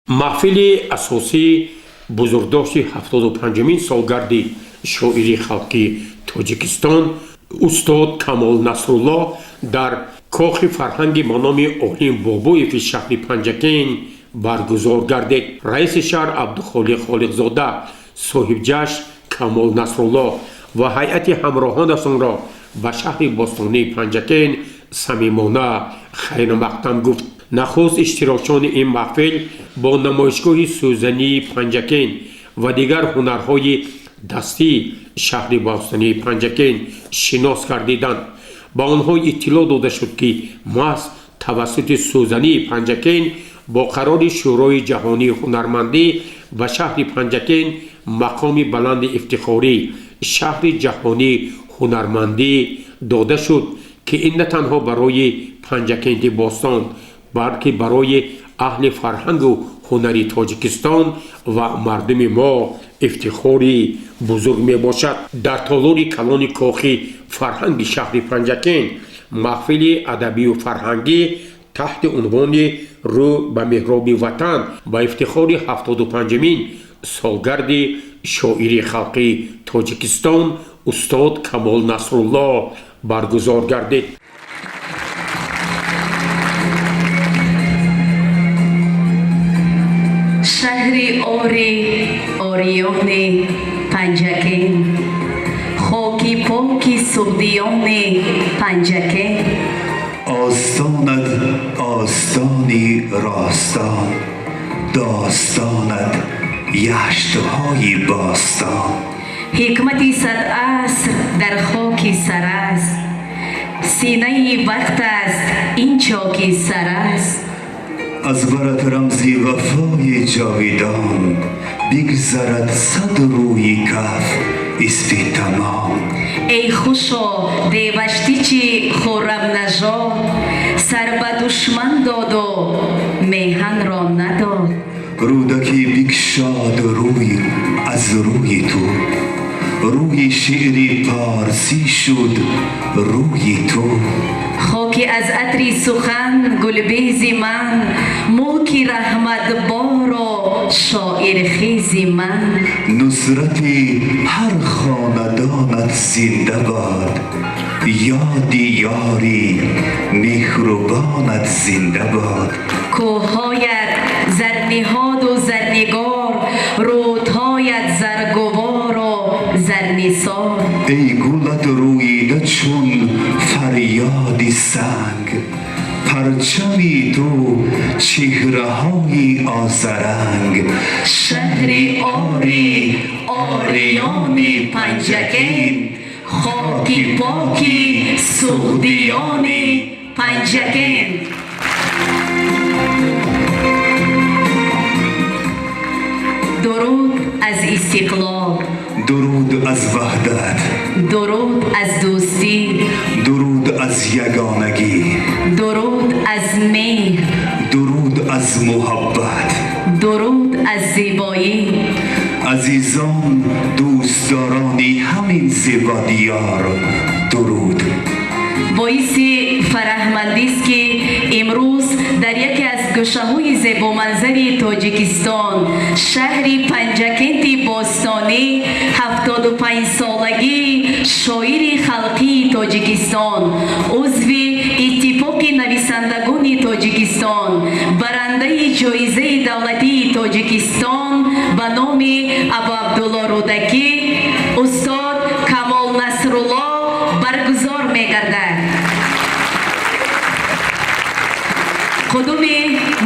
Маҳфили асосии бузургдошти 75-умин солгарди шоири халқи Тоҷикистон устод Камол Насрулло дар кохи фарҳанги ба номи Олим Бобоеви шаҳри Панҷакент баргузор гардид. Раиси шаҳр Абдухолиқ Холиқзода соҳибҷашн Камол Насрулло ва ҳайати ҳамроҳонашонро ба шаҳри бостонии Панҷакент самимона хайрмақдам гуфт. Нахуст иштирокчиёни ин маҳфил бо намоишгоҳи сӯзании Панҷакент ва дигар ҳунарҳои дастии шаҳри бостонии Панҷакент шинос гардиданд. Ба онҳо иттилоъ дода шуд, ки маҳз тавассути сӯзании Панҷакент бо қарори Шӯрои ҷаҳонии ҳунармандӣ ба шаҳри Панҷакент мақоми баланди ифтихорӣ шаҳри ҷаҳонии ҳунармандӣ дода шуд, ки ин на танҳо барои Панҷакенти бостон, балки барои аҳли фарҳангу ҳунари Тоҷикистон ва мардуми мо ифтихори бузург мебошад. Дар толори калони кохи фарҳанги шаҳри Панҷакент маҳфили адабию фарҳангӣ таҳти унвони «Рӯ ба меҳроби ватан» ба ифтихори 75-умин солгарди шоири халқи Тоҷикистон устод Камол Насрулло баргузор гардид. Шаҳри ори ориёни Панҷакент, хоки поки суғдиёни Панҷакент. Остонат остони ростон, достонат яштҳои бостон. Ҳикмати сад аср дар хоки сар аст, синаи вақт аст ин чоки сар аст. Аз барат рамзи вафои ҷовидон, бигзарад сад рӯи каф испи тамом. Эй хушо деваштичи хуррамнажод, сар ба душман доду меҳанро надод. Рӯдакӣ бикшод рӯй аз рӯи ту, рӯи шеъри порсӣ шуд рӯи ту. Хоки аз атри сухан гулбези ман, мулки раҳматборо шоирхези ман. Нусрати ҳар хонадонат зинда бод, ёди ёри меҳрубонат зинда бод. Кӯҳҳоят зарниҳоду зарнигор, рӯдҳоят заргувору зарнисор. Эй гулат рӯида чун фарёди санг, парчами ту чеҳраҳои озаранг. Шаҳри ори ориёни Панҷакент, хоки поки суғдиёни Панҷакент. Дуруд аз истиқлол. Дуруд аз ваҳдат. Дуруд аз дӯстӣ. Дуруд аз ягонагӣ. Дуруд аз меҳр. Дуруд аз муҳаббат. Дуруд аз зебоӣ. Азизон, дӯстдорони ҳамин зебодиёр, дуруд. Боиси фараҳмандист, ки имрӯз дар яке аз гӯшаҳои зебоманзари Тоҷикистон, шаҳри Панҷакенти бостонӣ, 75-солагии шоири халқии Тоҷикистон, узви Иттифоқи нависандагони Тоҷикистон, барандаи ҷоизаи давлатии Тоҷикистон ба номи Абуабдулло Рӯдакӣ устод Камол Насрулло баргузор мегардад. Қудуми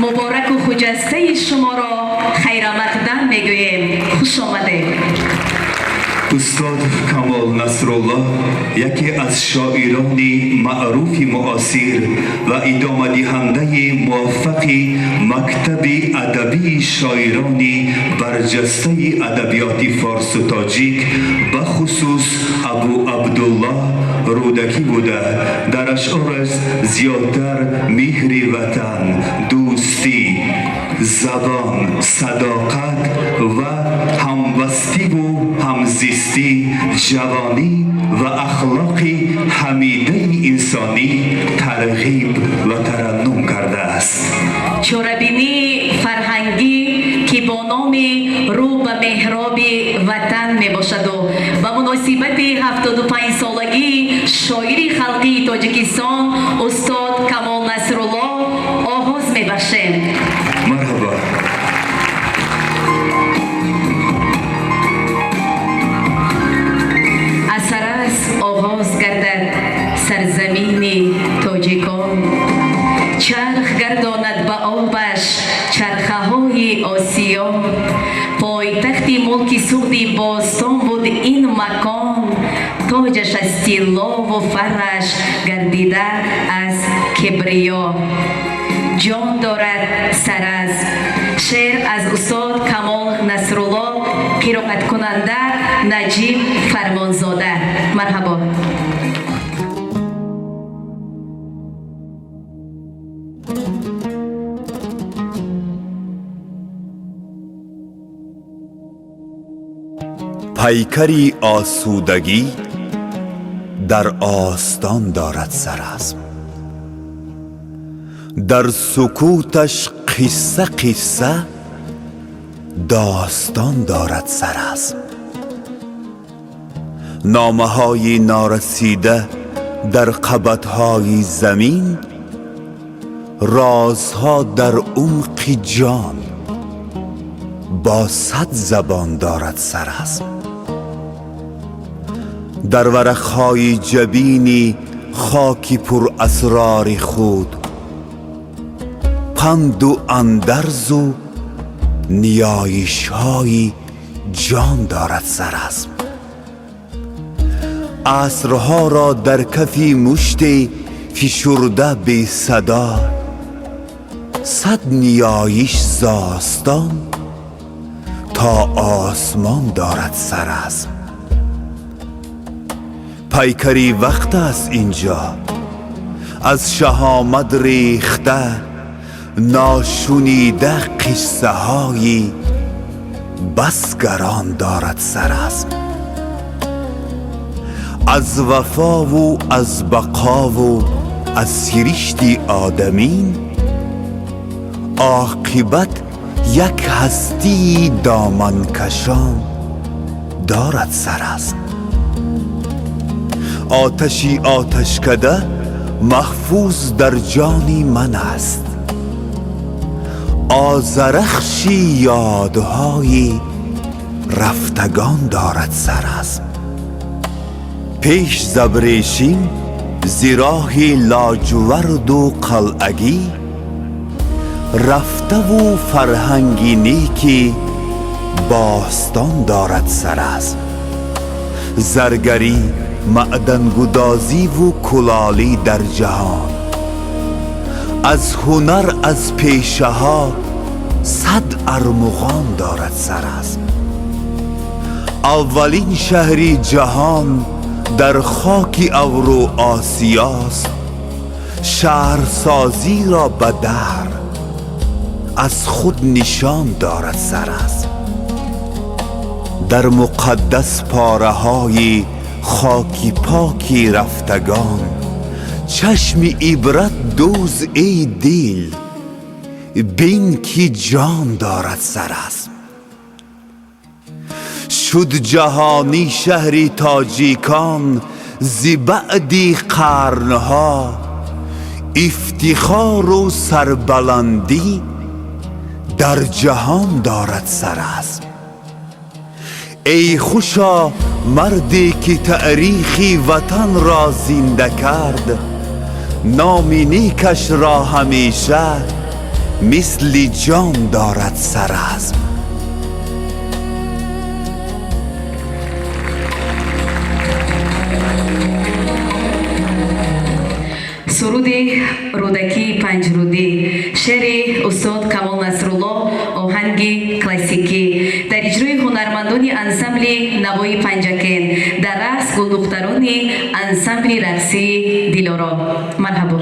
мубораку хуҷастаи шуморо хайрамақдам мегӯем. Хуш омадед. Устод Камол Насрулло яке аз шоирони маъруфи муосир ва идомадиҳандаи муваффақи мактаби адабии шоирони барҷастаи адабиёти форсу тоҷик, бахусус Абу Абдуллоҳ Рӯдакӣ буда, дар ашъораш зиёдтар меҳри ватан, дӯстӣ, забон, садоқат ва ҳамбастиву ҳамзистӣ, ҷавонӣ ва ахлоқи ҳамидаи инсонӣ тарғиб ва тараннум кардааст. Чорабинии фарҳангӣ. Номи рӯ ба меҳроби ватан мебошаду ба муносибати 75-солагии шоири халқии Тоҷикистон устод Камол Насрулло оғоз мебахшем. Марҳабо. Аз Сарас оғоз гардад сарзамини тоҷикон, чарх гардонад ба обаш чархаҳои Осиё. Пойтахти мулки Суғди бостон буд ин макон, тоҷаш аз тиллову фарраш гардида аз кибриё. Ҷон дорад Сарас. Шеър аз устод Камол Насрулло, қироаткунанда Наҷиб Фармонзода. Марҳабо. Пайкари осудагӣ дар остон дорад сарасм, дар сукуташ қисса қисса достон дорад сарасм. Номаҳои норасида дар қабатҳои замин, розҳо дар умқи ҷон бо сад забон дорад сарасм. Дар варақҳои ҷабини хоки пурасрори худ панду андарзу ниёишҳои ҷон дорад сарасм. Асрҳоро дар кафи муште фишурда бесадо, сад ниёиш зостон то осмон дорад сарасм. Пайкари вақт аст инҷо аз шаҳомат рехта, ношунида қиссаҳои бас гарон дорад сарасм. Аз вафову аз бақову аз сиришти одамин, оқибат як ҳастии доманкашон дорад сарасм. Оташи оташкада маҳфуз дар ҷони ман аст, озарахши ёдҳои рафтагон дорад сарасм. Пеш забрешим зироҳи лоҷуварду қалъагӣ, рафтаву фарҳанги неки бостон дорад сарасм. Заргарӣ, маъдангудозиву кулолӣ дар ҷаҳон, аз ҳунар, аз пешаҳо сад армуғон дорад сарасм. Аввалин шаҳри ҷаҳон дар хоки Авру Осиёст, шаҳрсозиро ба даҳр аз худ нишон дорад сарасм. Дар муқаддас пораҳои хоки поки рафтагон, чашми ибрат дӯз, эй дил, бин ки ҷон дорад сарасм. Шуд ҷаҳонӣ шаҳри тоҷикон зи баъди қарнҳо, ифтихору сарбаландӣ дар ҷаҳон дорад сарасм. Эй хушо марде ки таърихи ватанро зинда кард, номи некашро ҳамеша мисли ҷон дорад сарасм. Суруди Рӯдакии панҷрудӣ, шеъри устод Камол Насрулло, оҳанги классикӣ дар иҷрои ҳунармандони ансамбли Навои Панҷакен, дар рақс гулдухтарони ансамбли рақсии Дилоро. Марҳабо.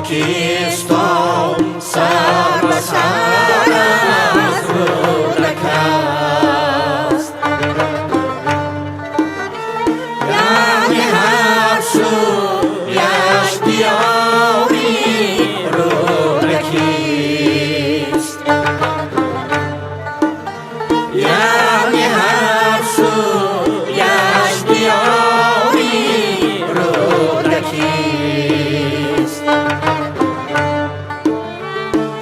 Тоҷикистон сар ба сар аз Рӯдак аст. Яъне ҳар сӯяш диёри Рӯдакист. Яъне ҳар сӯяш диёри Рӯдакист.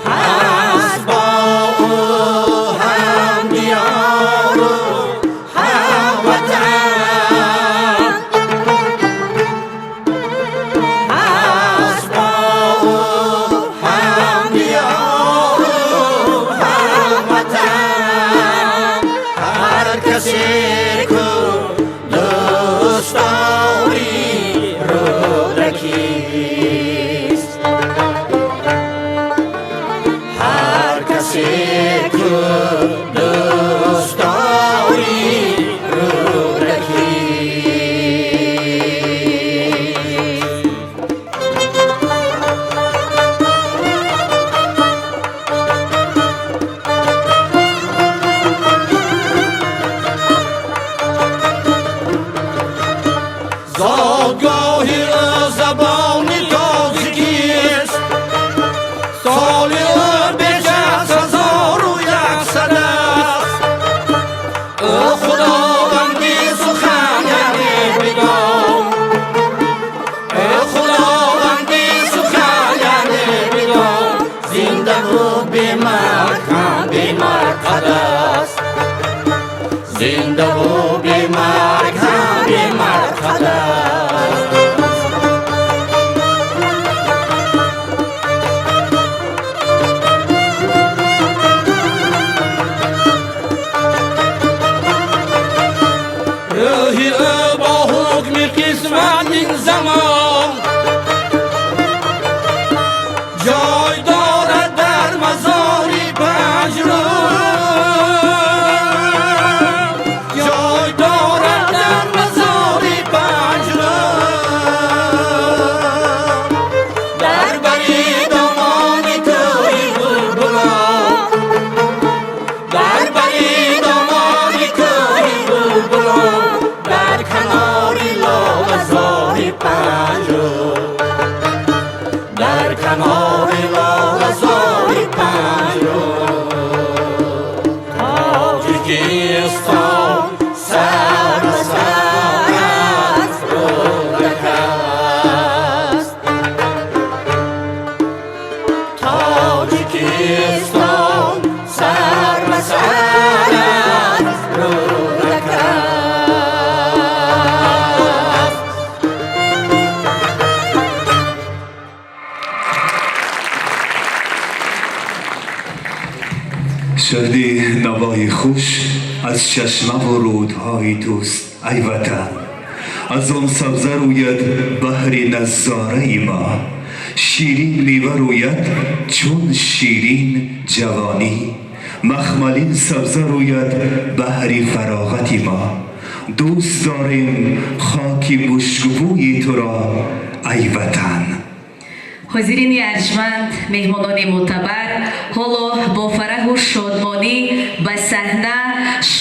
Ҳаст бо ӯ ҳам диёру ҳам ватан. Ҳаст бо ӯ ҳам диёру ҳам ватан. Ҳар касе ку дӯстдори Рӯдакист. Ҳар касе ку дӯстдори Рӯдакист. Зодгоҳи ӯ забони тоҷикист. Соли ӯ беш аз 1100 аст. Ӯ худованди сухан, яъне бидон. Ӯ худованди сухан, яъне бидон. Зиндаву бемарг ҳам бемарқад аст. Зиндаву бемарг ҳам бемарқад аст. Рӯҳи ӯ бо ҳукми қисмат ин замон ҷой дорад дар мазори Панҷрӯ. Ҷой дорад дар мазори Панҷрӯ. Дар бари домони кӯҳи Булбулон. Дар бари домони кӯҳи Булбулон. Дар канори лолазори Панҷрӯ. Дар канори лолазори Панҷрӯ. Тоҷикистон сар ба сар аз Рӯдак аст. Тоҷикистон сар ба сар аз Рӯдак аст. شهد نوای خوش از چشمه و رودهای توست ای وطن. از آن سبزه روید بهر نظاره ما، شیرین میوه روید چون شیرین جوانی، مخملین سبزه روید بهر فراغت ما. دوست داریم خاک مشکبوی تو را ای وطن. Ҳозирини арҷманд, меҳмонони мӯътабар, ҳоло бо фараҳу шодмонӣ ба саҳна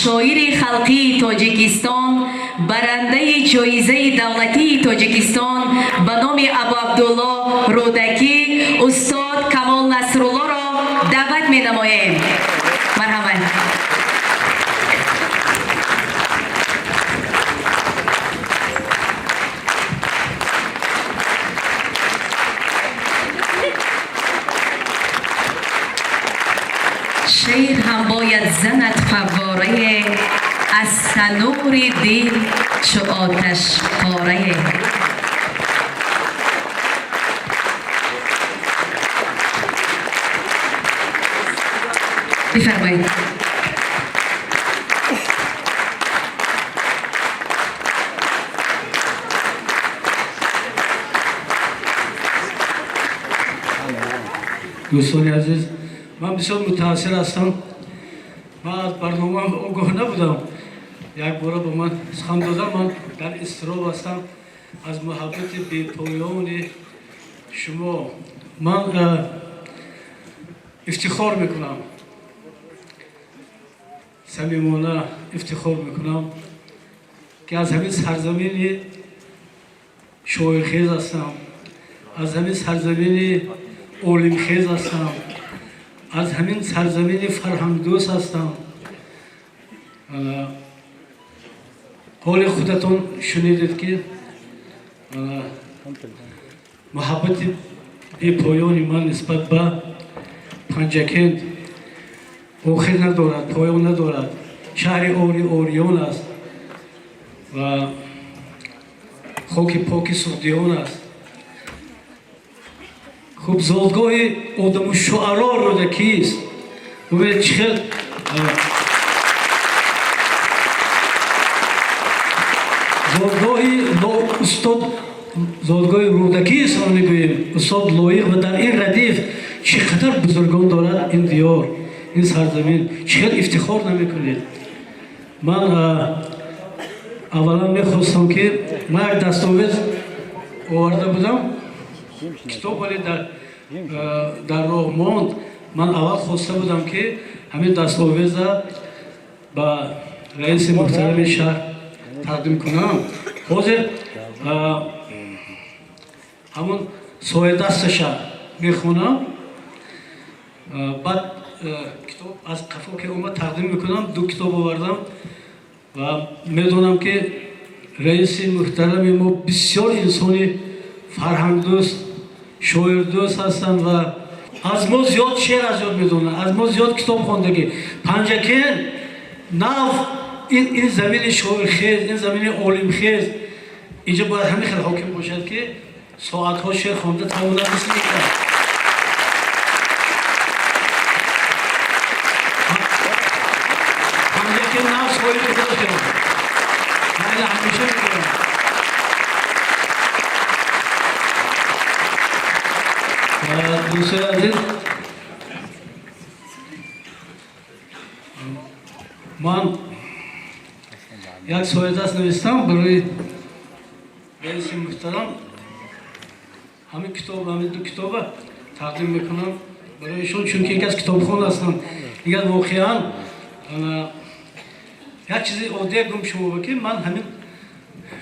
шоири халқии Тоҷикистон, барандаи ҷоизаи давлатии Тоҷикистон ба номи Абуабдулло Рӯдакӣ, устод Камол Насруллоро даъват менамоем. Марҳамат. Шеър ҳам бояд занад фавворае, аз танури дил чу оташпорае. Бифармоед. Дӯстони азиз, ман бисёр мутаассир ҳастам. Ман аз барномаам огоҳ набудам. Як бора ба ман сухан додам. Ман дар изтироб ҳастам аз муҳаббати бепоёни шумо. Ман ифтихор мекунам, самимона ифтихор мекунам, ки аз ҳамин сарзамини шоирхез ҳастам, аз ҳамин сарзамини олимхез ҳастам, аз ҳамин сарзамини фарҳангдӯст ҳастам. Ҳоли худатон шунидед, ки муҳаббати бепоёни ман нисбат ба Панҷакент охир надорад, поён надорад. Шаҳри ори ориён аст ва хоки поки суғдиён аст. Хуб, зодгоҳи одаму шуаро Рӯдакист. Бубинед, чӣ хел зодгоҳи устод, зодгоҳи Рӯдакист мо мегӯем, устод Лоиқ, ва дар ин радиф чӣ қадар бузургон дорад ин диёр, ин сарзамин. Чӣ хел ифтихор намекунед? Ман аввалан мехостам, ки ман як дастовез оварда будам, китоб, вале дар роҳ монд. Ман аввал хоста будам, ки ҳамин дастовеза ба раиси муҳтарами шаҳр тақдим кунам. Ҳозир ҳамун соядасташа мехонам, баъд китоб аз қафо ки омад, тақдим мекунам. Ду китоб овардам ва медонам, ки раиси муҳтарами мо бисёр инсони фарҳангдӯст, шоирдӯст ҳастанд ва аз мо зиёд шеър аз ёд медонанд, аз мо зиёд китоб хондагӣ. Панҷакент нав, ин замини шоирхез, ин замини олимхез, инҷа бояд ҳамин хел ҳоким бошад, ки соатҳо шеър хонда тавонад, мисли ин кас. Панҷакент нав соҳиби худашон. Ман ина ҳамеша мегӯям. Дӯстои азиз, ман як соядаст навистам барои раиси муҳтарам. Ҳамин китоб, ҳамин ду китоба тақдим мекунам барои ишон, чунки ин кас китобхон ҳастанд. Дигар воқеан як чизи оддия гум шумо, ки ман ҳамин,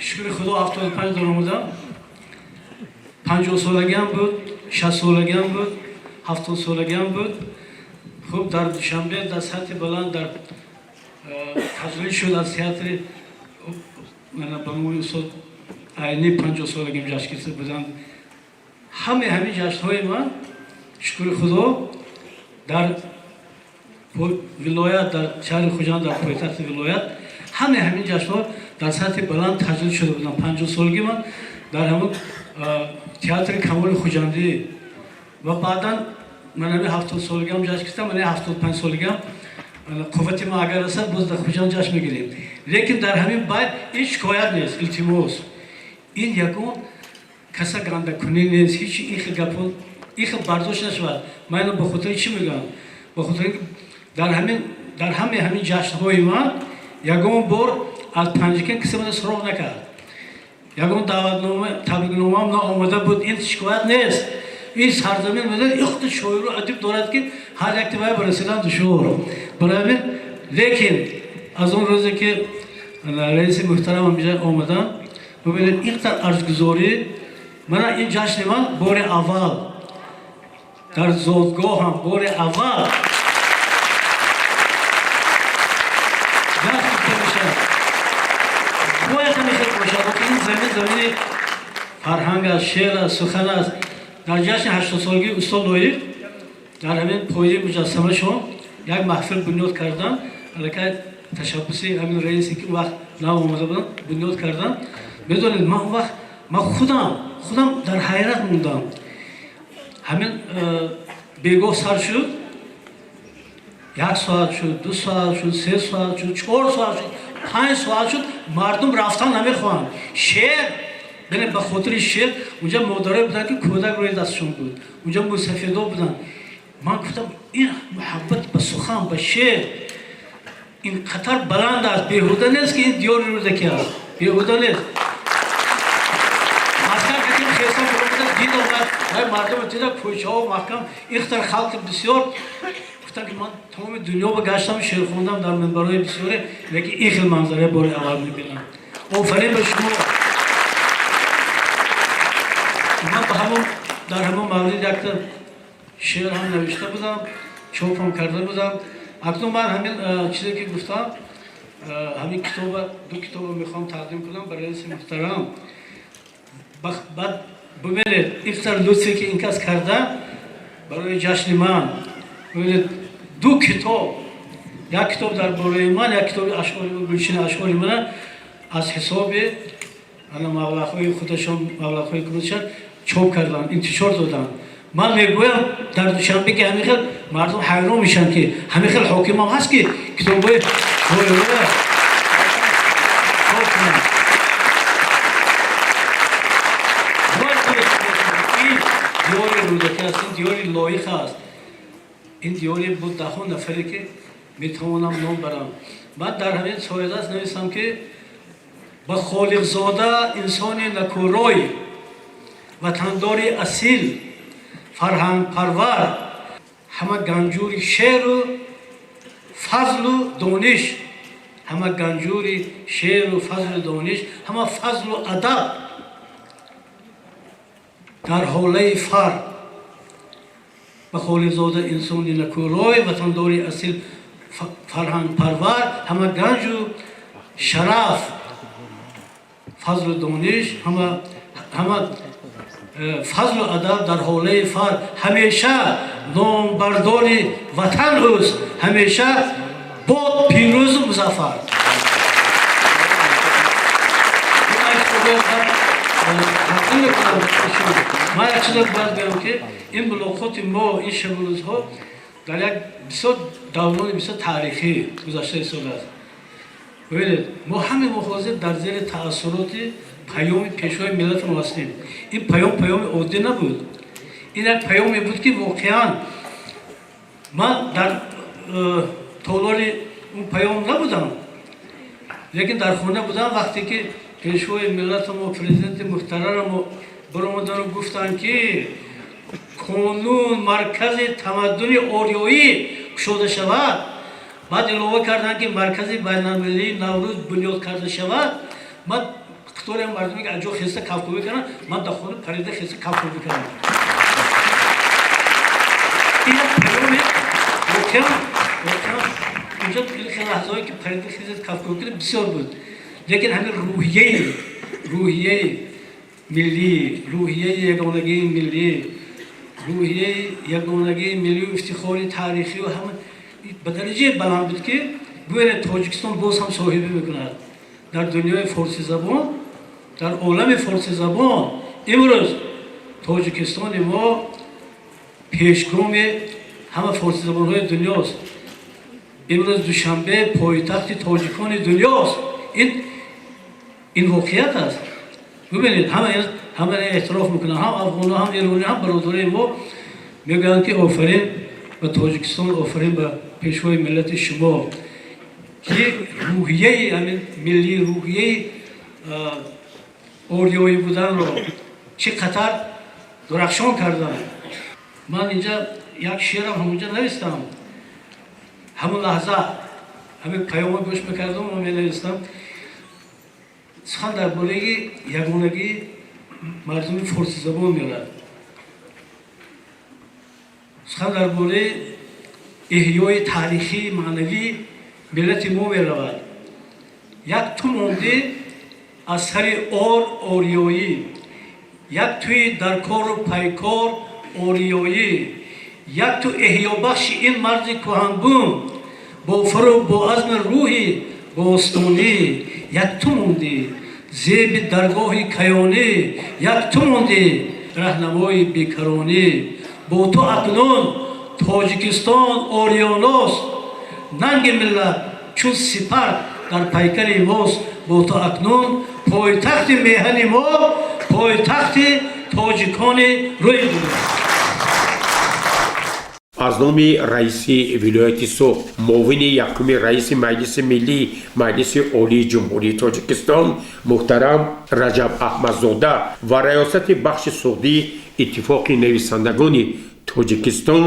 шукри Худо, 75 даромадам. 50-солагиам буд, 60-солагиам буд, 70-солагиам буд. Хуб, дар Душанбе дар сатҳи баланд дар таҷлил шуд аз театри ба номи устод Айнӣ, 50-солагиам ҷашн гирифта буданд. Ҳамаи ҳамин ҷашнҳои ман, шукри Худо, дар вилоят, дар шаҳри Хуҷанд, дар пойтахти вилоят, ҳамаи ҳамин ҷашнҳо дар сатҳи баланд таҷлил шуда буданд. 50-солаги ман дар ҳамон театри Камоли Хуҷандӣ ва баъдан ман ҳамин 70-солагиам ҷашн гирифтам, ман 75-солагиам, қуввати ман агар расад, боз дар Хуҷанд ҷашн мегирем. Лекин дар ҳамин байт ҳеҷ шикоят нест, илтимос, ин ягон каса гандакунӣ нест, ҳеҷ ин хел гапҳо, ин хел бардошт нашавад. Ман ино ба хотири чӣ мегӯям? Ба хотири ки дар ҳамаи ҳамин ҷашнҳои ман ягон бор аз Панҷакент касе мана суроғ накард, ягон даъватнома, табрикномаам наомада буд. Ин шикоят нест. Ин сарзамин, медонед, ихти шоиру адиб дорад, ки ҳар якти вай ба расидан душвор. Барои ҳамин, лекин аз он рӯзе ки раиси муҳтарам инҷа омаданд, бубинед, ин қадар арҷгузорӣ. Мана ин ҷашни ман бори аввал дар зодгоҳам, бори аввал ҷашн гирифта мешавад. Бояд ҳамин хел бошад. Ин замин замини фарҳанг аст, шеър аст, сухан аст. Дар ҷашни 80-солагии устод Лоиқ дар ҳамин пои муҷассамашон як маҳфил бунёд карданд. Аллакай ташаббуси ҳамин раисе, ки он вақт нав омада буданд, бунёд карданд. Медонед, ман он вақт ман худам дар ҳайрат мондам. Ҳамин бегоҳ сар шуд, як соат шуд, 2 соат шуд, 3 соат шуд, 4 соат шуд, 5 соат шуд, мардум рафтан намехоҳанд. Шеър бинед, ба хотири шеър унҷа модарое буданд, ки кӯдак рӯи дастшон буд, унҷа мӯйсафедо буданд. Ман гуфтам, ин муҳаббат ба сухан, ба шеър ин қадар баланд аст. Беҳуда нест, ки ин диёри Рӯдакӣ аст, беҳуда нест. Аскар катим хесон баромада дид, омад вай. Мардум дида, кӯчаҳо маҳкам, ин қадар халқи бисёр. Гуфтам, ки ман тамоми дунё ба гаштам, шеър хондам дар минбарҳои бисёре, лекин ин хел манзара бори аввал мебинам. Офарин ба шумо. Ман ба ҳамон дар ҳамон маврид якта шеър ҳам навишта будам, чопам карда будам. Акнун ман ҳамин чизе ки гуфтам, ҳамин китоба, ду китоба мехоҳам тақдим кунам ба раиси муҳтарам. Баъд бубинед, ин қадар лутфе ки ин кас карда барои ҷашни ман. Бубинед, ду китоб, як китоб дар бораи ман, як китоби ашъори, гулчини ашъори мана аз ҳисоби ана маблағҳои худашон, маблағҳои худашон чоп карданд, интишор доданд. Ман мегӯям, дар Душанбе ки ҳамин хел мардум ҳайрон мешаванд, ки ҳамин хел ҳокимам ҳаст, ки китобҳои шоироя чоп кунанд. Ин диёри Рӯдакӣ аст, ин диёри Лоиқ аст, ин диёри бо даҳҳо нафаре, ки метавонам ном барам. Ман дар ҳамин соядаст нависам, ки ба Холиқзода, инсони накӯрой, ватандори асил, фарҳангпарвар, ҳама ганҷури шеъру фазлу дониш, ҳама ганҷури шеъру фазлу дониш, ҳама фазлу адаб дар ҳолаи фар. Ба Холиқзода, инсони накӯрой, ватандори асил, фарҳангпарвар, ҳама ганҷу шараф, фазлу дониш, ҳама фазлу адаб дар ҳолаи фар, ҳамеша номбардори ватан ӯст, ҳамеша бод пирӯзу музаффар. Ман як чиза бояд гӯям, ки ин мулоқоти мо, ин шабу рӯзҳо дар як бисёр даврони бисёр таърихӣ гузашта истодааст. Бибинед, мо ҳамин мо ҳозир дар зери таассуроти паёми Пешвои миллати мо ҳастем. Ин паём паёми оддӣ набуд, ин як паёме буд, ки воқеан ман дар толори он паём набудам, лекин дар хона будам, вақте ки Пешвои миллати мо, Президенти муҳтарамо баромадану гуфтанд, ки қонун маркази тамаддуни ориёӣ кушода шавад. Баъд илова карданд, ки маркази байналмилалии Наврӯз бунёд карда шавад. Ман қатори мардуме, ки аз ҷо хеста кафкӯбӣ карданд, ман дар хона парида хеста кафкӯбӣ кардам. Ин як паёме воқеан унҷо хеле лаҳзаҳое, ки парида хезед, кафкӯбӣ кардем, бисёр буд, лекин ҳамин рӯҳияи миллӣ, рӯҳияи ягонагии миллӣ, рӯҳияи ягонагии миллию ифтихори таърихию ҳама ба дараҷаи баланд буд, ки бубинед, Тоҷикистон боз ҳам соҳибӣ мекунад дар дунёи форсизабон, дар олами форсизабон. Имрӯз Тоҷикистони мо пешгоми ҳама форсизабонҳои дунёст. Имрӯз Душанбе пойтахти тоҷикони дунёст. Ин воқеият аст. Бубинед, ҳама эътироф мекунанд, ҳам афғоно, ҳам эронӣ, ҳам бародарои мо мегӯянд, ки офарин ба Тоҷикистон, офарин ба Пешвои миллати шумо, ки рӯҳияи ҳамин миллӣ, рӯҳияи ориёӣ буданро чӣ қатар дурахшон карданд. Ман инҷа як шеърам ҳамонҷа навистам. Ҳамон лаҳза ҳамин паёма гӯш мекардам ва менавистам. Сухан дар бораи ягонагии мардуми форсизабон мерад, сухан дар бораи эҳёи таърихии маънавии миллати мо меравад. Як ту мондӣ аз сари ор ориёӣ, як туи дар кору пайкор ориёӣ, як ту эҳёбахши ин марзи кӯҳанбум бо фару бо азми рӯҳи бостонӣ, як ту мондӣ зеби даргоҳи каёнӣ, як ту мондӣ раҳнамои бекаронӣ. Бо ту акнун Тоҷикистон ориёност, нанги миллат чун сипар дар пайкари мост. Бо ту акнун пойтахти меҳани мо пойтахти тоҷикони рӯи дунё. Аз номи раиси вилояти Суғд, муовини якуми раиси Маҷлиси миллӣ Маҷлиси Олии Ҷумҳурии Тоҷикистон муҳтарам Раҷаб Аҳмадзода ва раёсати бахши суғдии Иттифоқи нависандагони Тоҷикистон,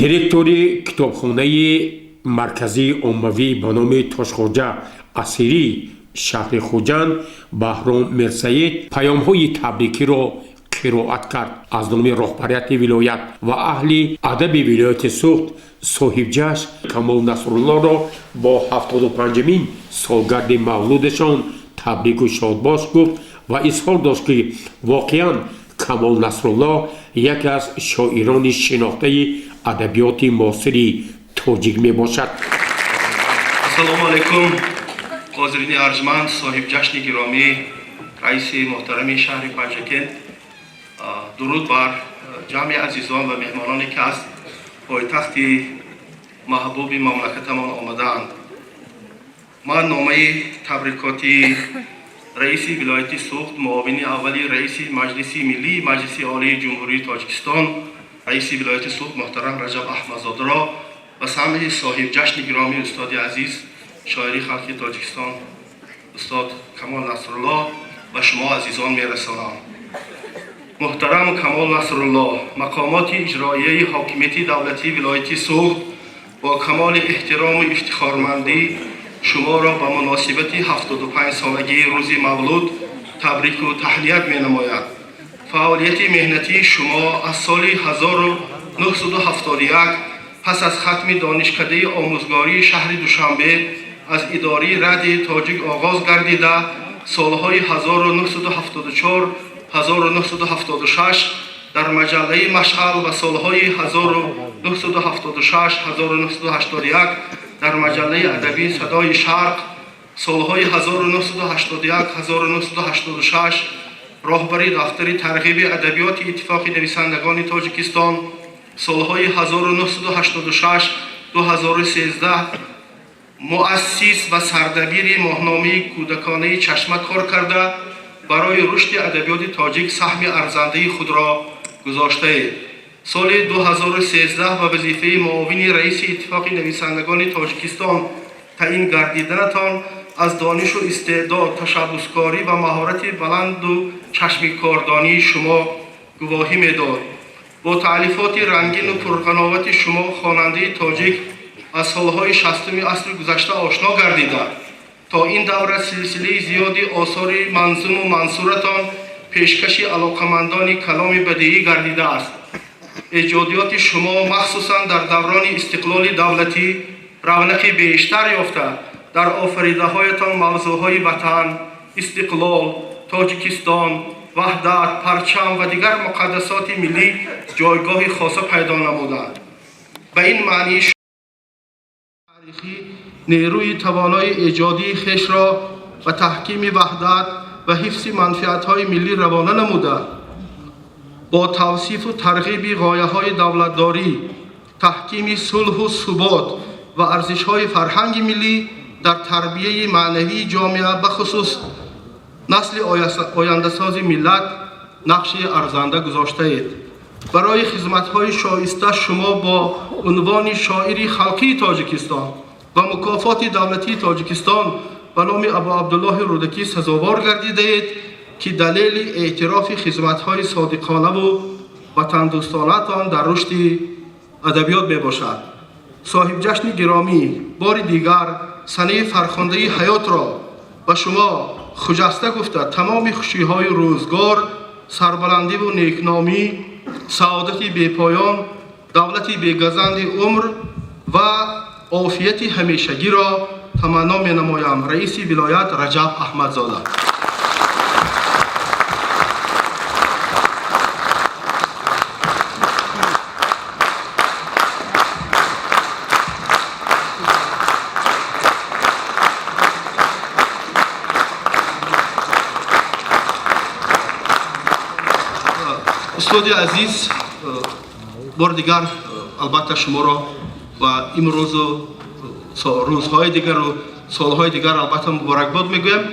директори китобхонаи марказии оммавӣ ба номи Тошхоҷа Асирӣ шаҳри Хуҷанд Баҳром Мирсаид паёмҳои табрикиро қироат кард. Аз номи роҳбарияти вилоят ва аҳли адаби вилояти Суғд соҳибҷашн Камол Насруллоро бо 75-мин солгарди мавлудашон табрику шодбош гуфт ва изҳор дошт, ки воқеан Камол Насрулло яке аз шоирони шинохтаи адабиёти муосири тоҷик мебошад. Ассалому алайкум, ҳозирини арҷманд, соҳибҷашни гиромӣ, раиси муҳтарами шаҳри Панҷакент. Дуруд бар ҷамъи азизон ва меҳмононе, ки аз пойтахти маҳбуби мамлакатамон омадаанд. Ман номаи табрикотии раиси вилояти Суғд, муовини аввали раиси Маҷлиси миллии Маҷлиси Олии Ҷумҳурии Тоҷикистон, раиси вилояти Суғд муҳтарам Раҷаб Аҳмадзодаро ба самъи соҳибҷашни гиромии устоди азиз, шоири халқи Тоҷикистон устод Камол Насрулло ба шумо азизон мерасонам. Муҳтарам Камол Насрулло, мақомоти иҷроияи ҳокимияти давлатии вилояти Суғд бо камоли эҳтирому ифтихормандӣ шуморо ба муносибати 75-солагии рӯзи мавлуд табрику таҳният менамояд. Фаъолияти меҳнатии шумо аз соли 1971 пас аз хатми Донишкадаи омӯзгории шаҳри Душанбе аз идораи Радиои Тоҷик оғоз гардида, солҳои 1974 1976 дар маҷаллаи Машъал ва солҳои 1976 1981 дар маҷаллаи адабии Садои Шарқ, солҳои 1981 1986 роҳбари дафтари тарғиби адабиёти Иттифоқи нависандагони Тоҷикистон, солҳои 1986 2013 муассис ва сардабири моҳномаи кӯдаконаи Чашма кор карда, барои рушди адабиёти тоҷик саҳми арзандаи худро гузоштаед. Соли 2013 ба вазифаи муовини раиси Иттифоқи нависандагони Тоҷикистон таъин гардиданатон аз донишу истеъдод, ташаббускорӣ ва маҳорати баланду чашми кордонии шумо гувоҳӣ медод. Бо таълифоти рангину пурғановати шумо хонандаи тоҷик аз солҳои 60-уми асри гузашта ошно гардида, то ин давра силсилаи зиёди осори манзуму мансуратон пешкаши алоқамандони каломи бадиӣ гардидааст. Эҷодиёти шумо махсусан дар даврони истиқлоли давлатӣ равнақи бештар ёфта, дар офаридаҳоятон мавзӯъҳои ватан, истиқлол, Тоҷикистон, ваҳдат, парчам ва дигар муқаддасоти миллӣ ҷойгоҳи хоса пайдо намуданд. Ба ин маънии таърихӣ нерӯи тавонои эҷодии хешро ба таҳкими ваҳдат ва ҳифзи манфиатҳои миллӣ равона намуда, бо тавсифу тарғиби ғояҳои давлатдорӣ, таҳкими сулҳу субот ва арзишҳои фарҳанги миллӣ дар тарбияи маънавии ҷомеа, бахусус насли ояндасози миллат, нақши арзанда гузоштаед. Барои хизматҳои шоиста шумо бо унвони шоири халқии Тоҷикистон ва мукофоти давлатии Тоҷикистон ба номи Абу Абдуллоҳи Рӯдакӣ сазовор гардидаед, ки далели эътирофи хизматҳои содиқонаву ватандӯстонаатон дар рушди адабиёт мебошад. Соҳибҷашни гиромӣ, бори дигар санаи фархундаи ҳаётро ба шумо хуҷаста гуфта, тамоми хушиҳои рӯзгор, сарбаландиву некномӣ, саодати бепоён, давлати бегазанди умр ва офияти ҳамешагиро таманно менамоям. Раиси вилоят Раҷаб Аҳмадзода. Устоди азиз, бори дигар албатта шуморо ва имрӯзу рӯзҳои дигару солҳои дигар албатта муборакбод мегӯям.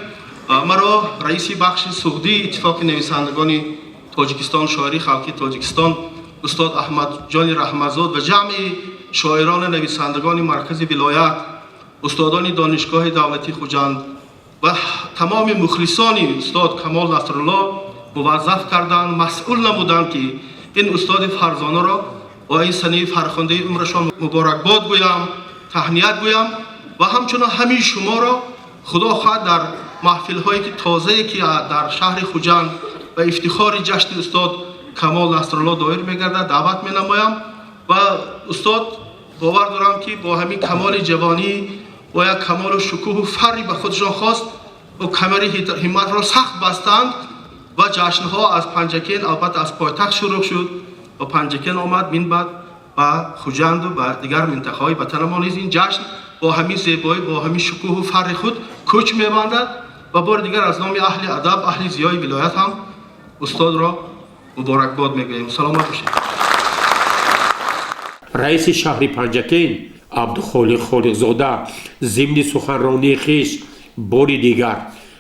Маро раиси бахши суғдии Иттифоқи нависандагони Тоҷикистон, шоири халқии Тоҷикистон устод Аҳмадҷони Раҳматзод ва ҷамъи шоирону нависандагони маркази вилоят, устодони Донишгоҳи давлатии Хуҷанд ва тамоми мухлисони устод Камол Насрулло муваззаф карданд, масъул намуданд, ки ин устоди фарзонаро бо ин санаи фархундаи умрашон муборакбод гӯям, таҳният гӯям ва ҳамчунон ҳамин шуморо худо хоҳад дар маҳфилҳое ки тозае ки дар шаҳри Хуҷанд ба ифтихори ҷашни устод Камол Насрулло доир мегардад, даъват менамоям. Ва устод, бовар дорам, ки бо ҳамин камоли ҷавонӣ, бо як камолу шукӯҳу фарри ба худшон хост ва камари ҳимматро сахт бастанд ва ҷашнҳо аз Панҷакент, албатта аз пойтахт шурӯъ шуд ва Панҷакент омад, минбаъд ба Хуҷанду ба дигар минтақаҳои ватанамон низ ин ҷашн бо ҳамин зебоӣ, бо ҳамин шукӯҳу фарри худ кӯч мебандад. Ва бори дигар аз номи аҳли адаб, аҳли зиёи вилоят ҳам устодро муборакбод мегӯем. Саломат бошед. Раиси шаҳри Панҷакент Абдухолиқ Холиқзода зимни суханронии хеш бори дигар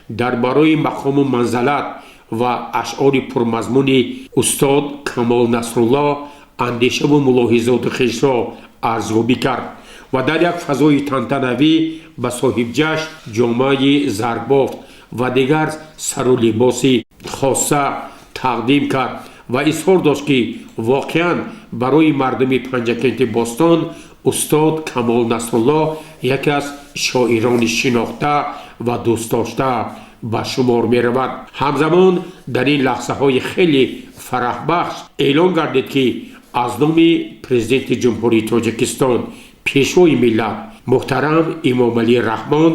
дар барои мақому манзалат ва ашъори пурмазмуни устод Камол Насрулло андешаву мулоҳизоти хешро арзёбӣ кард ва дар як фазои тантанавӣ ба соҳибҷашн ҷомаи зарбофт ва дигар сару либоси хоса тақдим кард ва изҳор дошт, ки воқеан барои мардуми Панҷакенти бостон устод Камол Насрулло яке аз шоирони шинохта ва дӯстдошта ба шумор меравад. Ҳамзамон дар ин лаҳзаҳои хеле фараҳбахш эълон гардид, ки аз номи Президенти Ҷумҳурии Тоҷикистон, Пешвои миллат муҳтарам Эмомалӣ Раҳмон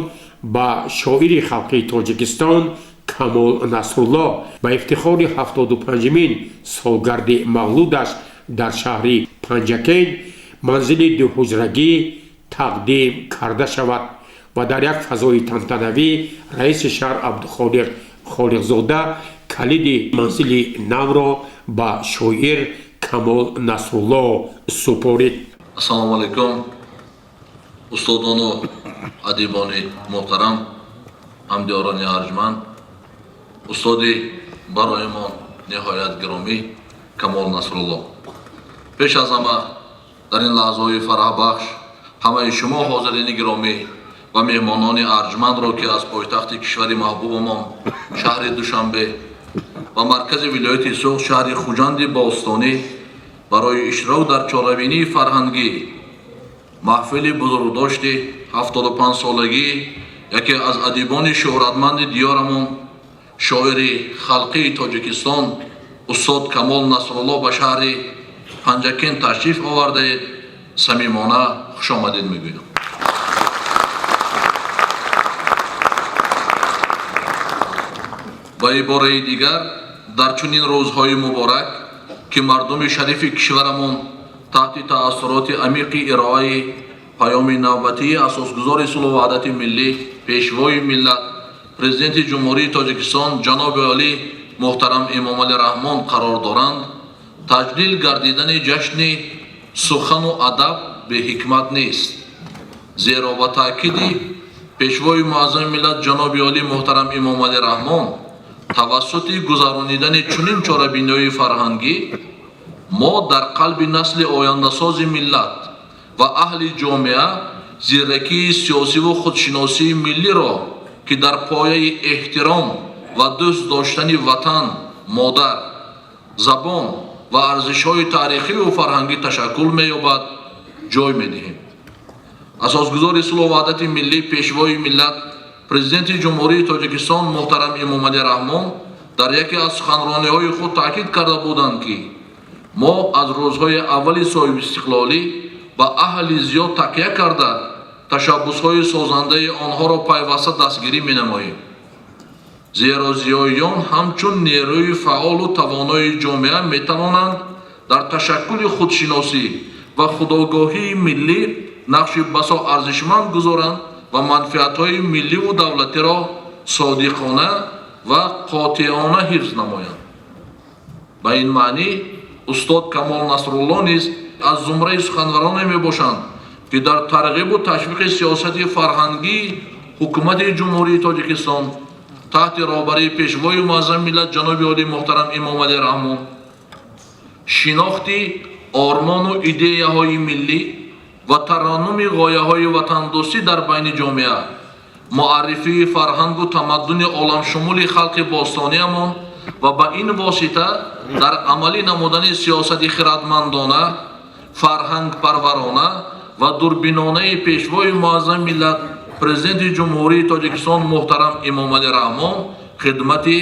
ба шоири халқии Тоҷикистон Камол Насрулло ба ифтихори 75-умин солгарди мавлудаш дар шаҳри Панҷакент манзили дуҳуҷрагӣ тақдим карда шавад. Ва дар як фазои тантанавӣ раиси шаҳр Абдухолиқ Холиқзода калиди манзили навро ба шоир Камол Насрулло супорид. Ассалому алайкум, устодону адибони муҳтарам, ҳамдиёрони арҷманд, устоди барои мо ниҳоят гиромӣ Камол Насрулло. Пеш аз ҳама дар ин лаҳзаҳои фараҳбахш ҳамаи шумо ҳозирини гиромӣ ва меҳмонони арҷмандро, ки аз пойтахти кишвари маҳбубамон шаҳри Душанбе ва маркази вилояти Суғд шаҳри Хуҷанди бостонӣ барои иштирок дар чорабинии фарҳангӣ, маҳфили бузургдошти 75-солагии яке аз адибони шӯҳратманди диёрамон, шоири халқии Тоҷикистон устод Камол Насрулло ба шаҳри Панҷакент ташриф овардаед, самимона хушомадед мегӯям. Ба ибораи дигар, дар чунин рӯзҳои муборак, ки мардуми шарифи кишварамон таҳти таассуроти амиқи ироаи паёми навбатии асосгузори сулҳу ваҳдати миллӣ, Пешвои миллат, Президенти Ҷумҳурии Тоҷикистон ҷаноби олӣ муҳтарам Эмомалӣ Раҳмон қарор доранд, таҷлил гардидани ҷашни сухану адаб беҳикмат нест, зеро ба таъкиди Пешвои муаззами миллат ҷаноби олӣ муҳтарам Эмомалӣ Раҳмон тавассути гузаронидани чунин чорабиниҳои фарҳангӣ мо дар қалби насли ояндасози миллат ва аҳли ҷомеа зиракии сиёсиву худшиносии миллиро, ки дар пояи эҳтиром ва дӯст доштани ватан, модар, забон ва арзишҳои таърихиву фарҳангӣ ташаккул меёбад, ҷой медиҳем. Асосгузори сулҳу ваҳдати миллӣ, Пешвои миллат, Президенти Ҷумҳурии Тоҷикистон муҳтарам Эмомалӣ Раҳмон дар яке аз суханрониҳои худ таъкид карда буданд, ки мо аз рӯзҳои аввали соҳибистиқлолӣ ба аҳли зиё такя карда, ташаббусҳои созандаи онҳоро пайваста дастгирӣ менамоем, зеро зиёиён ҳамчун нерӯи фаъолу тавонои ҷомеа метавонанд дар ташаккули худшиносӣ ва худогоҳии миллӣ нақши басо арзишманд гузоранд ва манфиатҳои милливу давлатиро содиқона ва қотеона ҳифз намоянд. Ба ин маънӣ устод Камол Насрулло низ аз зумраи суханвароне мебошанд, ки дар тарғибу ташвиқи сиёсати фарҳангии Ҳукумати Ҷумҳурии Тоҷикистон таҳти роҳбарии Пешвои муаззами миллат ҷаноби олӣ муҳтарам Эмомалӣ Раҳмон Шинохти ормону идеяҳои миллӣ ва тараннуми ғояҳои ватандӯстӣ дар байни ҷомеа, муаррифии фарҳангу тамаддуни оламшумули халқи бостониямон ва ба ин восита дар амалӣ намудани сиёсати хирадмандона, фарҳангпарварона ва дурбинонаи Пешвои Муаззами миллат, Президенти Ҷумҳурии Тоҷикистон муҳтарам Эмомалӣ Раҳмон хидмати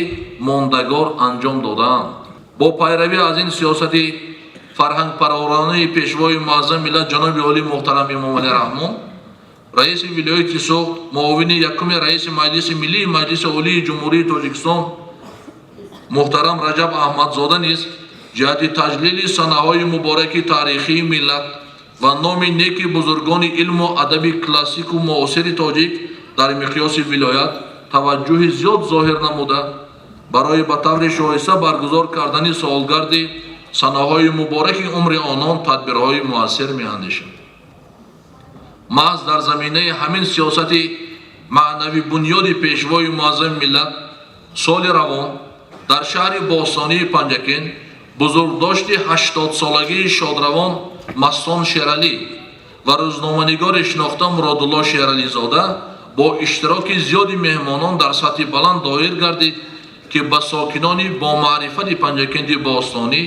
мондагор анҷом додаанд. Бо пайравӣ аз ин сиёсати фарҳангпарваронаи Пешвои Муаззами миллат ҷаноби олӣ муҳтарам Эмомалӣ Раҳмон, раиси вилояти Суғд, муовини якуми раиси Маҷлиси Миллии Маҷлиси Олии Ҷумҳурии Тоҷикистон муҳтарам Раҷаб Аҳмадзода низ ҷиҳати таҷлили санаҳои мубораки таърихии миллат ва номи неки бузургони илму адаби классику муосири тоҷик дар миқёси вилоят таваҷҷӯҳи зиёд зоҳир намуда, барои ба таври шоиста баргузор кардани солгарди санаҳои мубораки умри онон тадбирҳои муассир меандешад. Маҳз дар заминаи ҳамин сиёсати маънавӣ бунёди Пешвои Муаззами миллат соли равон дар шаҳри бостонии Панҷакент бузургдошти 80-солагии шодравон Мастон Шералӣ ва рӯзноманигори шинохта Муродулло Шерализода бо иштироки зиёди меҳмонон дар сатҳи баланд доир гардид, ки ба сокинони бомаърифати Панҷакенти бостонӣ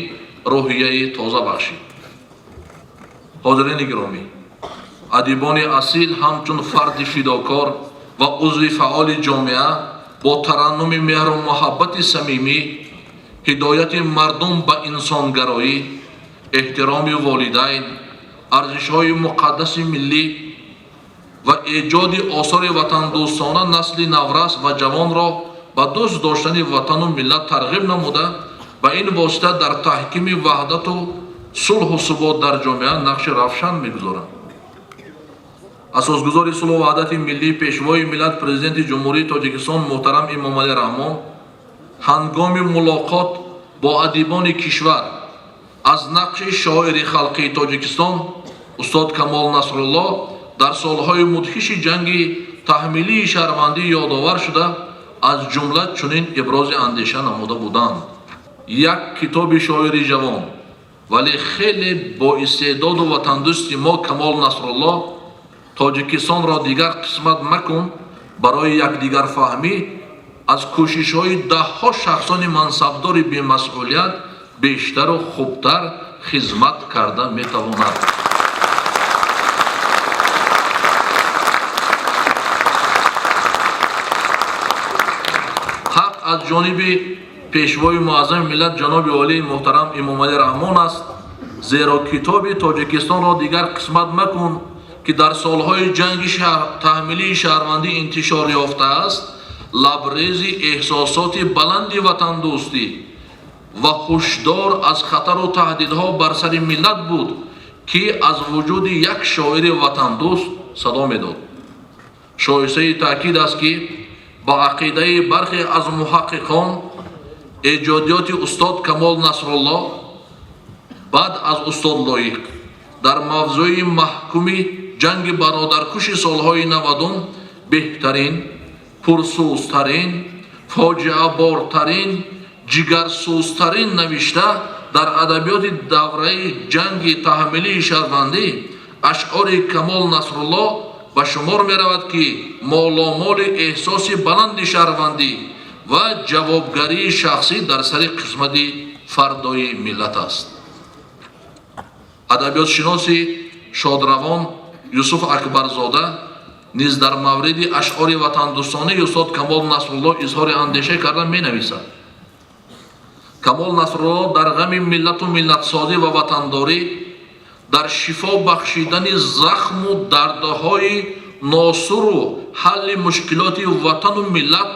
рӯҳияи тоза бахшид. Ҳозирини гиромӣ, адибони асил ҳамчун фарди фидокор ва узви фаъоли ҷомеа бо тараннуми меҳру муҳаббати самимӣ, ҳидояти мардум ба инсонгароӣ, эҳтироми волидайн, арзишҳои муқаддаси миллӣ ва эҷоди осори ватандӯстона насли наврас ва ҷавонро ба дӯст доштани ватану миллат тарғиб намуда, ба ин восита дар таҳкими ваҳдату сулҳу субот дар ҷомеа нақши равшан мегузоранд. Асосгузори сулҳу ваҳдати миллӣ, Пешвои миллат, Президенти Ҷумҳурии Тоҷикистон муҳтарам Эмомалӣ Раҳмон ҳангоми мулоқот бо адибони кишвар аз нақши шоири халқии Тоҷикистон устод Камол Насрулло дар солҳои мудҳиши ҷанги таҳмилии шаҳрвандӣ ёдовар шуда, аз ҷумла чунин ибрози андеша намуда буданд: як китоби шоири ҷавон, вале хеле боистеъдоду ватандӯсти мо Камол Насрулло «Тоҷикистонро дигар қисмат макун» барои якдигарфаҳмӣ аз кӯшишҳои даҳҳо шахсони мансабдори бемасъулият бештару хубтар хизмат карда метавонад. Ҳақ аз ҷониби Пешвои Муаззами миллат ҷаноби олии муҳтарам Эмомалӣ Раҳмон аст, зеро китоби «Тоҷикистонро дигар қисмат макун», ки дар солҳои ҷанги таҳмилии шаҳрвандӣ интишор ёфтааст, лабрези эҳсосоти баланди ватандӯстӣ ва ҳушдор аз хатару таҳдидҳо бар сари миллат буд, ки аз вуҷуди як шоири ватандӯст садо медод. Шоистаи таъкид аст, ки ба ақидаи бархе аз муҳаққиқон эҷодиёти устод Камол Насрулло баъд аз устод Лоиқ дар мавзӯи маҳкуми ҷанги бародаркуши солҳои 90 беҳтарин, пурсӯзтарин, фоҷиабортарин, ҷигарсӯзтарин навишта дар адабиёти давраи ҷанги таҳмилии шаҳрвандӣ ашъори Камол Насрулло ба шумор меравад, ки моломоли эҳсоси баланди шаҳрвандӣ ва ҷавобгарии шахсӣ дар сари қисмати фардои миллат аст. Адабиётшиноси шодравон Юсуф Акбарзода низ дар мавриди ашъори ватандӯстонаи устод Камол Насрулло изҳори андеша карда менависад: Камол Насрулло дар ғами миллату миллатсозӣ ва ватандорӣ, дар шифо бахшидани захму дардҳои носуру ҳалли мушкилоти ватану миллат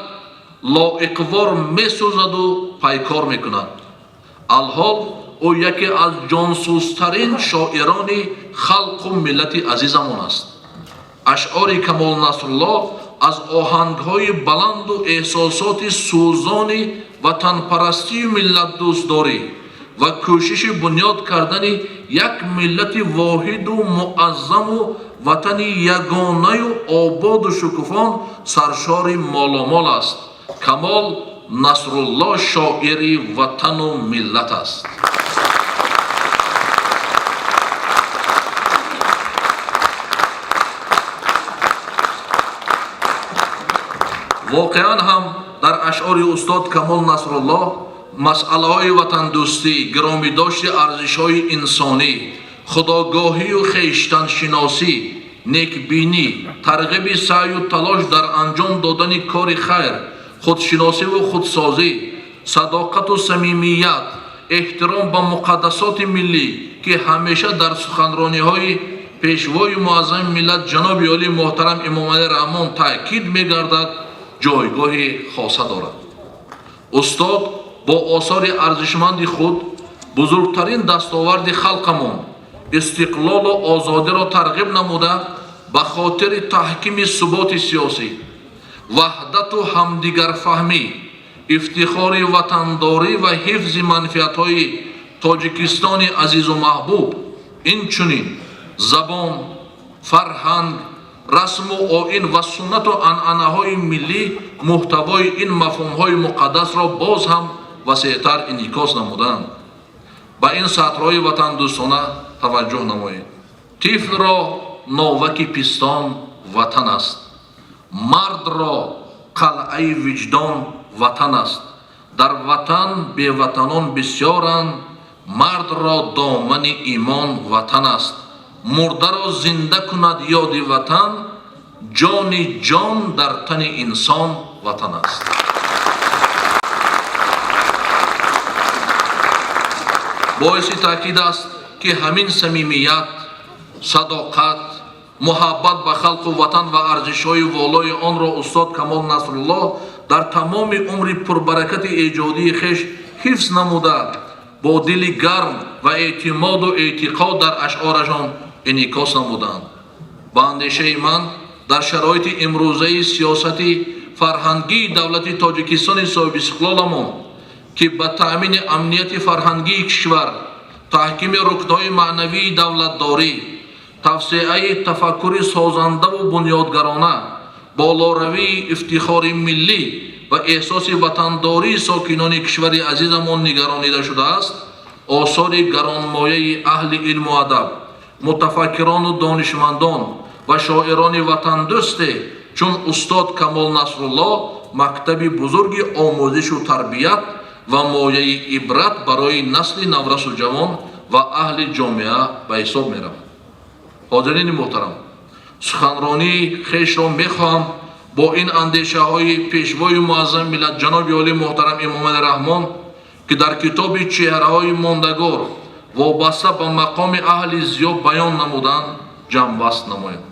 лоиқвор месӯзаду пайкор мекунад. Алҳол ӯ яке аз ҷонсӯзтарин шоирони халқу миллати азизамон аст. Ашъори Камол Насрулло аз оҳангҳои баланду эҳсосоти сӯзони ватанпарастию миллатдӯстдорӣ ва кӯшиши бунёд кардани як миллати воҳиду муаззаму ватани ягонаю ободу шукуфон саршори моломол аст. Камол Насрулло шоири ватану миллат аст. Воқеан ҳам дар ашъори устод Камол Насрулло масъалаҳои ватандӯстӣ, гиромидошти арзишҳои инсонӣ, худогоҳию хештаншиносӣ, некбинӣ, тарғиби саъю талош дар анҷом додани кори хайр, худшиносиву худсозӣ, садоқату самимият, эҳтиром ба муқаддасоти миллӣ, ки ҳамеша дар суханрониҳои пешвои муаззами миллат ҷаноби олӣ муҳтарам Эмомалӣ Раҳмон таъкид мегардад, ҷойгоҳи хоса дорад. Устод бо осори арзишманди худ бузургтарин дастоварди халқамон истиқлолу озодиро тарғиб намуда, ба хотири таҳкими суботи сиёсӣ, ваҳдату ҳамдигарфаҳмӣ, ифтихори ватандорӣ ва ҳифзи манфиатҳои Тоҷикистони азизу маҳбуб, инчунин забон, фарҳанг, расму оин ва суннату анъанаҳои миллӣ муҳтавои ин мафҳумҳои муқаддасро боз ҳам васеътар инъикос намуданд. Ба ин сатрҳои ватандӯстона таваҷҷӯҳ намоед. Тифлро новаки пистон ватан аст, мардро қалъаи виҷдон ватан аст, дар ватан беватанон бисёранд, мардро домани имон ватан аст, мурдаро зинда кунад ёди ватан, ҷони ҷон дар тани инсон ватан аст. Боиси таъкид аст, ки ҳамин самимият, садоқат, муҳаббат ба халқу ватан ва арзишҳои волои онро устод Камол Насрулло дар тамоми умри пурбаракати эҷодии хеш ҳифз намуда, бо дили гарм ва эътимоду эътиқод дар ашъорашон инъикос намуданд. Ба андешаи ман, дар шароити имрӯзаи сиёсати фарҳангии давлати Тоҷикистони соҳибистиқлоламон, ки ба таъмини амнияти фарҳангии кишвар, таҳкими рукнҳои маънавии давлатдорӣ, тавсеаи тафаккури созандаву бунёдгарона, болоравии ифтихори миллӣ ва эҳсоси ватандории сокинони кишвари азизамон нигаронида шудааст, осори гаронмояи аҳли илму адаб, мутафаккирону донишмандон ва шоирони ватандӯсте чун устод Камол Насрулло мактаби бузурги омӯзишу тарбият ва мояи ибрат барои насли наврасу ҷавон ва аҳли ҷомеа ба ҳисоб меравад. Ҳозирини муҳтарам, суханронии хешро мехоҳам бо ин андешаҳои пешвои муаззами миллат ҷаноби олӣ муҳтарам Эмомалӣ Раҳмон, ки дар китоби чеҳраҳои мондагор вобаста ба мақоми аҳли зиё баён намуданд, ҷамъбаст намоям.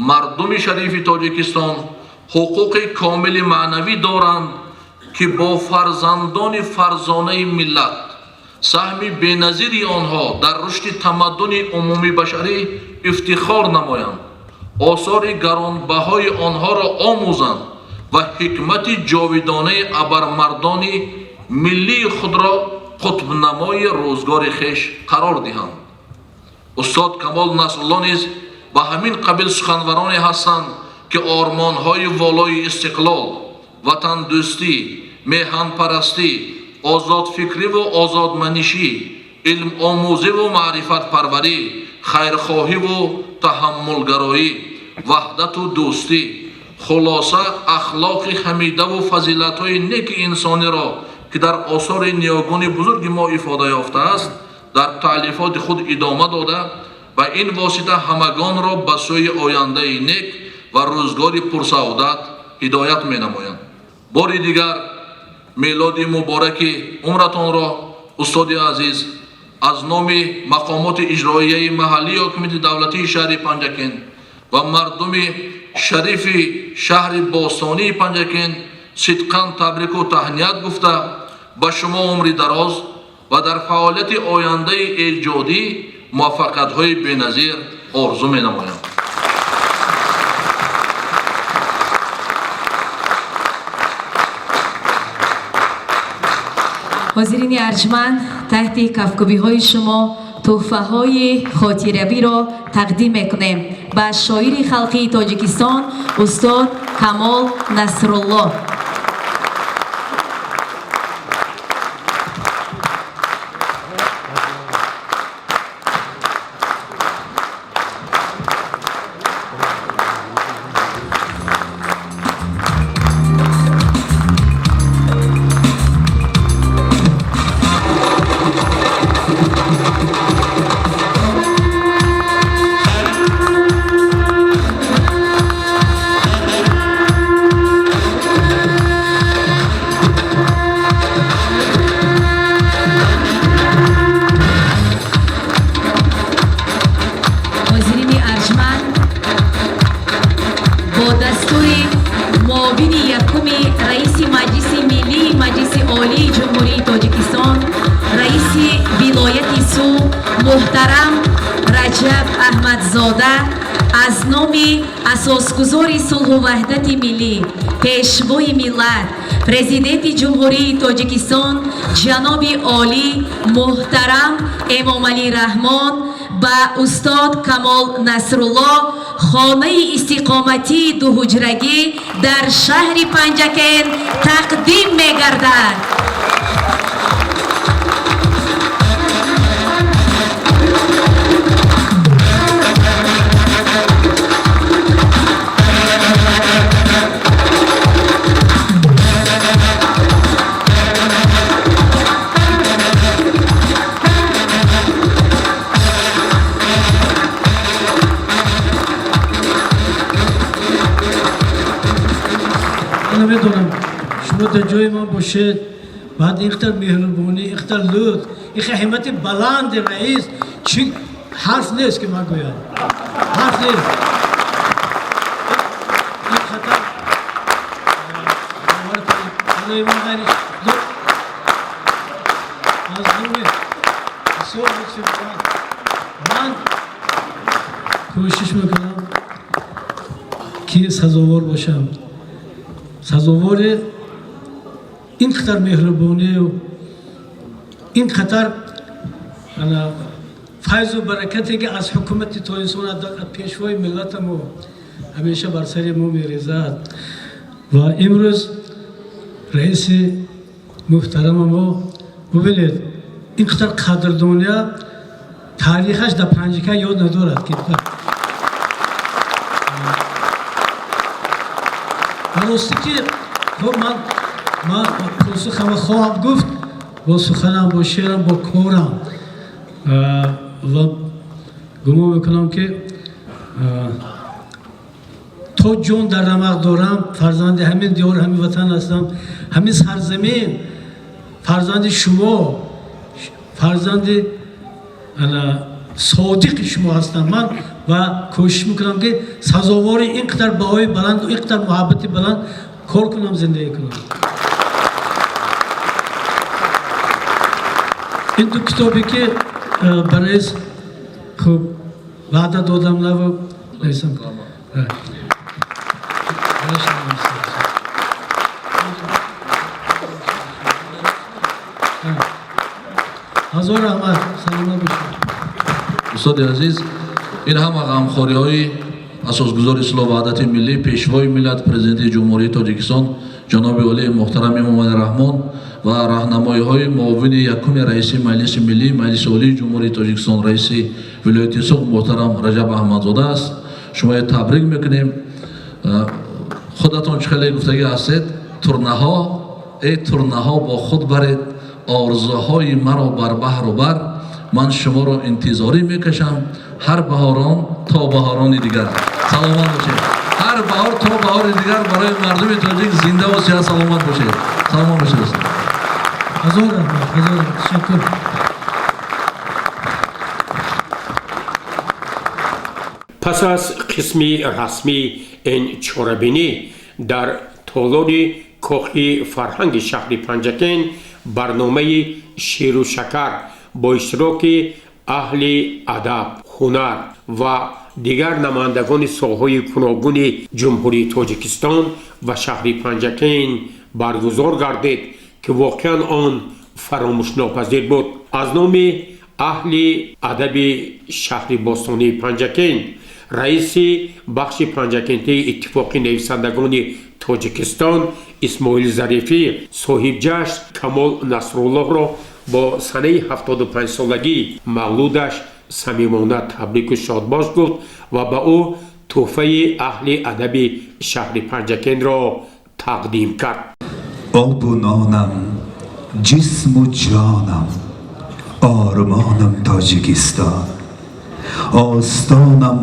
Мардуми шарифи Тоҷикистон ҳуқуқи комили маънавӣ доранд, ки бо фарзандони фарзонаи миллат саҳми беназири онҳо дар рушди тамаддуни умумибашарӣ ифтихор намоянд, осори гаронбаҳои онҳоро омӯзанд ва ҳикмати ҷовидонаи абармардони миллии худро қутбнамои рӯзгори хеш қарор диҳанд. Устод Камол Насрулло низ ба ҳамин қабил суханвароне ҳастанд, ки ормонҳои волои истиқлол, ватандӯстӣ, меҳанпарастӣ, озодфикриву озодманишӣ, илмомӯзиву маърифатпарварӣ, хайрхоҳиву таҳаммулгароӣ, ваҳдату дӯстӣ, хулоса ахлоқи ҳамидаву фазилатҳои неки инсониро, ки дар осори ниёгони бузурги мо ифода ёфтааст, дар таълифоти худ идома дода, ба ин восита ҳамагонро ба сӯи ояндаи нек ва рӯзгори пурсаодат ҳидоят менамоянд. Бори дигар мелоди мубораки умратонро, устоди азиз, аз номи мақомоти иҷроияи маҳаллии ҳокимияти давлатии шаҳри Панҷакент ва мардуми шарифи шаҳри бостонии Панҷакент сидқан табрику таҳният гуфта, ба шумо умри дароз ва дар фаъолияти ояндаи эҷодӣ муваффақиятҳои беназир орзу менамоям. Ҳозирини арҷманд, таҳти кафкӯбиҳои шумо тӯҳфаҳои хотиравиро тақдим мекунем ба шоири халқии Тоҷикистон устод Камол Насрулло. Муҳтарам Раҷаб Аҳмадзода аз номи асосгузори сулҳу ваҳдати миллӣ, пешвои миллат, президенти Ҷумҳурии Тоҷикистон ҷаноби олӣ муҳтарам Эмомалӣ Раҳмон ба устод Камол Насрулло хонаи истиқоматии дуҳуҷрагӣ дар шаҳри Панҷакент тақдим мегардад. Намедонам, шумо дар ҷои ман бошед, баъд ин қадар меҳрубонӣ, ин қадар лутф, ин қадар ҳиммати баланди раис, чӣ ҳарф нест ки ман гӯям, ҳарф нест. Ин хатар барои ман ғайри аз номи бисёр лутфи баланд ман кӯшиш мекунам ки сазовор бошам, сазовори ин қадар меҳрубонию ин қадар файзу баракате ки аз ҳукумати Тоҷикистон, аз пешвои миллатамо ҳамеша бар сари мо мерезад. Ва имрӯз раиси муҳтарама мо, бубинед, ин қадар қадрдония таърихаш дар Панҷакент ёд надорад ки рости ки хоб ман посухама хоҳам гуфт бо суханам, бо шеърам, бо корам, ва гумон мекунам ки то ҷон дар рамақ дорам, фарзанди ҳамин диёр, ҳамин ватан ҳастам, ҳамин сарзамин, фарзанди шумо, фарзанди содиқи шумо ҳастам ман ва кӯшиш мекунам ки сазовори ин қадар баҳои баланд, ин қадар муҳаббати баланд кор кунам, зиндагӣ кунам. Ин ду китобе ки ба раис хуб ваъда додам наву раисам. Ҳазор раҳмат, саломат бошед. Устоди азиз, ин ҳама ғамхориҳои асосгузори сулҳу ваҳдати миллӣ, пешвои миллат, президенти Ҷумҳурии Тоҷикистон ҷаноби олии муҳтарам Эмомалӣ Раҳмон ва раҳнамоиҳои муовини якуми раиси Маҷлиси миллӣ, Маҷлиси Олии Ҷумҳурии Тоҷикистон, раиси вилояти Суғд муҳтарам Раҷаб Аҳмадзода аст. Шуморо табрик мекунем. Худатон чӣ хеле гуфтагӣ ҳастед, турнаҳо, эй турнаҳо, бо худ баред орзуҳои маро бар баҳру бар, ман шуморо интизорӣ мекашам ҳар баҳорон то баҳорони дигар. Саломат бошед. Ҳар баҳор то баҳори дигар барои мардуми тоҷик зинда ва сиҳат, саломат бошед. Саломат бошед, устод. Ҳазор раҳмат, ҳазор раҳмат, ташаккур. Пас аз қисми расмии ин чорабинӣ дар толори кохи фарҳанги шаҳри Панҷакент барномаи шеру шакар бо иштироки аҳли адаб, ҳунар ва дигар намояндагони соҳаҳои гуногуни Ҷумҳурии Тоҷикистон ва шаҳри Панҷакент баргузор гардид ки воқеан он фаромӯшнопазир буд. Аз номи аҳли адаби шаҳри бостонии Панҷакент раиси бахши панҷакентии Иттифоқи нависандагони Тоҷикистон Исмоил Зарифӣ соҳибҷашн Камол Насруллоҳро бо санаи 75-солагии мавлудаш самимона табрику шодбош гуфт ва ба ӯ тӯҳфаи аҳли адаби шаҳри Панҷакентро тақдим кард. Обу нонам, ҷисму ҷонам, ормонам Тоҷикистон, остонам,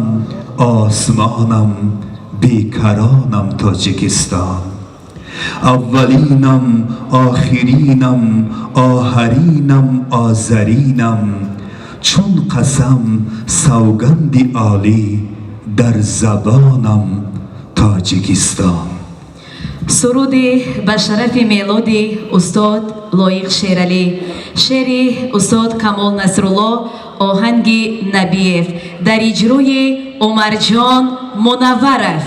осмонам, бекаронам Тоҷикистон, аввалинам, охиринам, оҳаринам, озаринам, чун қасам савганди олӣ дар забонам Тоҷикистон. Суруди ба шарафи мелоди устод Лоиқ Шералӣ, шеъри устод Камол Насрулло Оҳанги Набиев дар иҷрои Умарҷон Мунавваров.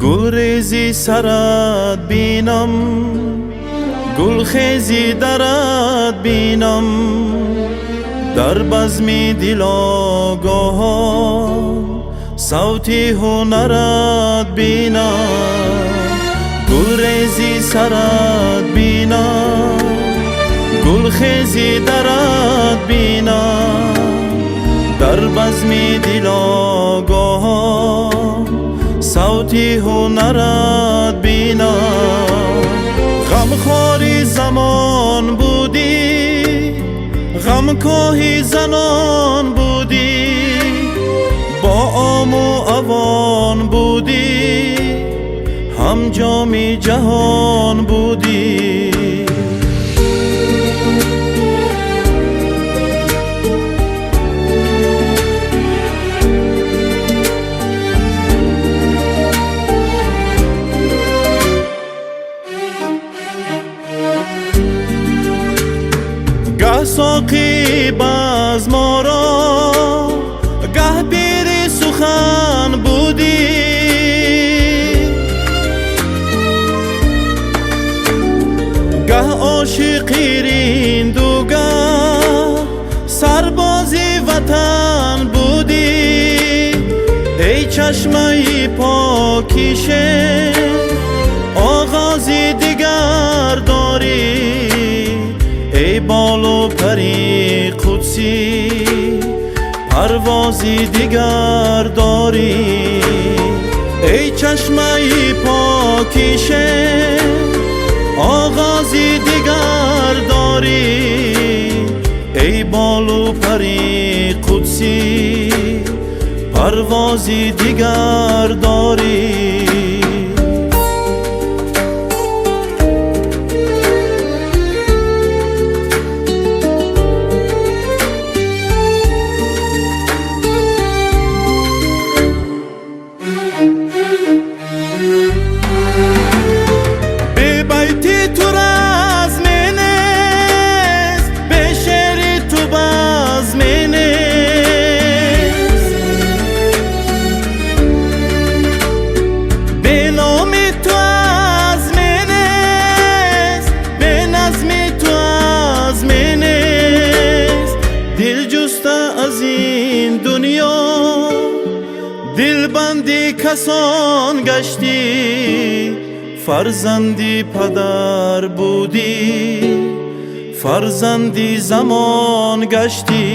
Гулрези сарат бинам, гулхези дарат бинам, дар базми дилогоҳон савти ҳунарат бинам. Гулрези сарат бинам, гулхези дарат бинам, дар базми дилогоҳон савти ҳунарат бинам. Ғамхори замон будӣ, ғамкоҳи занон будӣ, бо ому авон будӣ, ҳамҷоми ҷаҳон будӣ. Гаҳ соқи базморо, гаҳ пири сухан будӣ, гаҳ ошиқи ринду, гаҳ сарбози ватан будӣ. Эй чашмаи покише, оғози дигар дорӣ, эй болу пари қудсӣ, парвози дигар дорӣ. Эй чашмаи покише, оғози дигар дорӣ, эй болу пари қудсӣ, парвози дигар дорӣ. Бебайти ту разме нест, бешери ту базме нест, беноми ту азме нест, беназми ту азме нест. Дил ҷуста аз ин дунё, дилбанди касон гаштӣ, фарзанди падар будӣ, фарзанди замон гаштӣ.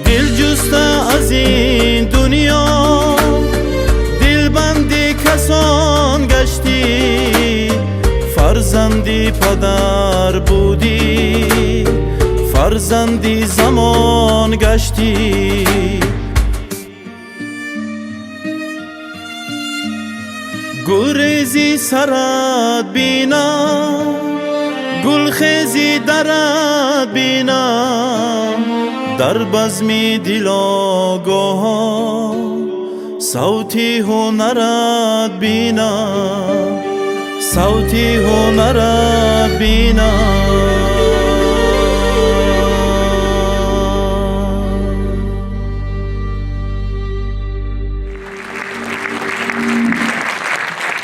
Дил ҷуста аз ин дунё, дилбанди касон гаштӣ, фарзанди падар будӣ, фарзанди замон гаштӣ. Гулрези сарат бинам, гулхези дарат бинам, дар базми дилогоҳон савти ҳунарат бинам, савти ҳунарат бинам.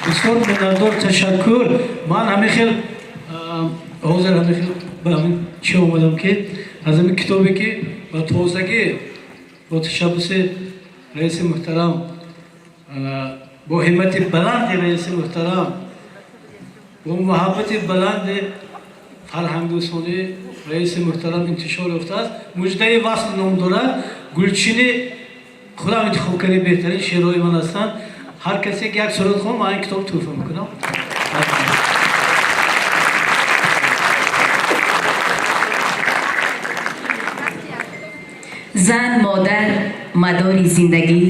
Бисёр миннатдор, ташаккур. Ман ҳамин хел ҳозир ҳамин хел ба ҳамин чӣ омадам, ки аз ҳамин китобе, ки ба тозагӣ бо ташаббуси раиси муҳтарам, бо ҳиммати баланди раиси муҳтарам, бо муҳаббати баланди фарҳангдӯстонии раиси муҳтарам интишор ёфтааст, «Муждаи васл» ном дорад. Гулчини худам интихоб карди, беҳтарин шеърҳои ман ҳастанд. Ҳар касе ки як сурат хон, ман ин китоб тӯҳфа мекунам. Зан, модар мадори зиндагӣ,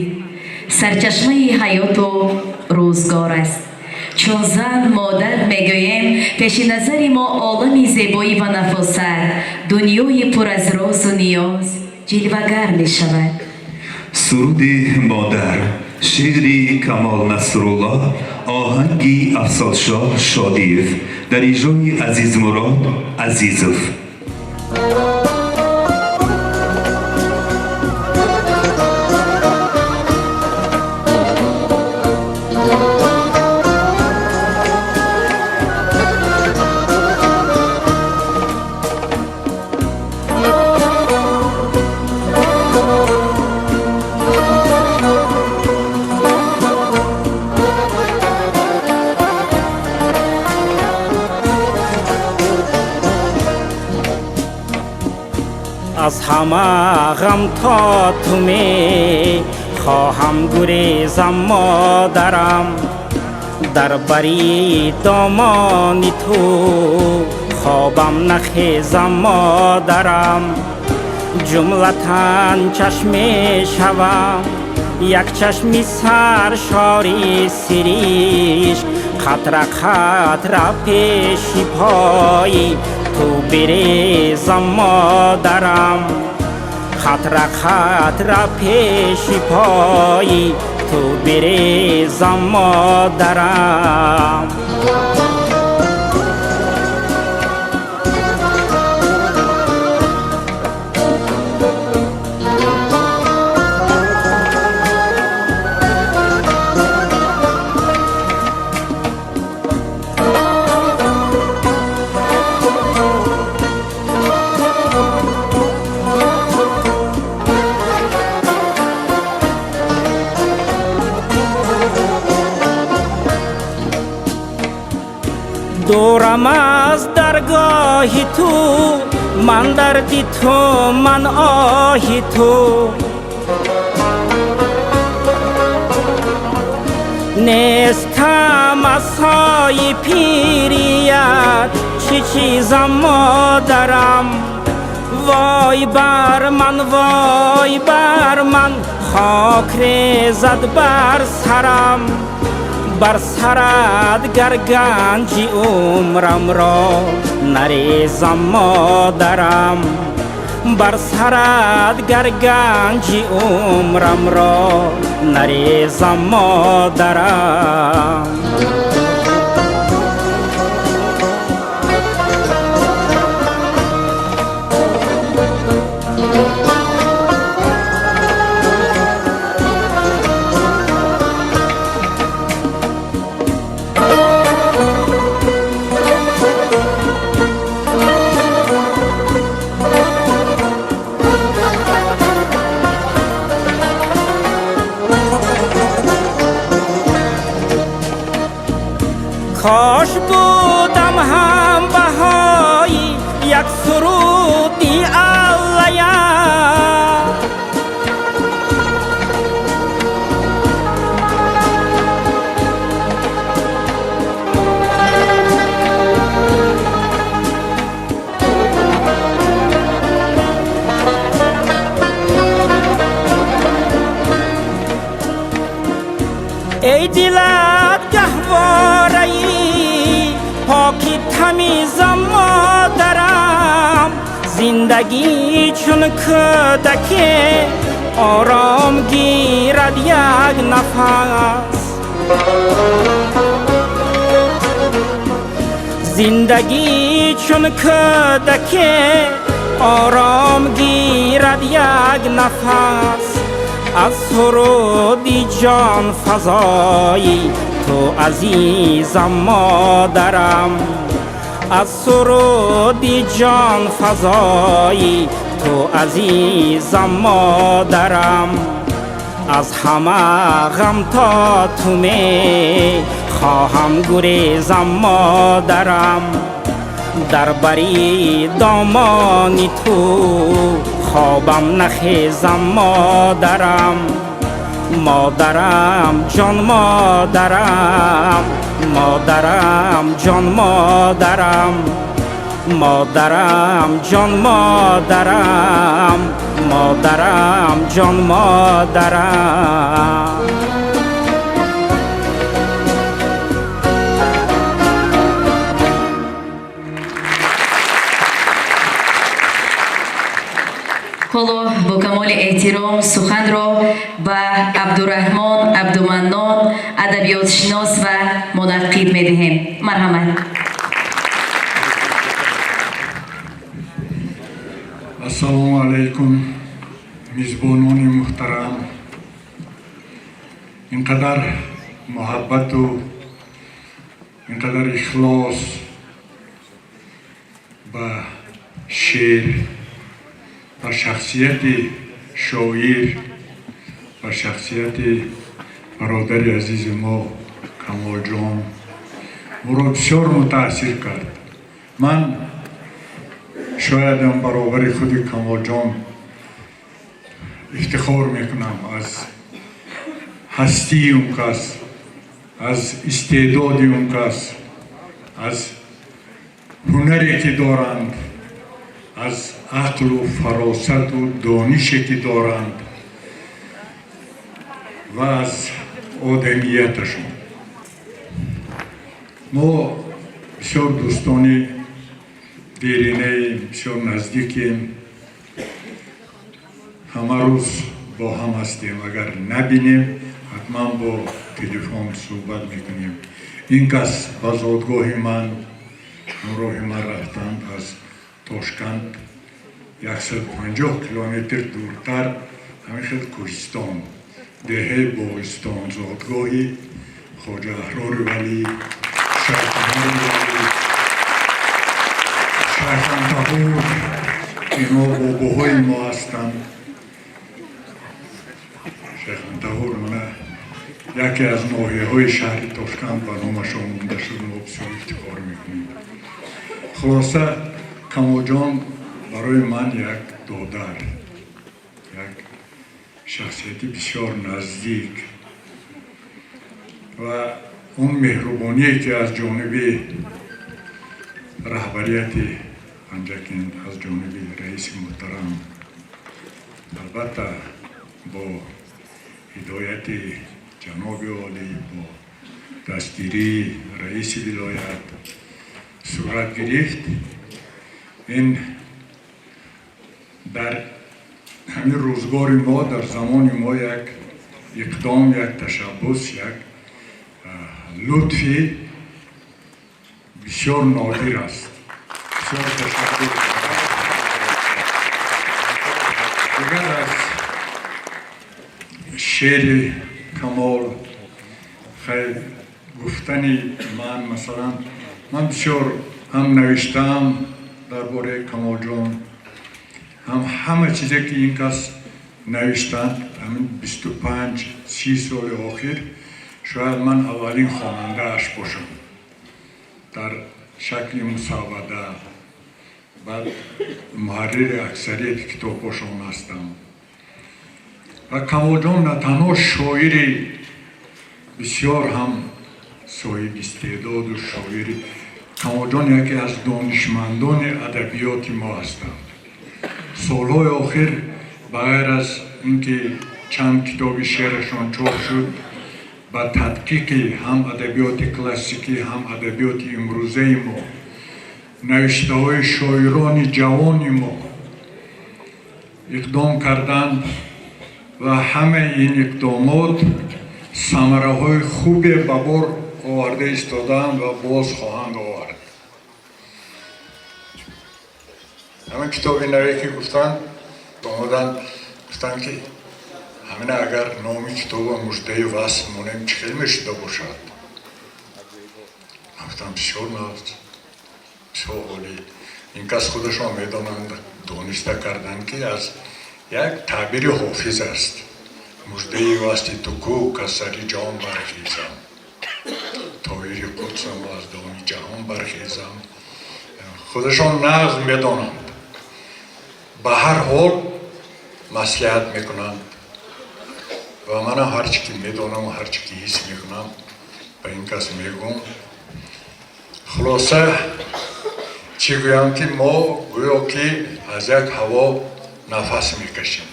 сарчашмаи ҳаёту рӯзгор аст. Чун зан модар мегӯем, пеши назари мо олами зебоӣ ва нафосат, дунёи пур аз розу ниёз ҷилвагар мешавад. Суруди модар, шеъри Камол Насрулло, оҳанги Афзалшоҳ Шодиев, дар иҷрои Азизмурод Азизов. Аз ҳама ғам то ту мехоҳам гурезам, модарам, дар бари домони ту хобам нахезам, модарам. Ҷумлатан чашме шавам, як чашми саршори сиришк, қатра қатра пеши пои ту бирезам, модарам, қатра қатра пеши пои ту бирезам, модарам. Дурам аз даргоҳи ту, ман дарди ту, ман оҳи ту, нестам асои пирият, чӣ чизам, модарам? Вой бар ман, вой бар ман, хок резад бар сарам, бар сарат гар ганҷи умрамро нарезам, модарам, бар сарат гар ганҷи умрамро нарезам, модарам. Кош будам ҳам баҳои як суруди аллая, эй дилат гаҳвораи поки тамизам, модарам, зиндагӣ чун кӯдаке ором гирад як нафас, зиндагӣ чун кӯдаке ором гирад як нафас. Аз суруди ҷонфазои ту азизам, модарам, аз суруди ҷонфазои ту азизам, модарам. Аз ҳама ғам то ту мехоҳам гурезам, модарам, дар бари домони ту хобам нахезам, модарам. Модарам ҷон, модарам, модарам ҷон, модарам, модарам ҷон, модарам, модарам ҷон, модарам. Ҳоло бо камоли эҳтиром суханро ба Абдураҳмон Абдуманнон, адабиётшинос ва мунаққид медиҳем. Марҳамат. Ассалому алайкум, мизбонони муҳтарам. Ин қадар муҳаббату ин қадар ихлос ба шеър, ба шахсияти шоир, ба шахсияти бародари азизи мо Камолҷон моро бисёр мутаассир кард. Ман шоядам баробари худи Камолҷон ифтихор мекунам аз ҳастии он кас, аз истеъдоди он кас, аз ҳунаре ки доранд, аз ақлу фаросату донише ки доранд ва аз одамияташон. Мо бисёр дӯстони деринаем, бисёр наздикем, ҳама рӯз бо ҳам ҳастем. Агар набинем, ҳатман бо телефон суҳбат мекунем. Ин кас ба зодгоҳи ман ҳамроҳи ман рафтанд, аз Тошканд 150 километр дуртар, ҳамин хел кӯҳистон, деҳаи Боғистон, зодгоҳи Хоҷа Аҳрори Валӣ, Шайхумари Валӣ, Шайхантаҳур. Инҳо бобоҳои мо ҳастанд. Шайхантаҳур мана яке аз ноҳияҳои шаҳри Тошканд ба номашон монда шуд. Мо бисёр ифтихор мекунем. Хулоса, Камолҷон барои ман як додар, як шахсияти бисёр наздик ва он меҳрубоние ки аз ҷониби раҳбарияти Панҷакент, аз ҷониби раиси муҳтарам, албатта бо ҳидояти ҷаноби олӣ, бо дастгирии раиси вилоят сурат гирифт, ин дар ҳамин рӯзгори мо, дар замони мо як иқдом, як ташаббус, як лутфи бисёр нодир аст. Бисёр ташаккур. Дигар аз шеъри Камол хайр гуфтани ман, масалан, ман бисёр ҳам навиштаам дар бораи Камолҷон, ҳам ҳама чизе ки ин кас навиштанд ҳамин 25-30 соли охир, шояд ман аввалин хонандааш бошам дар шакли мусаввада, баъд муҳаррири аксарияти китобҳошон ҳастам. Ва Камолҷон на танҳо шоири бисёр ҳам соҳибистеъдоду шоири, Камолҷон яке аз донишмандони адабиёти мо ҳастанд. Солҳои охир, ба ғайр аз ин ки чанд китоби шеърашон чоп шуд, ба тадқиқи ҳам адабиёти классикӣ, ҳам адабиёти имрӯзаи мо, навиштаҳои шоирони ҷавони мо иқдом карданд ва ҳамаи ин иқдомот самараҳои хубе ба бор оварда истодаанд ва боз хоҳанд овард. Ҳамин китоби наве ки гуфтанд, омаданд, гуфтанд ки ҳамина агар номи китоба «Муждаи васл» монем, чӣ хел мешуда бошад? Ман гуфтам, бисёр нағз, бисёр олӣ. Ин кас худашон медонанд, дониста карданд ки аз як таъбири Ҳофиз аст: «Муждаи васли ту ку, каз сари ҷон бархезам, тоири қудсаму аз доми ҷаҳон бархезам». Худашон нағз медонанд, ба ҳар ҳол маслиҳат мекунанд ва манам ҳарчи ки медонаму ҳарчи ки ҳис мекунам, ба ин кас мегӯм. Хулоса, чӣ гӯям, ки мо гӯё ки аз як ҳаво нафас мекашем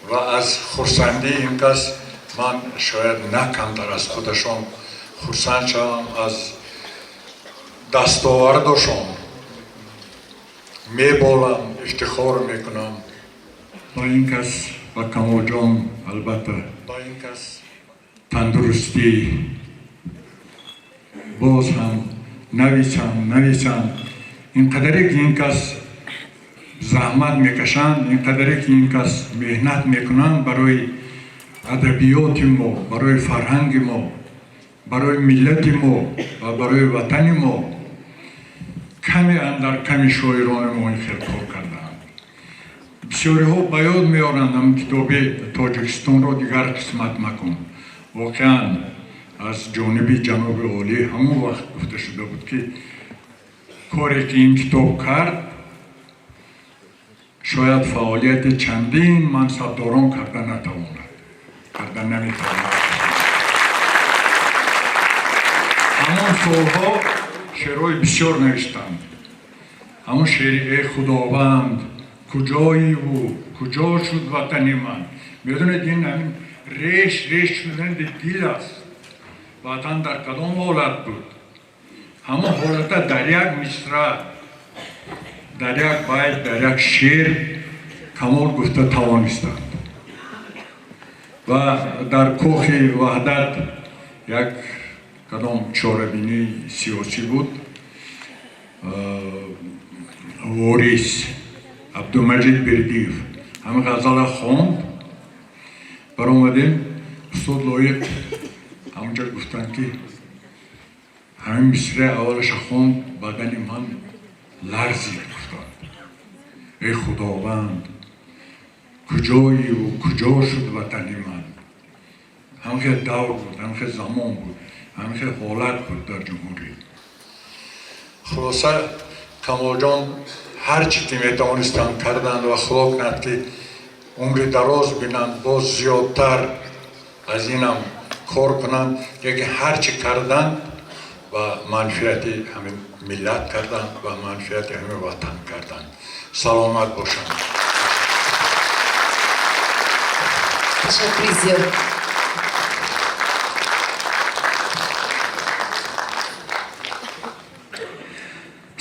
ва аз хурсандии ин кас ман шояд на камтар аз худашон хурсанд шавам, аз дастовардошон меболам, ифтихор мекунам. Ба ин кас, ба Камолҷон, албатта, тандурустӣ, боз ҳам нависанд, нависанд. Ин қадаре ки ин кас заҳмат мекашанд, ин қадаре ки ин кас меҳнат мекунанд барои адабиёти мо, барои фарҳанги мо, барои миллати мо ва барои ватани мо, каме андар ками шоирони мо ин хел кор кардаанд. Бисёриҳо ба ёд меоранд ҳам китоби «Тоҷикистонро дигар қисмат макун». Воқеан, аз ҷониби ҷаноби олӣ ҳамон вақт гуфта шуда буд, ки коре ки ин китоб кард, шояд фаъолияти чандин мансабдорон карда натавонад, карда наметавонад. Ҳамон солҳо шеърҳои бисёр навиштанд. Ҳамон шеъри «Эй Худованд, куҷоиву куҷо шуд ватани ман», медонед, ин ҳамин реш реш шудани дил аст. Ватан дар кадом ҳолат буд, ҳамон ҳолата дар як мисра, дар як байт, дар як шеър Камол гуфта тавонистанд. Ва дар Кохи Ваҳдат як кадом чорабинии сиёсӣ буд, Ворис Абдумаҷид Бердиев ҳамин ғазала хонд. Баромадем, устод Лоиқ ҳамонҷа гуфтанд, ки ҳамин мисраи аввалаша хонд, бадани ман ларзид. Гуфтанд: «Эй Худованд, куҷоиву куҷо шуд ватани ман?» Ҳамин хел давр буд, ҳамин хел замон буд, ҳамин хел ҳолат буд дар ҷумҳурӣ. Хулоса, Камолҷон ҳар чӣ ки метавонистанд, карданд ва Худо кунад, ки умри дароз бинанд, боз зиёдтар аз инам кор кунанд. Лекин ҳар чӣ карданд, ба манфиати ҳамин миллат карданд, ба манфиати ҳамин ватан карданд. Саломат бошанд. Ташаккури зиёд.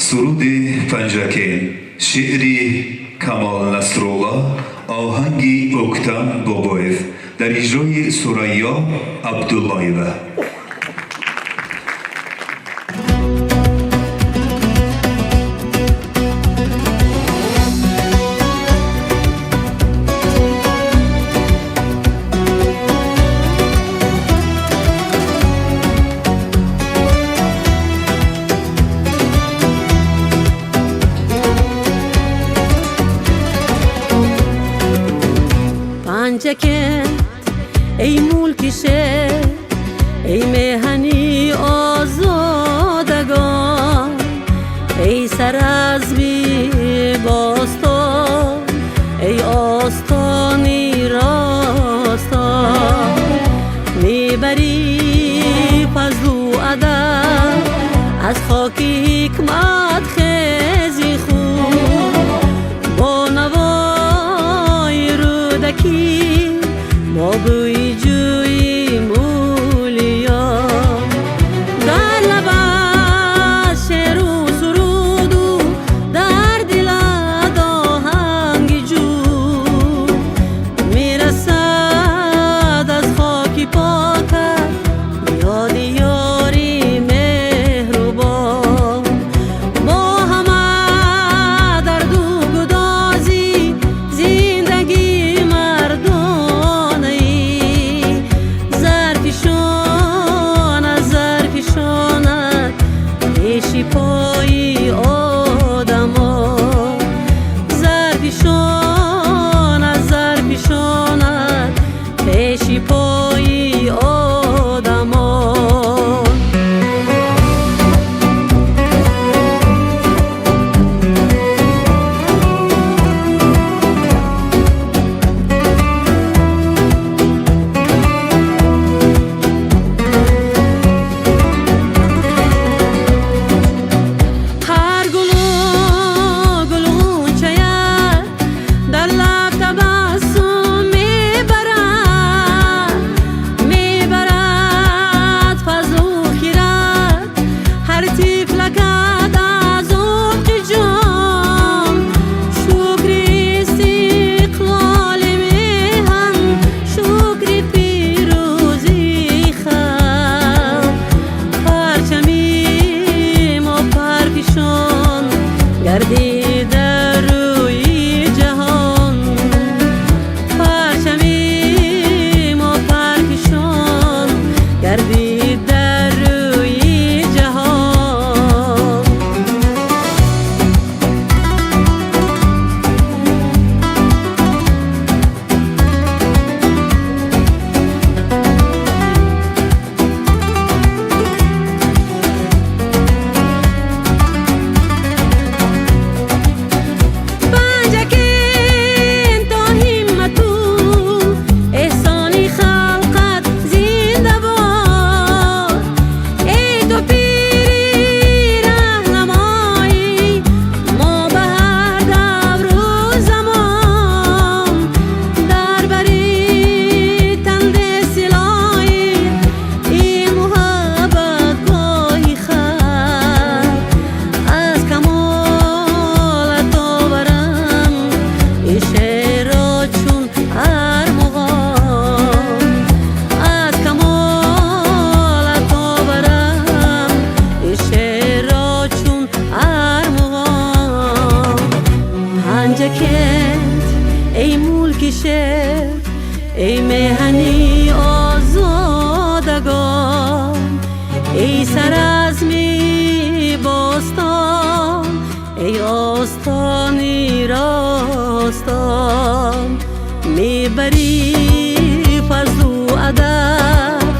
Суруди Панҷакент, шеъри Камол Насрулло, оҳанги Ӯктам Бобоев, дар иҷрои Сурайё Абдуллоева. Панҷакент, эй мулки шеър, эй меҳани озодагон, эй саразми бостон, эй остони ростон, мебарӣ фазлу адаб аз хоки ҳикмат хези худ, бо навои Рӯдакӣ мо бӯи ҷӯи мулиён. Панҷакент, эй мулки шер, эй меҳани озодагон, эй саразми бостон, эй остони ростон, мебарӣ фазлу адаб,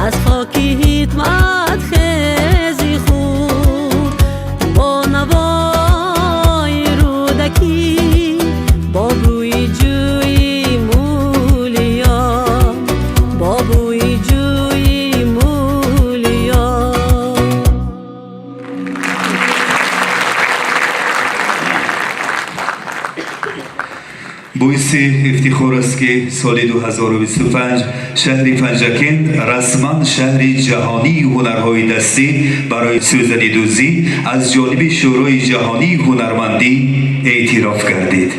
аз хоки ҳикмат хези худ, бо навои Рӯдакӣ, бо бӯи ҷӯи Мӯлиён, бо бӯи ҷӯи Мӯлиён. Боиси ифтихор аст, ки соли 2025 шаҳри Панҷакент расман шаҳри ҷаҳонии ҳунарҳои дастӣ барои сӯзанидӯзӣ аз ҷониби Шӯрои ҷаҳонии ҳунармандӣ эътироф гардид.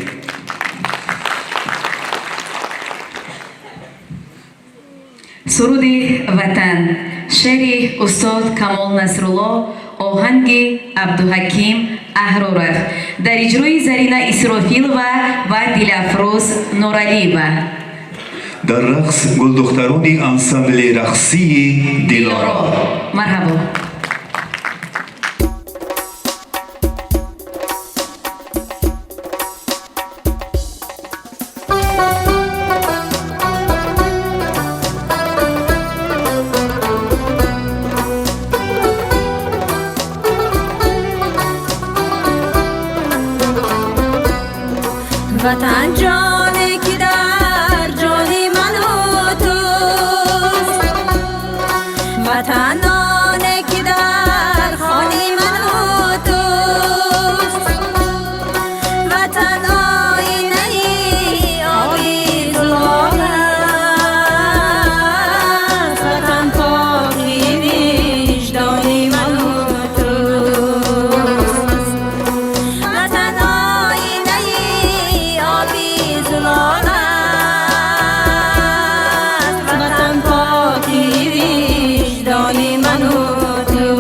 Суруди Ватан, шеъри устод Камол Насрулло, оҳанги Абдуҳаким Аҳроров, дар иҷрои Зарина Исрофилова ва Дилафрӯз Нуралиева. Дар рақс гулдухтарони ансамбли рақсии Дилоро. Марҳабо. Ватан ҷоне ки дар ҷони ману туст, Ватан оне ки дар хони ману туст, Ватан оинаи оби зулол аст, Ватан поки виҷдони ману туст, Ватан оинаи оби зулол аст, Ватан поки виҷдони ману туст.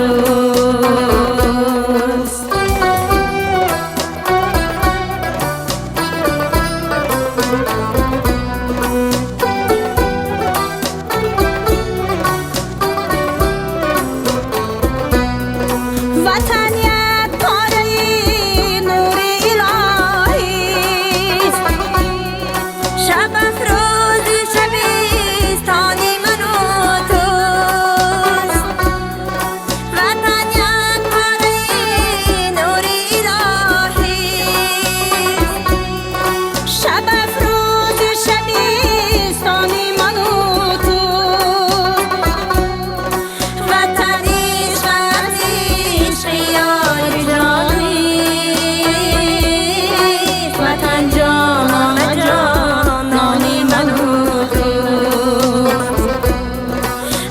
Ватан як пораи нури илоҳист, шабафрӯзи шабистони ману туст. Ватан як пораи нури илоҳист, шабафрӯзи шабистони ману туст. Ватан ишқ аст, ишқи ёри ҷонист, Ватан ҷонона ҷонони ману туст.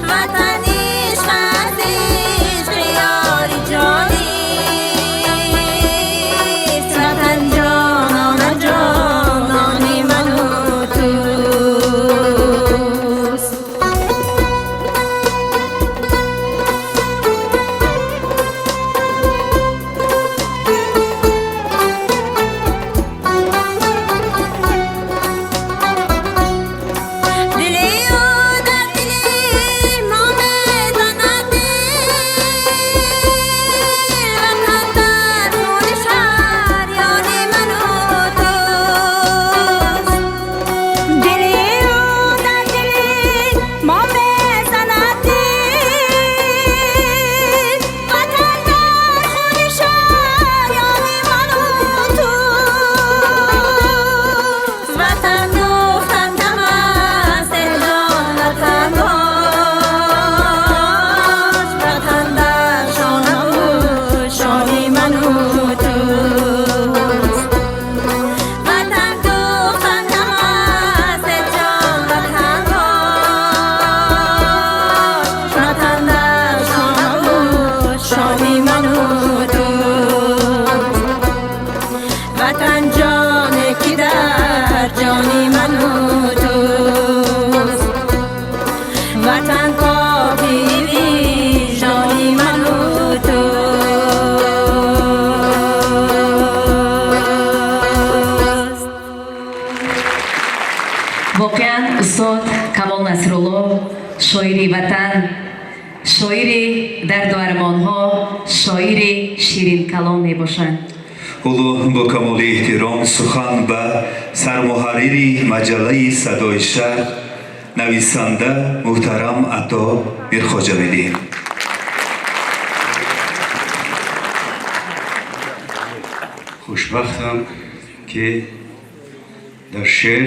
Ватан ишқ аст, ишқи ёри ҷонист, Ватан ҷонона ҷонони ману туст. Дили ӯ дар дили мо мезанад дил, Ватан дар хуни шаҳрёни ману туст. Дили ӯ дар дили мо мезанад дил, Ватан дар хуни шаҳрёни ману туст. Ватан гуфтан кам аст, эй ҷон, ватан бош, Ватан дар шонаву шони ману туст. Ватан гуфтан кам аст, эй ҷон, ватан бош, Ватан дар шонаву шони ману туст. Ватан ҷоне ки дар ҷони ману туст, Ватан поки виҷдони ману туст. Шоири Ватан, шоири дарду армонҳо, шоири ширинкалом мебошанд. Ҳоло бо камоли эҳтиром сухан ба сармуҳаррири маҷаллаи «Садои Шарқ», нависанда муҳтарам Ато Мирхоҷа медиҳем. Хушбахтам, ки дар шеър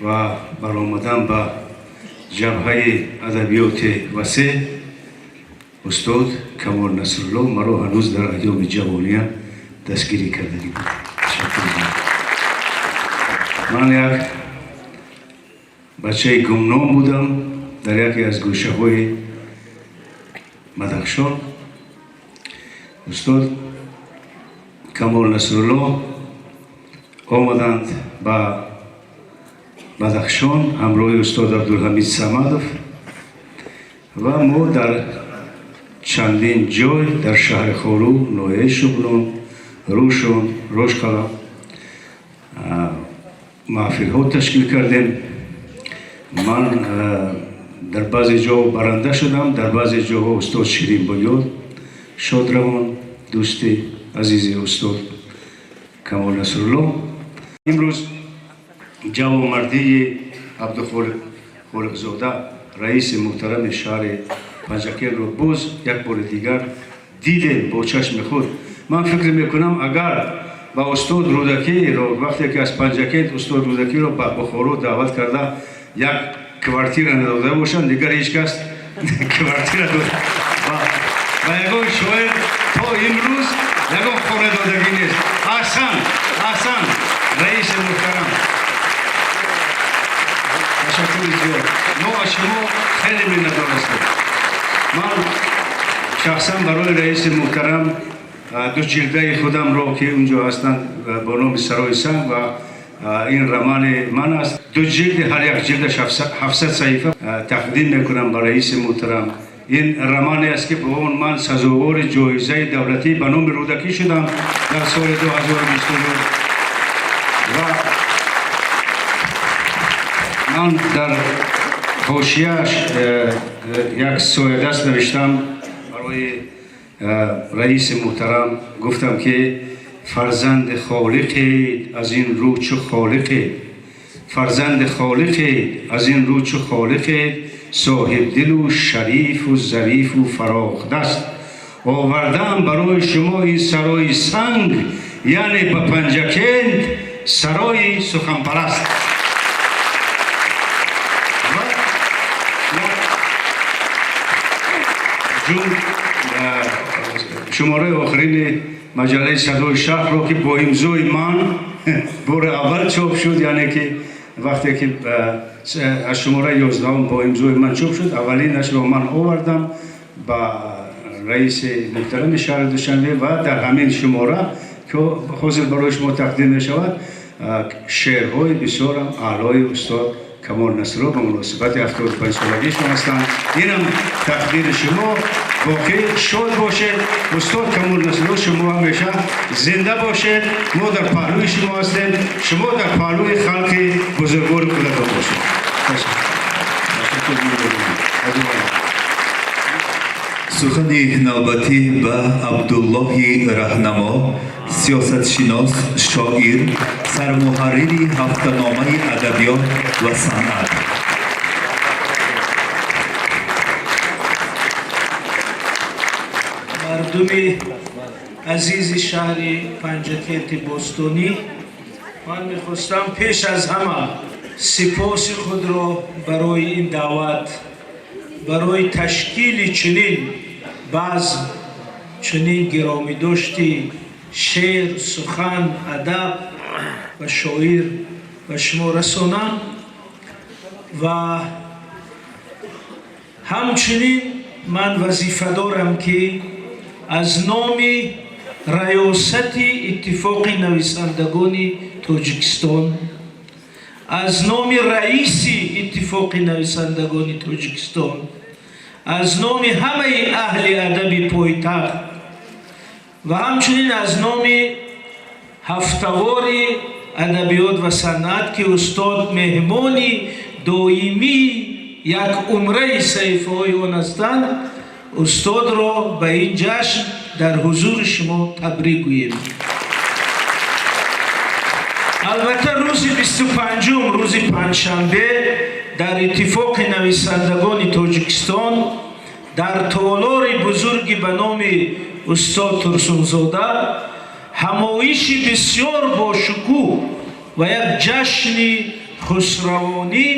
ва баромадан ба ҷабҳаи адабиёти васеъ устод Камол Насрулло маро ҳанӯз дар айёми ҷавониям дастгирӣ кардагӣ буд. Ман як бачаи гумном будам дар яке аз гӯшаҳои Бадахшон. Устод Камол Насрулло омаданд ба Бадахшон ҳамроҳи устод Абдулҳамид Самадов ва мо дар чандин ҷой дар шаҳри Хоруғ, ноҳияи Шуғнон, Рӯшон, Рошқала маҳфилҳо ташкил кардем. Ман дар баъзе ҷо баранда шудам, дар баъзе ҷоҳо устод Ширин Бунёд шодравон, дӯсти азизи устод Камол Насрулло. Имрӯз ҷавонмардии Абдухолиқ Холиқзода, раиси муҳтарами шаҳри Панҷакентро боз як бори дигар дидем бо чашми худ. Ман фикр мекунам, агар ба устод Рӯдакиро, вақте ки аз Панҷакент устод Рӯдакиро ба Бухоро даъват карда, як квартира надода бошанд, дигар ҳеҷ кас квартира ба ягон шоир то имрӯз ягон хона додагӣ нест. Аҳсан, аҳсан, раиси муҳтарам, ташаккури зиёд. Мо аз шумо хеле миннатдор ҳастем. Ман шахсан барои раиси муҳтарам ду ҷилдаи худамро, ки унҷо ҳастанд бо номи «Сарои санг» ва ин романи ман аст, ду ҷилди, ҳар як ҷилдаш 700 саҳифа, тақдим мекунам ба раиси муҳтарам. Ин романе аст, ки бо он ман сазовори ҷоизаи давлатӣ ба номи Рӯдакӣ шудам дар соли 2022 ва ман дар ҳошияш як соядаст навиштам барои раиси муҳтарам. Гуфтам, ки фарзанди холиқед, аз ин рӯ чу холиқед, фарзанди холиқед, аз ин рӯ чу холиқед, соҳибдилу шарифу зарифу фароғдаст. Овардаам барои шумо ин сарои санг, яъне ба Панҷакент сарои суханпараст. Ва ҷун шумораи охирини маҷаллаи «Садои Шарқро», ки бо имзои ман бори аввал чоп шуд, яъне ки вақте ки аз шумораи 11-ум бо имзои ман чоп шуд, аввалинашро ман овардам ба раиси муҳтарами шаҳри Душанбе. Ва дар ҳамин шумора, ки ҳозир барои шумо тақдим мешавад, шеърҳои бисёрам аълои устод Камол Насрулло ба муносибати 75-солагишон ҳастанд. Инам тақдири шумо. Боқӣ шод бошед, устод Камол Насрулло, шумо ҳамеша зинда бошед. Мо дар паҳлӯи шумо ҳастем, шумо дар паҳлӯи халқи бузургвори худатон бошед. Сухани навбатӣ ба Абдуллоҳи Раҳнамо, сиёсатшинос, шоир, сармуҳаррири ҳафтаномаи «Адабиёт ва санъат». Мардуми азизи шаҳри Панҷакенти бостонӣ, ман мехостам пеш аз ҳама сипоси худро барои ин даъват, барои ташкили чунин базм, чунин гиромидошти шеър, сухан, адаб ва шоир ба шумо расонам ва ҳамчунин ман вазифа дорам, ки аз номи раёсати Иттифоқи нависандагони Тоҷикистон, аз номи раиси Иттифоқи нависандагони Тоҷикистон, аз номи ҳамаи аҳли адаби пойтахт ва ҳамчунин аз номиҳафтавори адабиёт ва санъат, ки устод меҳмони доимии як умраи саҳифаҳои он ҳастанд, устодро ба ин ҷашн дар ҳузури шумо табрик гӯем. Албатта, рӯзи 25-ум, рӯзи панҷшанбе, дар Иттифоқи нависандагони Тоҷикистон дар толори бузурги ба номи устод Турсунзода ҳамоиши бисёр бошукӯҳ ва як ҷашни хусравонӣ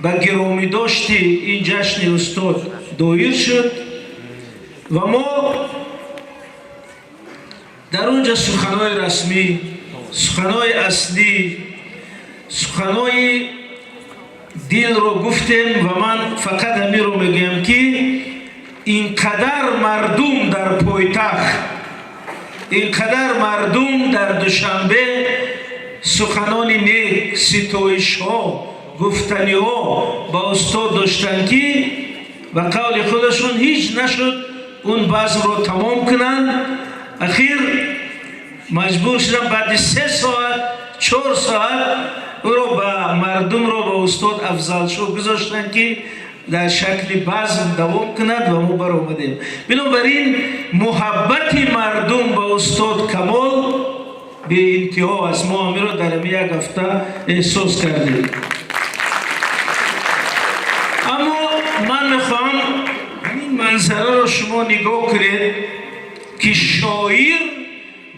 ба гиромидошти ин ҷашни устод доир шуд ва мо дар он ҷо суханҳои расмӣ, суханҳои аслӣ, суханҳои дилро гуфтем. Ва ман фақат ҳаминро мегӯям, ки ин қадар мардум дар пойтахт, ин қадар мардум дар Душанбе суханони нек, ситоишҳо, гуфтаниҳо ба устод доштанд, ки ба қавли худашон ҳеҷ нашуд он базмро тамом кунанд. Ахир маҷбур шудам баъди 3 соат, 4 соат ӯро ба мардумро ба устод Афзалшоҳ гузоштанд, ки дар шакли базм давом кунад, ва мо баромадем. Бинобар ин муҳаббати мардум ба устод Камол беинтиҳо аст. Мо ҳаминро дар ҳамин як ҳафта эҳсос кардем. Аммо ман мехоҳам ҳамин манзараро шумо нигоҳ кунед, ки шоир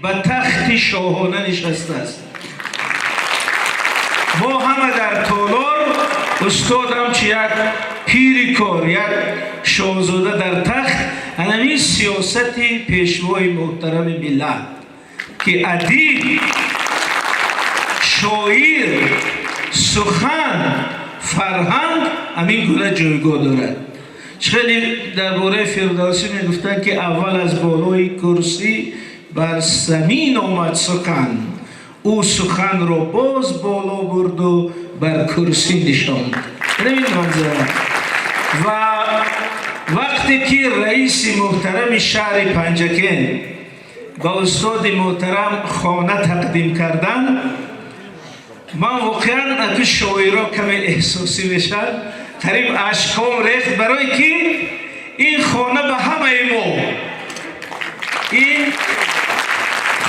ба тахти шоҳона нишастааст, мо ҳама дар толор, устод ҳамчу як пири кор, як шоҳзода дар тахт. Ҳамин сиёсати пешвои муҳтарами миллат, ки адиб, шоир, сухан, фарҳанг ҳамин гуна ҷойгоҳ дорад. Хеле дар бораи Фирдавсӣ мегуфтанд, ки аввал аз болои курсӣ бар замин омад сухан, ӯ суханро боз боло бурду бар курсӣ нишонд. Ҳамин манзара. Ва вақте ки раиси муҳтарами шаҳри Панҷакент ба устоди муҳтарам хона тақдим карданд, ман воқеан, аку шоиро каме эҳсосӣ мешавад, қариб ашком рехт, барое ки ин хона ба ҳамаи мо, ин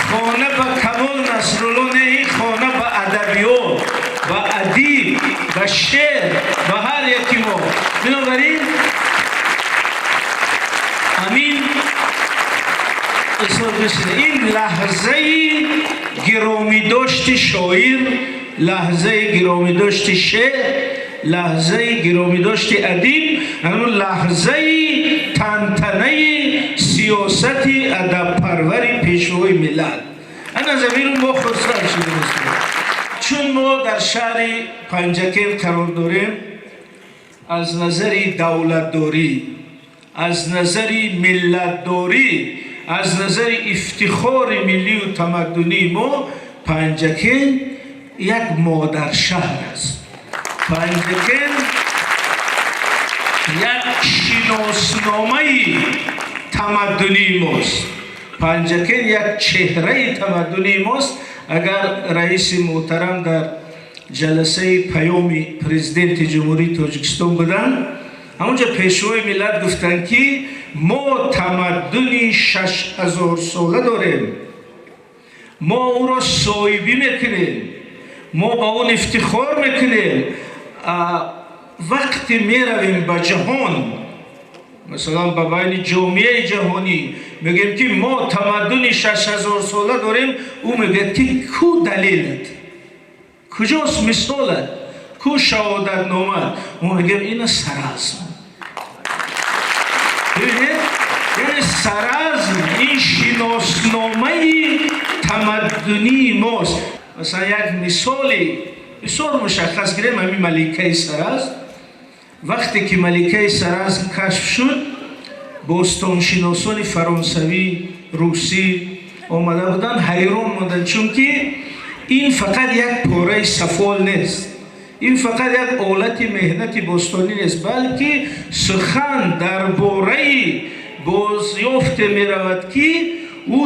хона ба Камол Насрулло не, ин хона ба адабиёт, ба адиб, ба шеър, ба ҳар яки мо. Бинобар ин ҳамин ин лаҳзаи гиромидошти шоир, лаҳзаи гиромидошти шеър, лаҳзаи гиромидошти адиб, ҳамун лаҳзаи тантанаи сиёсати адабпарвари пешвои миллат. Ана аз ҳамин мо хурсанд шудем, чун мо дар шаҳри Панҷакент қарор дорем. Аз назари давлатдорӣ, аз назари миллатдорӣ, аз назари ифтихори миллию тамаддунии мо Панҷакент як модаршаҳр аст. Панҷакент як шиносномаи тамаддунии мост. Панҷакент як чеҳраи тамаддунии мост. Агар раиси муҳтарам дар ҷаласаи паёми Президенти Ҷумҳурии Тоҷикистон буданд, ҳамонҷо пешвои миллат гуфтанд, ки мо тамаддуни 6000-сола дорем, мо ӯро соҳибӣ мекунем, мо ба он ифтихор мекунем. Вақте меравем ба ҷаҳон, масалан, ба байни ҷомеаи ҷаҳонӣ, мегӯем, ки мо тамаддуни 6000-сола дорем, ӯ мегӯяд, ки ку далелат, куҷост мисолат, ку шаҳодатномат? Мо мегӯем, ина Саразм. Бибинед, яъне Саразм ин шиносномаи тамаддунии мост. Масалан, як мисоли бисёр мушаххас гирем, ҳамин маликаи Саразм. Вақте ки маликаи Саразм кашф шуд, бостоншиносони фаронсавӣ, русӣ омада буданд, ҳайрон монданд, чунки ин фақат як пораи сафол нест, ин фақат як олати меҳнати бостонӣ нест, балки сухан дар бораи бозёфте меравад, ки ӯ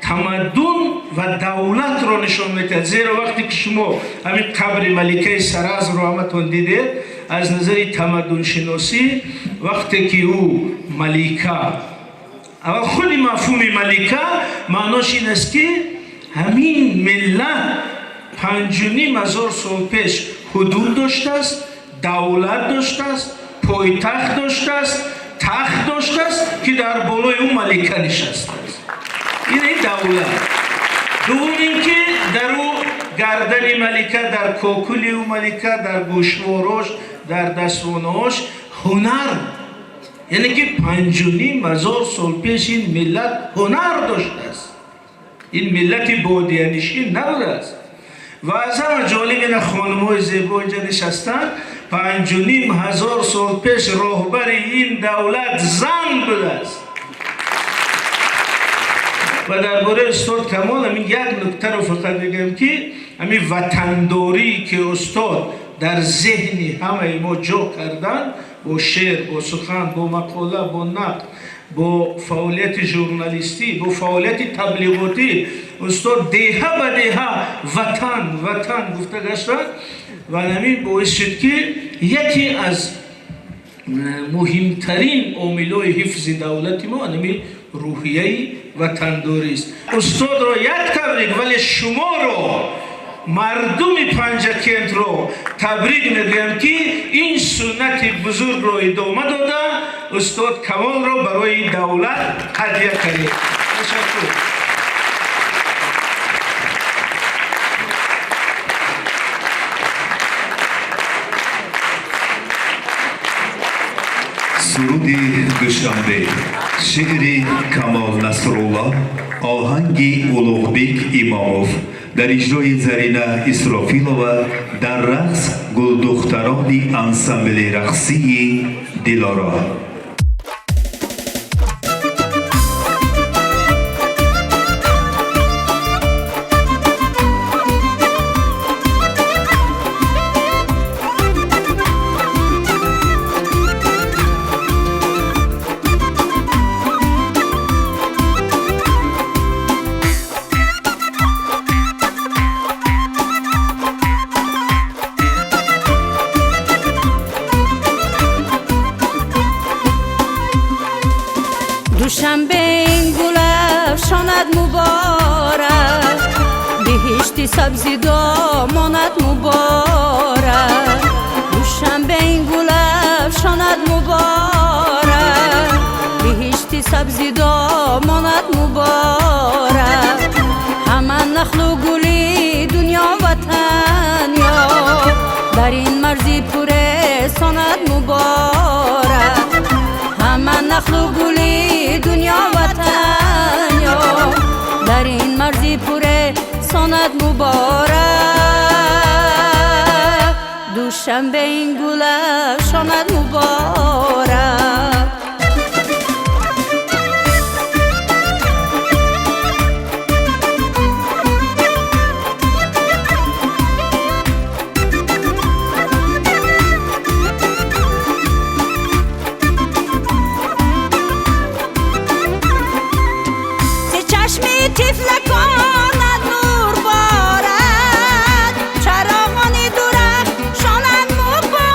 тамаддун ва давлатро нишон медиҳад. Зеро вақте ки шумо ҳамин қабри маликаи Саразмро ҳаматон дидед, Аз назари тамаддуншиносӣ, вақте ки ӯ малика, аввал худи мафҳуми малика маънош ин аст, ки ҳамин миллат 5500 сол пеш ҳудуд доштааст, давлат доштааст, пойтахт доштааст, тахт доштааст, ки дар болои ӯ малика нишастааст. Ин давлат. Дуввум ин ки дар ӯ гардани малика, дар кокули ӯ малика, дар гӯшворош, дар даствонаош ҳунар, яъне ки 5500 сол пеш ин миллат ҳунар доштааст. Ин миллати бодиянишин набудааст. Ва аз ҳама ҷолиб, ина хонумҳои зебо инҷа нишастанд, 5500 сол пеш роҳбари ин давлат зан будааст. Ва дар бораи устод Камол ҳамин як нуктаро фақат мегӯям, ки ҳамин ватандорӣ, ки устод дар зеҳни ҳамаи мо ҷо карданд бо шеър, бо сухан, бо мақола, бо нақд, бо фаъолияти журналистӣ, бо фаъолияти таблиғотӣ, устод деҳа ба деҳа ватан, ватан гуфта гаштанд ва ҳамин боис шуд, ки яке аз муҳимтарин омилҳои ҳифзи давлати мо ҳамин рӯҳияи ватандорист. Устодро як табрик, вале шуморо, мардуми Панҷакентро табрик мегӯям, ки ин суннати бузургро идома дода, устод Камолро барои давлат ҳадя кардед. Ташаккур. Суруди Душанбе, шеъри Камол Насрулло, оҳанги Улуғбек Имомов, дар иҷрои Зарина Исрофилова, дар рақс гулдухтарони ансамбли рақсии Дилоро. Душанбе гулафшонад муборак, биҳишти сабзи домонат муборак. Душанбе гулафшонад муборак, биҳишти сабзи домонат муборак. Ҳама нахлу гули дунё ватан ёфт, дар ин марзи пуресонат муборак. Ҳама нахлу гули дунё ватан ёфт, дар ин марзи пуресонат муборак. Душанбе ин гулафшонат муборак. Тифлаконат нур борад, чароғони дурахшонат муборак.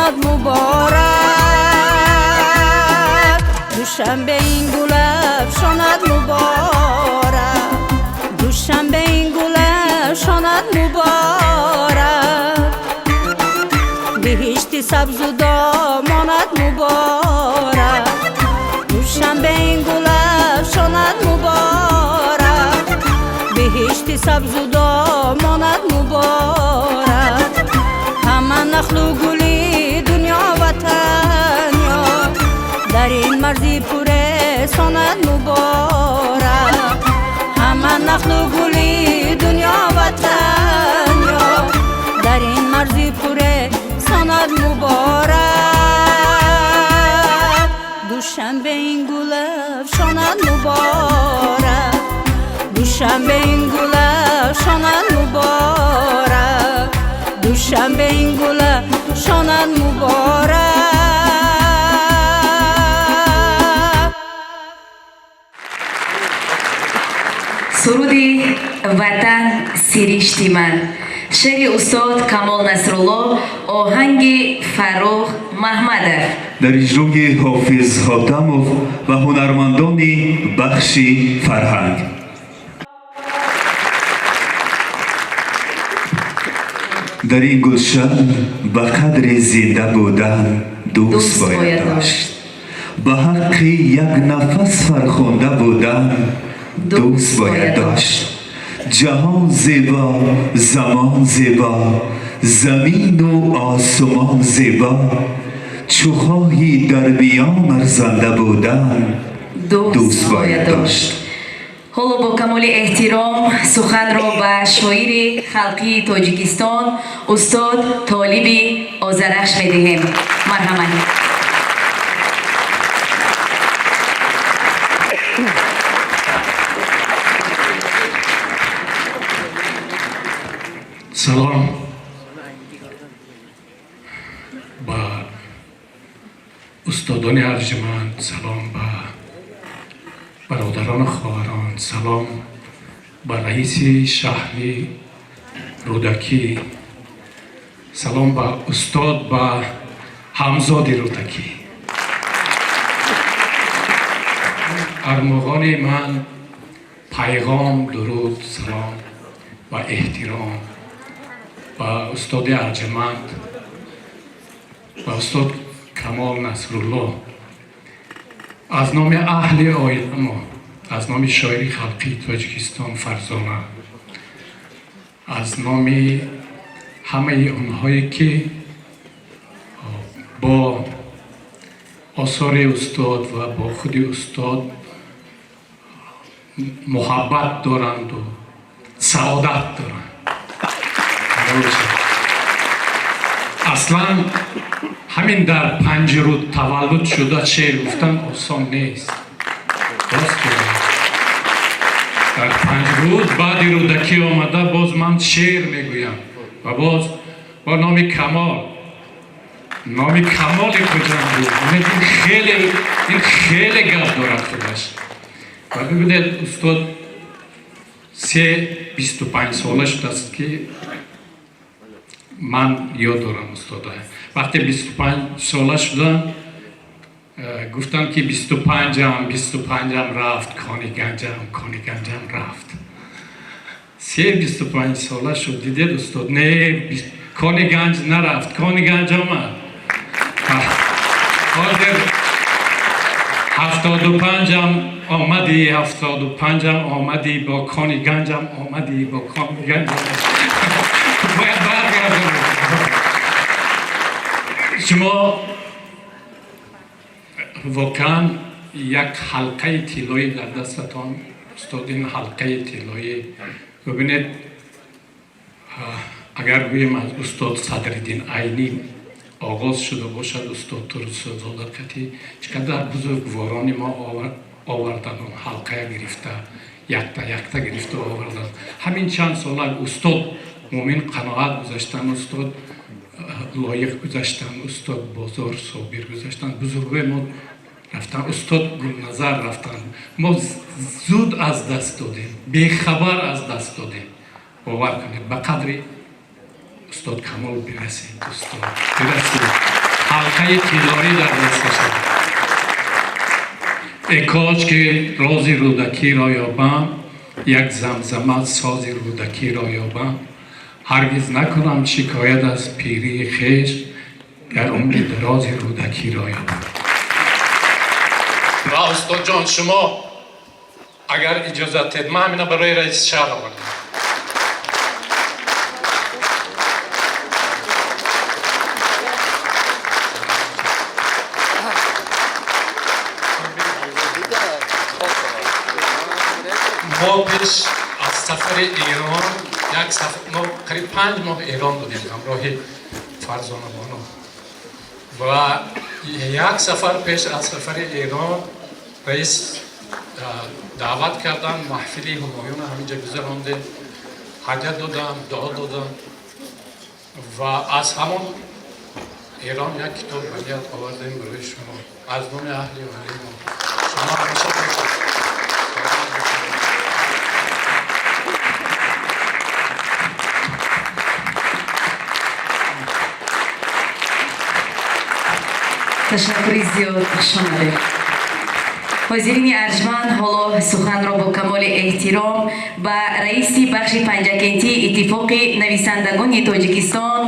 Шонад муборак. Душанбе ин гулафшонад муборак. Душанбе ин гулафшонад муборак. Биҳишти сабзу домонад муборак. Душанбе ин гулафшонад муборак. Биҳишти сабзу домонад муборак. Ҳама нахлу гули дунё ватан ёр, дар ин марзи пуресонад муборак. Ҳама нахлу гули дунё ватан ёр, дар ин марзи пуресонад муборак. Душанбе ин гулафшонад муборак. Душанбе ин гулафшонад муборак. Душанбе ин гулафшонад муборак. Суруди «Ватан сиришти ман», шеъри устод Камол Насрулло, оҳанги Фаррух Маҳмадов. Дар иҷрои Ҳофиз Ҳотамов ва ҳунармандони бахши фарҳанг. Дар ин гулшан ба қадри зинда будан дӯст бояд дошт, ба ҳаққи як нафас фархунда будан дӯст бояд дошт. Ҷаҳон зебо, замон зебо, замину осмон зебо, чу хоҳӣ дар миён арзанда будан дӯст бояд дошт. Ҳоло бо камоли эҳтиром суханро ба шоири халқии Тоҷикистон устод Толиби Озарахш медиҳем. Марҳамат. Салом ба устодони арҷманд, салом ба бародарону хоҳарон, салом ба раиси шаҳри Рӯдакӣ, салом ба устод, ба ҳамзоди Рӯдакӣ. Армуғони ман пайғом, дуруд, салом ва эҳтиром ба устоди арҷманд, ба устод Камол Насрулло, аз номи аҳли оиламо, аз номи шоири халқии Тоҷикистон Фарзона, аз номи ҳамаи онҳое ки бо осори устод ва бо худи устод муҳаббат доранду саодат доранд. Аслан ҳамин дар Панҷруд таваллуд шуда шеър гуфтан осон нест. Рост, дар Панҷруд баъди Рӯдакӣ омада боз ман шеър мегӯям ва боз бо номи Камол, номи Камоли Хуҷандӣ. Хеле ин хеле гап дорад худаш. Ва бибинед, устод 25 сола шудааст ки ман ёд дорам устода. Вақте 25 сола шудам, гуфтам ки 25-ам, 25-ам рафт, кони ганҷам, кони ганҷам рафт. 25 сола шуд, дидед, устод, не, кони ганҷ нарафт, кони ганҷ омад. Ҳозир 75-ам омадӣ, 75-ам омадӣ, бо кони ганҷам омадӣ, бо кони ганҷам бояд баргардонед. Шумо воқеан як ҳалқаи тиллоӣ дар дастатон, устод. Ин ҳалқаи тиллоӣ, бибинед, агар гӯем аз устод Садриддин Айнӣ оғоз шуда бошад, устод Турсунзода кати чӣ қадар бузургворони мо овардан, он ҳалқая гирифта, якта якта гирифта овардан. Ҳамин чанд сола устод Муъмин Қаноат гузаштан, устод Лоиқ гузаштан, устод Бозор Собир гузаштан, бузургои мо рафтан, устод Гулназар рафтан. Мо зуд аз даст додем, бехабар аз даст додем. Бовар кунед, ба қадри устод Камол бирасед, устод, бирасед. Ҳалқаи тиллоӣ дар дасташад. Э кош ки рози Рӯдакиро ёбам, як замзама сози Рӯдакиро ёбам, ҳаргиз накунам шикоят аз пирии хеш, гар умри дарози Рӯдакиро ёбам. Ва устодҷон, шумо агар иҷозат дед, ман ҳамина барои раиси шаҳр овардам. Мо пеш аз сафари Эрон як сафар, мо қариб 5 моҳ Эрон будем ҳамроҳи Фарзонабону, ва як сафар пеш аз сафари Эрон раис даъват кардан, маҳфили Ҳумоюна ҳаминҷа гузарондем, ҳадя додам, дуо додам ва аз ҳамон Эрон як китоб ба ният овардем барои шумо аз номи аҳли оилаи мо. Шумо ҳамеша бошед. Ташаккури зиёд, хуш омадед. Ҳозирини арҷманд, ҳоло суханро бо камоли эҳтиром ба раиси бахши Панҷакентии Иттифоқи нависандагони Тоҷикистон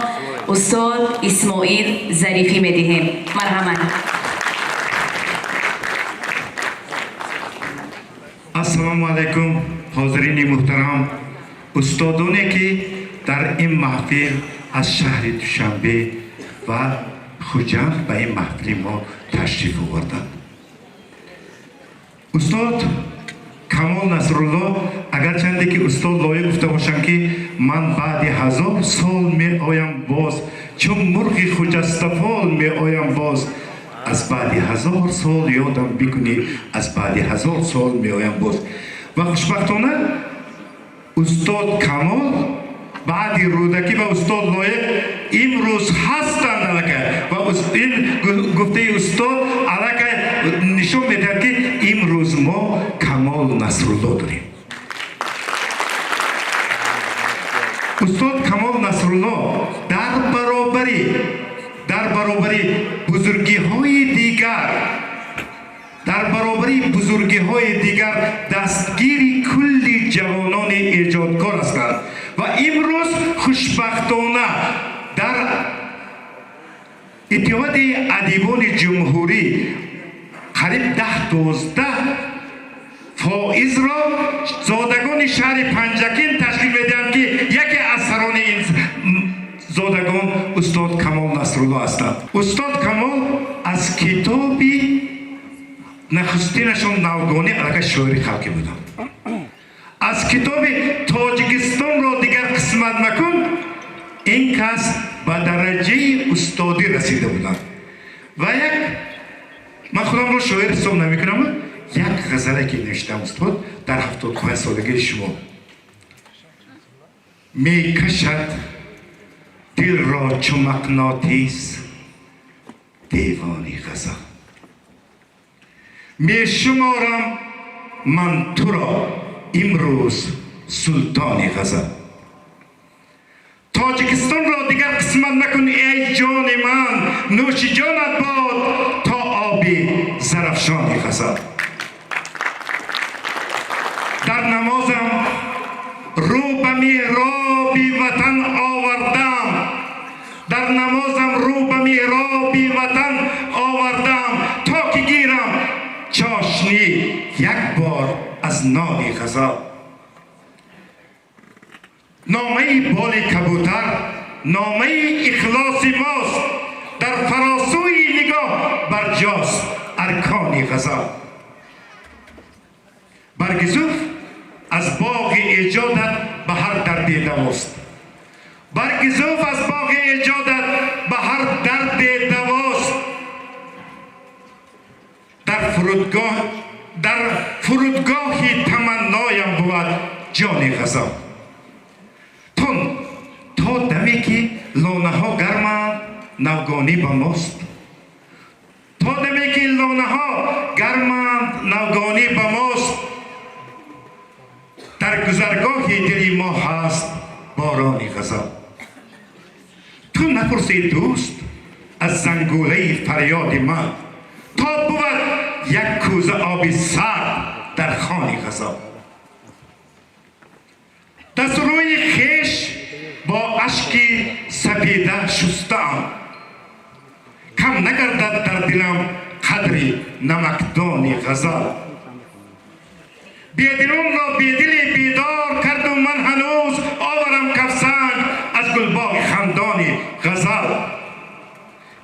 устод Исмоил Зарифӣ медиҳем. Марҳамат. Ассалому алайкум, ҳозирини муҳтарам, устодоне ки дар ин маҳфил аз шаҳри Душанбе ва Хуҷанд ба ин маҳфили мо ташриф оварданд. Устод Камол Насрулло, агарчанде ки устод лоиқ гуфта бошанд, ки ман баъди 1000 сол меоям боз, чун мурғи хуҷастафол меоям боз, аз баъди 1000 сол ёдам бикунӣ, аз баъди 1000 сол меоям боз. Ва хушбахтона устод Камол баъди Рӯдакӣ ва устод Лоиқ имрӯз ҳастанд аллакай, ва ин гуфтаи устод аллакай нишон медиҳад, ки имрӯз мо Камол Насрулло дорем. Устод Камол Насрулло дар баробари бузургиҳои дигар, дар баробари бузургиҳои дигар дастгири кулли ҷавонони эҷодкор ҳастанд ва имрӯз хушбахтона дар Иттиҳоди адибони ҷумҳурӣ қариб 10-12 фоизро зодагони шаҳри Панҷакент ташкил медиҳанд, ки яке аз сарони ин зодагон устод Камол Насрулло ҳастанд. Устод Камол аз китоби нахустинашон Навгонӣ аллакай шоири халқӣ буданд. Аз китоби Тоҷикистонро дигар қисмат макун ин кас ба дараҷаи устодӣ расида буданд. Ва як ман худамро шоир ҳисоб намекунам, як ғазале ки навиштам устод дар 75 солагии шумо. Мекашад дилро чу мақнотис девони ғазал, мешуморам ман туро имрӯз султони ғазал. Тоҷикистонро дигар қисмат накун эй ҷони ман, нӯши ҷонат бод то оби Зарафшони ғазал. Дар намозам рӯ ба меҳроби ватан овардам, дар намозам рӯ ба меҳроби ватан овардам, то ки гирам чошни як бор аз нони ғазал. Номаи боли кабутар номаи ихлоси мост, дар фаросӯи нигоҳ барҷост аркони ғазал. Баргизуф аз боғи эҷодат ба ҳар дарде давост, баргизуф аз боғи эҷодат ба ҳар дарде давост. Дар фурудгоҳи таманноям бувад ҷони ғазал. То даме ки лонаҳо гарманд навгонӣ ба мост, то даме ки лонаҳо гарманд навгонӣ ба мост, дар гузаргоҳи дили мо ҳаст борони ғазал. Ту напурсӣ дӯст аз зангӯлаи фарёди ман, то бувад як кӯза оби сард дар хони ғазал. Дасту рӯи хеш бо ашки сапеда шустаам, кам нагардад дар дилам қадри намакдони ғазал. Бедилонро бедили бедор карду ман ҳанӯз оварам кафсанг аз гулбоғи хандони ғазал.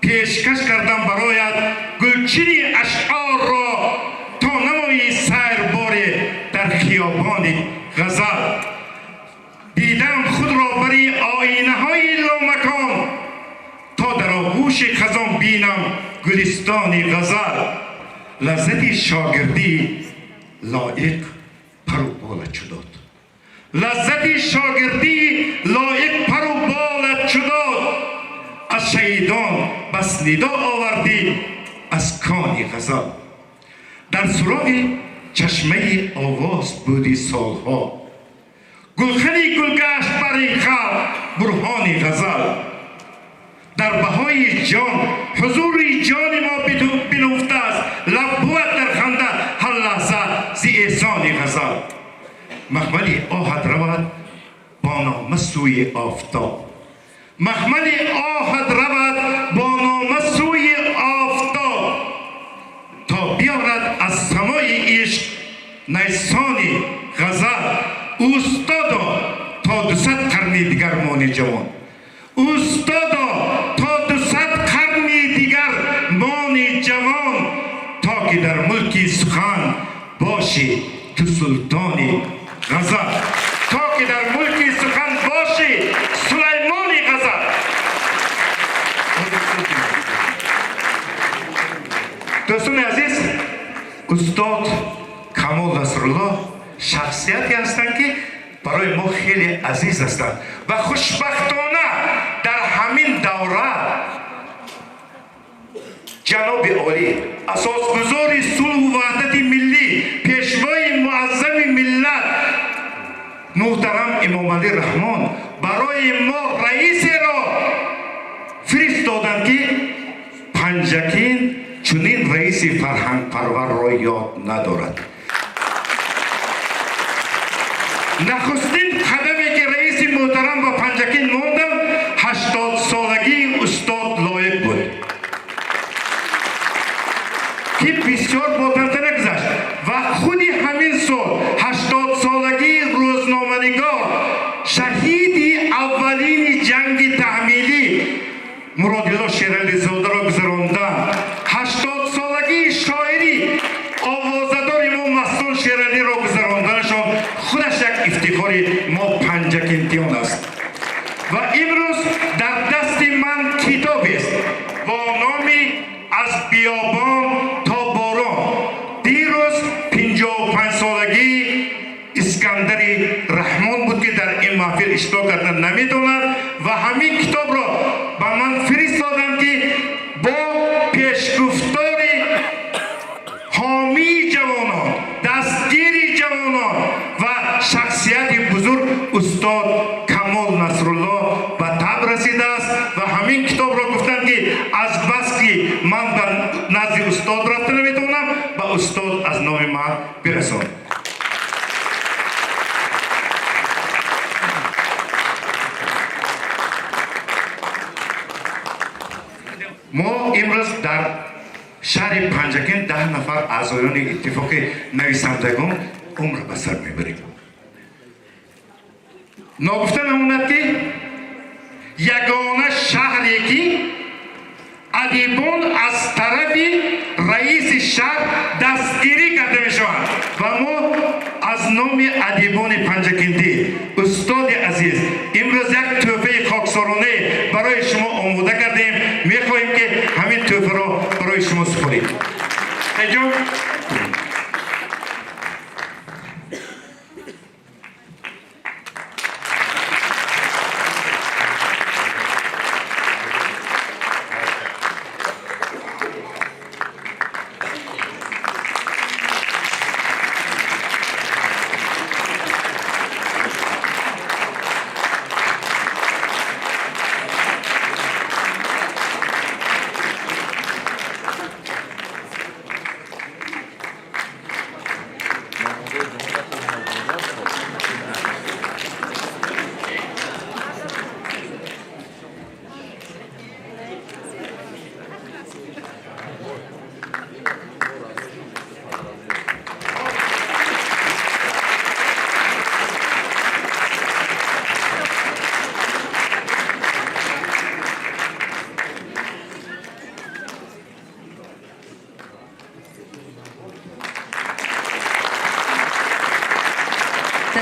Пешкаш кардам бароят гулчини ашъорро, то намои сайрборе дар хиёбони ғазал. Дидам худро бари оинаҳои ломакон, то дар оғӯши хазон бинам гулистони ғазал. Лаззати шогирдӣ лоиқ пару болат чу дод, лаззати шогирдӣ лоиқ пару болат чу дод. Аз шаҳидон бас нидо овардӣ аз кони ғазал. Дар суроғи чашмаи овоз будӣ солҳо, гулхани гулгашт бар ин халқ бурҳони ғазал. Дар баҳои ҷон ҳузури ҷони мо бинуфтааст, лаб бувад дар ханда ҳар лаҳза зи эҳсони ғазал. Махмали оҳат равад бо нома сӯи офтоб, махмали оҳат равад бо нома сӯи офтоб, то биёрад аз самои ишқ найсони ғазал. Устодо, то 200 қарни дигар мони ҷавон, устодо, то 200 қарни дигар мони ҷавон, то ки дар мулки сухан бошӣ ту султони ғазал, то ки дар мулки сухан бошӣ Сулаймони ғазал. Дӯстони азиз, устод Камол Насрулло шахсияте ҳастанд, ки барои мо хеле азиз ҳастанд ва хушбахтона дар ҳамин давра ҷаноби олӣ, асосгузори сулҳу ваҳдати миллӣ, пешвои муаззами миллат муҳтарам Эмомалӣ Раҳмон барои мо раисеро фиристоданд, ки Панҷакент чунин раиси фарҳангпарварро ёд надорад. Нахустин қадаме ки раиси муҳтарам ба Панҷакент монданд, 80-солагии устод Лоиқ буд, ки бисёр ботантана гузашт ва худи ҳамин сол 80-солагии рӯзноманигор, шаҳиди аввалини ҷанги таҳмилӣ Муродилло Шерализодаро гузаронданд. 80-солагии шоири овозадори мо Мастон Шералиро гузаронданашон худаш як ифтихори мо панҷакентиён аст. Ва имрӯз дар дасти ман китобест бо номи «Аз биёбон то борон». Дирӯз 55-солагии Искандари Раҳмон буд, ки дар ин маҳфил иштирок карда наметавонад ва ҳамин китобро ба ман фиристоданд, ки бо пешгуфтори ҳомии ҷавонон, дастгири ҷавонон ва шахсияти бузург устод Камол Насрулло ба таб расидааст. Ва ҳамин китобро гуфтанд, ки аз бас ки ман ба назди устод рафта наметавонам, ба устод аз номи ман бирасон. Мо имрӯз дар шаҳри Панҷакент 10 нафар аъзоёни иттифоқи нависандагон умр ба сар мебарем. Ногуфта намонад, ки ягона шаҳре ки адибон аз тарафи раиси шаҳр дастгирӣ карда мешаванд ва мо аз номи адибони панҷакентӣ, устоди азиз, имрӯз як тӯҳфаи хоксоронае барои шумо омода кардем. Мехоҳем, ки ҳамин тӯҳфаро барои шумо супорем. Ҷон,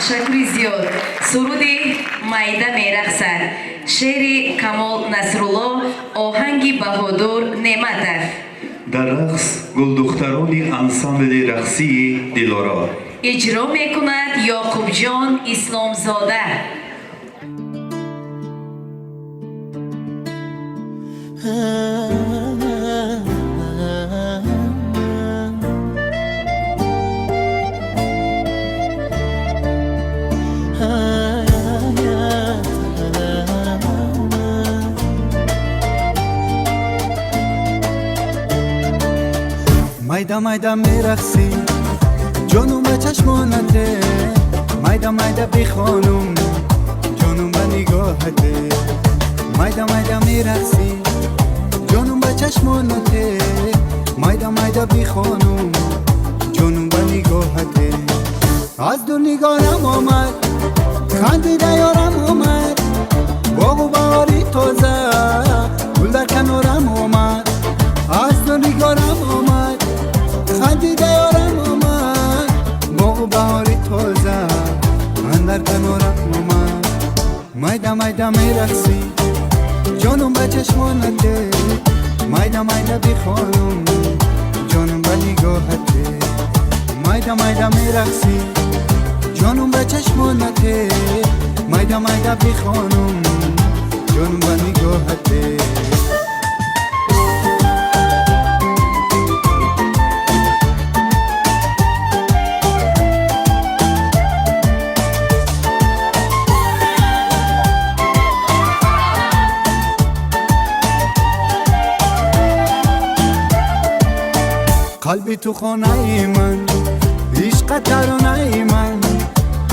Ташаккури зиёд. Суруди «Майда мерақсад», шеъри Камол Насрулло, оҳанги Баҳодур Неъматов. Дар рақс гулдухтарони ансамбли рақсии «Дилоро». Иҷро мекунад Ёқубҷон Исломзода. Майда майда мерақсӣ, ҷонум ба чашмонате, майда майда бихонум, ҷонум ба нигоҳате. Майда майда мерақсӣ, ҷонум ба чашмонате, майда майда бихонум, ҷонум ба нигоҳате. Аз дур нигорам омад, хандида ёрам омад, боғу баҳори тоза, гул дар канорам омад. Аз дур нигорам омад, хандида ёрам омад, боғу баҳори тоза, андар канорам омад. Майда майда мерақсӣ, ҷонум ба чашмонате, майда майда бихонум, ҷонум ба нигоҳате. Майда майда мерақсӣ, ҷонум ба чашмонате, майда майда бихонум, ҷонум ба нигоҳате. Қалби ту хонаи ман, ишқа таронаи ман,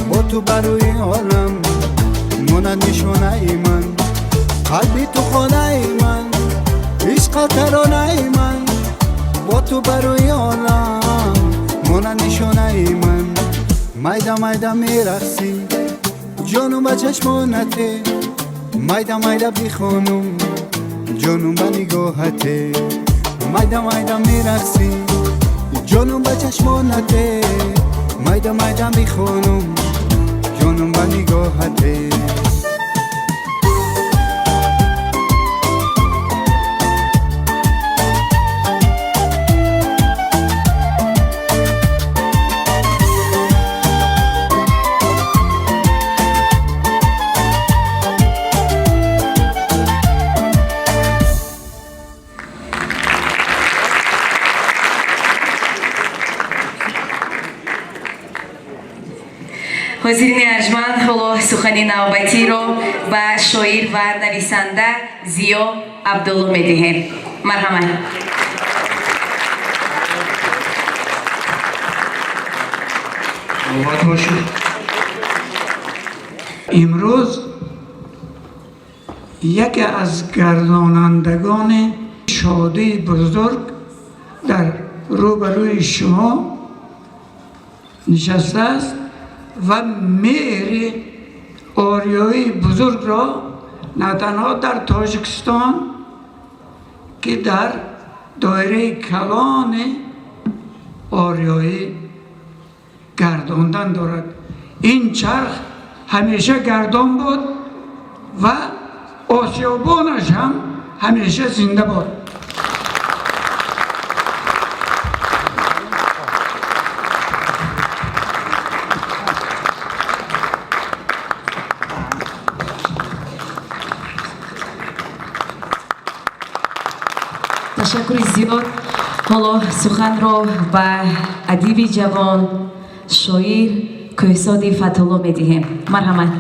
бо ту бар рӯи олам монад нишонаи ман. Қалби ту хонаи ман, ишқа таронаи ман, бо ту бар рӯи олам монад нишонаи ман. Майда майда мерақсӣ, ҷонум ба чашмонате, майда майда бихонум, ҷонум ба нигоҳате. Майда майда мерақсӣ, ҷонум ба чашмонате, майда майда бихонум, ҷонум ба нигоҳате. Ҳозирини арҷманд, ҳоло сухани навбатиро ба шоир ва нависанда Зиё Абдулло медиҳем. Марҳамат. Муборак бошед. Имрӯз яке аз гардонандагони шодии бузург дар рӯбарӯи шумо нишастааст ва меҳри ориёии бузургро на танҳо дар Тоҷикистон, ки дар доираи калони ориёӣ гардондан дорад. Ин чарх ҳамеша гардон буд ва осиёбонаш ҳам ҳамеша зинда буд. Ташаккури зиёд. Ҳоло суханро ба адиби ҷавон, шоир Кӯҳсоди Фатҳулло медиҳем. Марҳамат.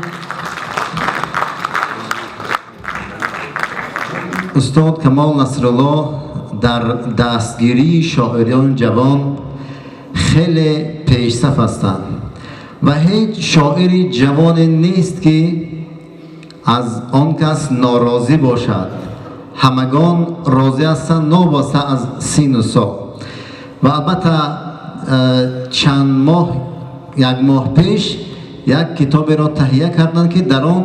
Устод Камол Насрулло дар дастгирии шоирони ҷавон хеле пешсаф ҳастанд ва ҳеҷ шоири ҷавоне нест, ки аз он кас норозӣ бошад. Ҳамагон розӣ ҳастанд, новобаста аз сину сол. Ва албатта, чанд моҳ, як моҳ пеш як китоберо таҳия карданд, ки дар он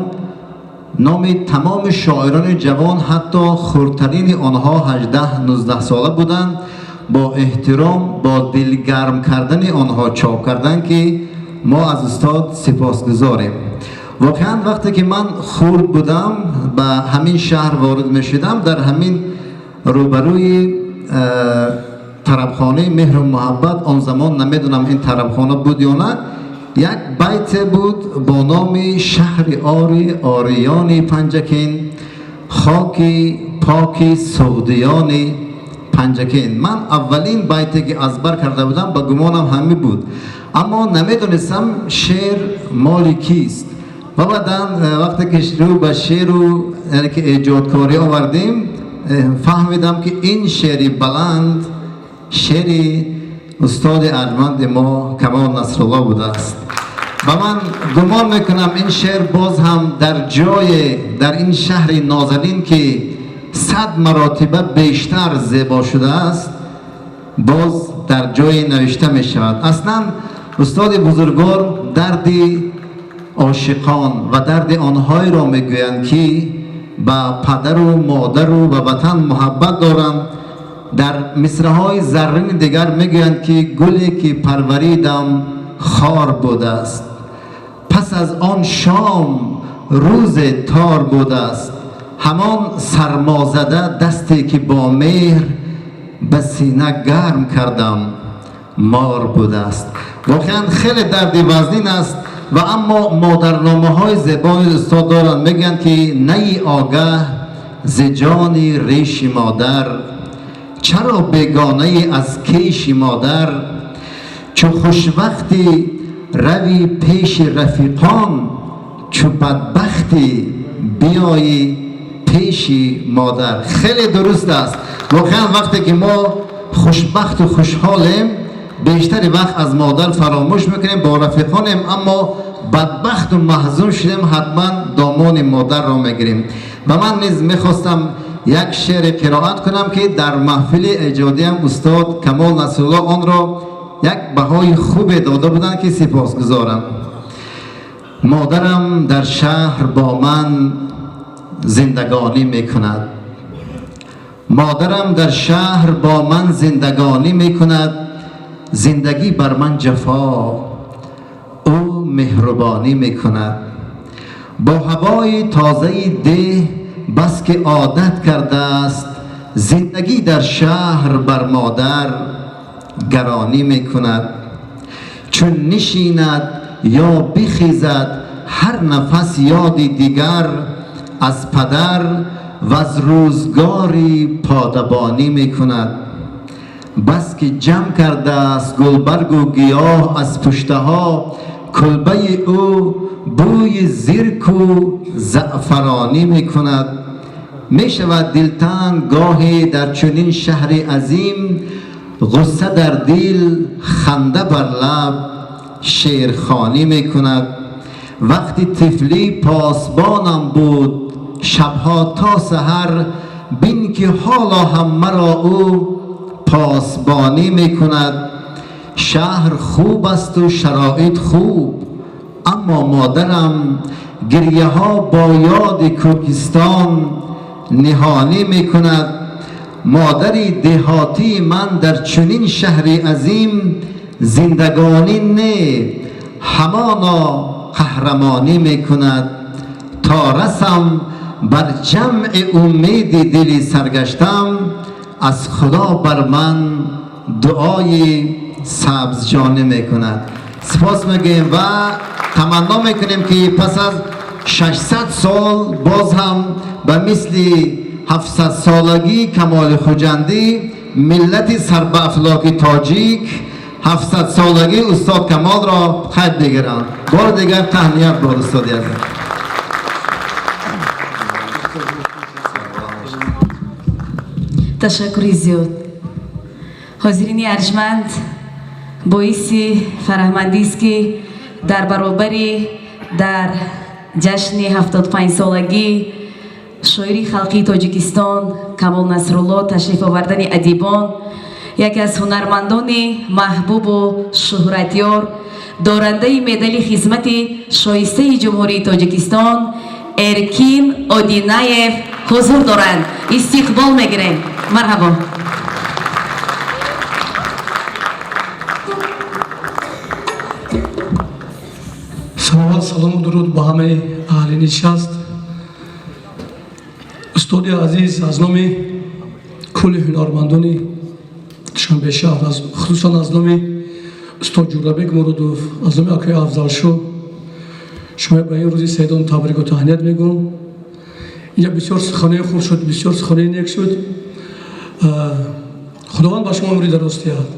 номи тамоми шоирони ҷавон, ҳатто хурдтарини онҳо 18-19 сола буданд, бо эҳтиром, бо дилгарм кардани онҳо чоп карданд, ки мо аз устод сипосгузорем. Воқеан, вақте ки ман хурд будам, ба ҳамин шаҳр ворид мешудам, дар ҳамин рӯбарӯи тарабхонаи меҳру муҳаббат, он замон намедонам ин тарабхона буд ё на, як байте буд бо номи шаҳри ори ориёни Панҷакент, хоки поки суғдиёни Панҷакент. Ман аввалин байте ки аз бар карда будам, ба гумонам ҳамин буд, аммо намедонистам шеър моли кист. Ва баъдан, вақте ки рӯ ба шеъру, яъне ки эҷодкорӣ овардем, фаҳмидам, ки ин шеъри баланд шеъри устоди арҷманди мо Камол Насрулло будааст. Ва ман гумон мекунам, ин шеър боз ҳам дар ҷое дар ин шаҳри нозанин, ки 100 маротиба бештар зебо шудааст, боз дар ҷое навишта мешавад. Аслан устоди бузургвор дарди ошиқон ва дарди онҳоеро мегӯянд, ки ба падару модару ба ватан муҳаббат доранд. Дар мисраҳои заррини дигар мегӯянд, ки гуле ки парваридам хор будааст, пас аз он шом рӯзе тор будааст, ҳамон сармозада дасте ки бо меҳр ба сина гарм кардам мор будааст. Воқеан, хеле дарди вазнин аст. Ва аммо модарномаҳои зебои устод доранд. Мегӯянд, ки наи огаҳ зи ҷони реши модар, чаро бегонаи аз кеши модар, чу хушвақти рави пеши рафиқон, чу бадбахти биёи пеши модар. Хеле дуруст аст. Воқеан, вақте ки мо хушбахту хушҳолем, бештари вақт аз модар фаромӯш мекунем, бо рафиқонем, аммо бадбахту маҳзун шудем, ҳатман домони модарро мегирем. Ва ман низ мехостам як шеъре қироат кунам, ки дар маҳфили эҷодиам устод Камол Насрулло онро як баҳои хубе дода буданд, ки сипосгузорам. Модарам дар шаҳр бо ман зиндагонӣ мекунад, модарам дар шаҳр бо ман зиндагонӣ мекунад, зиндагӣ бар ман ҷафо, ӯ меҳрубонӣ мекунад. Бо ҳавои тозаи деҳ бас ки одат кардааст, зиндагӣ дар шаҳр бар модар гаронӣ мекунад. Чун нишинад ё бихезад, ҳар нафас ёди дигар аз падар ва аз рӯзгори подабонӣ мекунад. Бас ки ҷамъ кардааст гулбаргу гиёҳ аз пуштаҳо, кулбаи ӯ бӯи зирку заъфаронӣ мекунад. Мешавад дилтанг гоҳе дар чунин шаҳри азим, ғусса дар дил, ханда бар лаб, шеърхонӣ мекунад. Вақти тифлӣ посбонам буд шабҳо то саҳар, бин ки ҳоло ҳам маро ӯ посбонӣ мекунад. Шаҳр хуб асту шароит хуб, аммо модарам гирьяҳо бо ёди кӯҳистон ниҳонӣ мекунад. Модари деҳотии ман дар чунин шаҳри азим зиндагонӣ не, ҳамоно қаҳрамонӣ мекунад. То расам бар ҷамъи умеди дили саргаштам, аз Худо бар ман дуои сабзҷонӣ мекунад. Сипос мегӯем ва таманно мекунем, ки пас аз 600 сол боз ҳам ба мисли 700-солагии Камоли Хуҷандӣ миллати сарбаафлоки тоҷик 700-солагии устод Камолро қайд бигиранд. Бори дигар таҳният бод, устоди азиз. Ташаккури зиёд. Ҳозирини арҷманд, боиси фараҳмандист, ки дар баробари дар ҷашни 75-солагии шоири халқии Тоҷикистон Камол Насрулло ташриф овардани адибон, яке аз ҳунармандони маҳбубу шӯҳратёр, дорандаи медали хизмати шоистаи Ҷумҳурии Тоҷикистон Эркин Одинаев ҳузур доранд. Истиқбол мегирем. Марҳабо. Салому дуруд ба ҳамаи аҳли нишаст. Устоди азиз, аз номи кулли ҳунармандони Душанбе шаҳр, хусусан аз номи устод Ҷӯрабек Муродов, аз номи акои Афзалшо шумо ба ин рӯзи саидон табрику таҳният мегӯм. Инҷа бисёр суханои хуб шуд, бисёр суханои нек шуд. Худованд ба шумо умри дароз диҳад.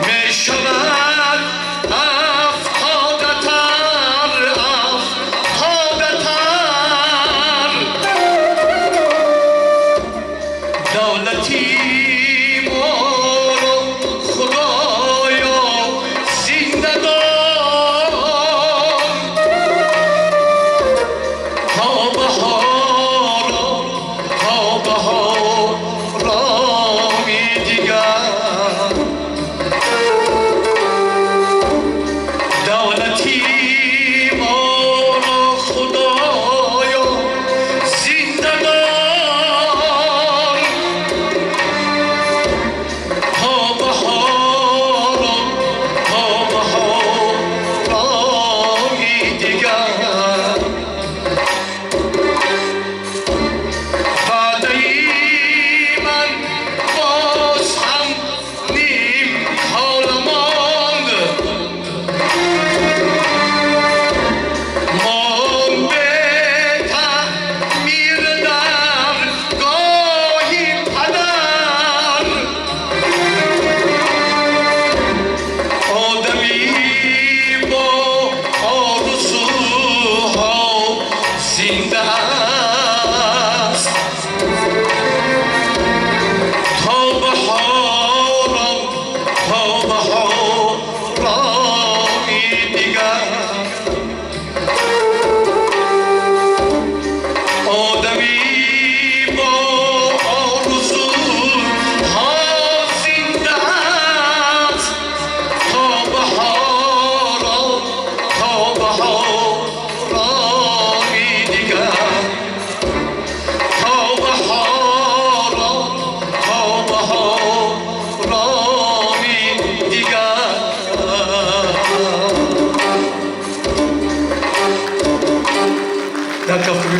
می شود افتادتم.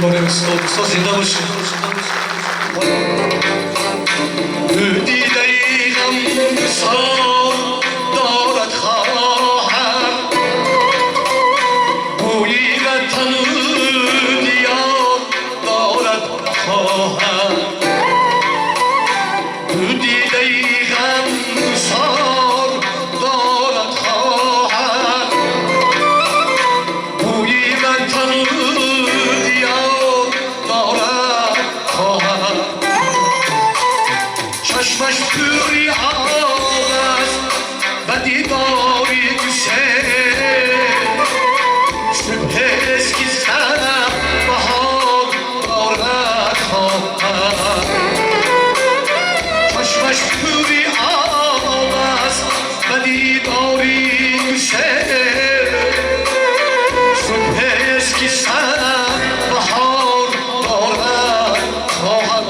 Барои устод. Устод, зинда бошед. Дидаи ғамгусор дорад хоҳар, бӯи ватану диёр дорад хоҳар. Дидаи ғамгусор дорад хоҳар, бӯи ватану диёр дорад хоҳар. Чашмаш пури об аст ба дидори гусел, субҳест ки сар баҳор дорад хоҳар. Чашмаш пури об аст ба дидори гусел, субҳест ки сар баҳор дорад хоҳар.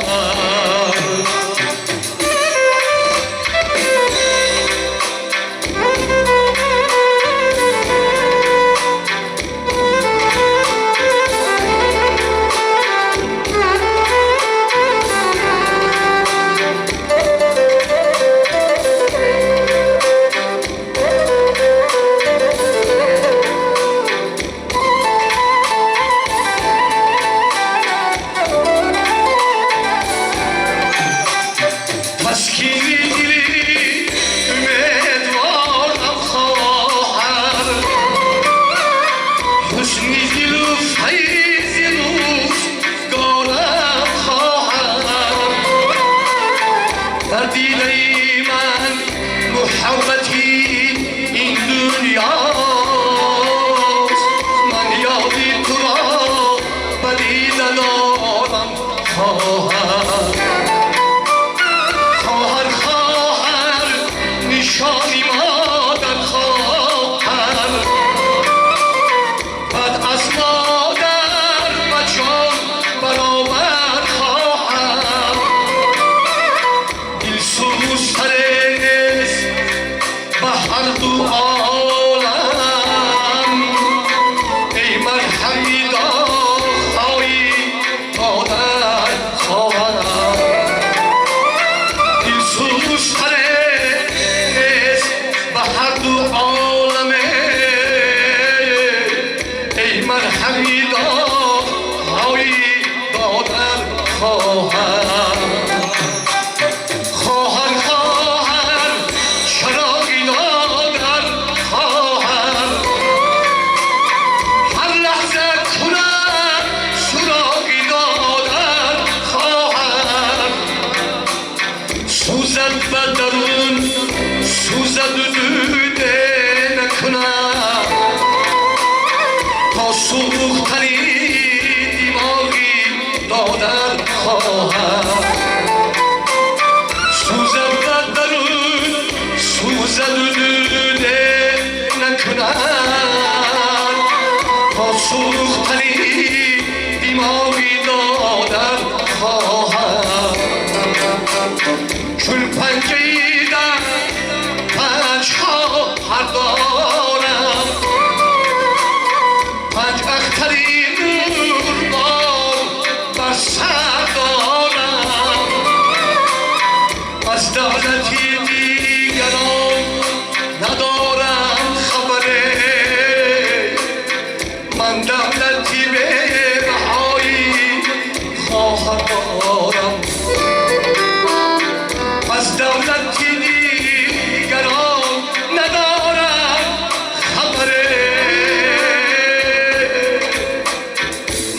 Таскини дили умедворам хоҳар, ҳусни дилу файзи рӯзгорам хоҳар. Дар дидаи ман муҳаббати ин дунёст, ман ёди туро ба дида дорам хоҳар. Хоҳар, хоҳар, нишони модар хоҳар, баъд аз модар ба ҷон баробар хоҳар. Дилсӯзтарест ба ҳар ду олам, эй марҳами доғҳои модар хоҳар. Дилсӯзтарест ба ҳар ду олам, эй марҳами доғҳои модар хоҳар. Хоҳар, хоҳар, чароғи додар хоҳар, ҳар лаҳза кунад суроғи додар хоҳар. Сӯзад ба дарун, сӯзаду дуде накунад, то сӯхтани димоғи додар хоҳар. Сӯзад ба дарун, сӯзаду дуде накунад, то сӯхтани димоғи додар хоҳар. Чун панҷаи дар панҷ хоҳар дорам, панҷ ахтари нурбор бар сар дорам. Аз давлати дигарон надорам хабаре, ман давлати бебаҳои хоҳар дорам. Аз давлати дигарон надорам хабаре,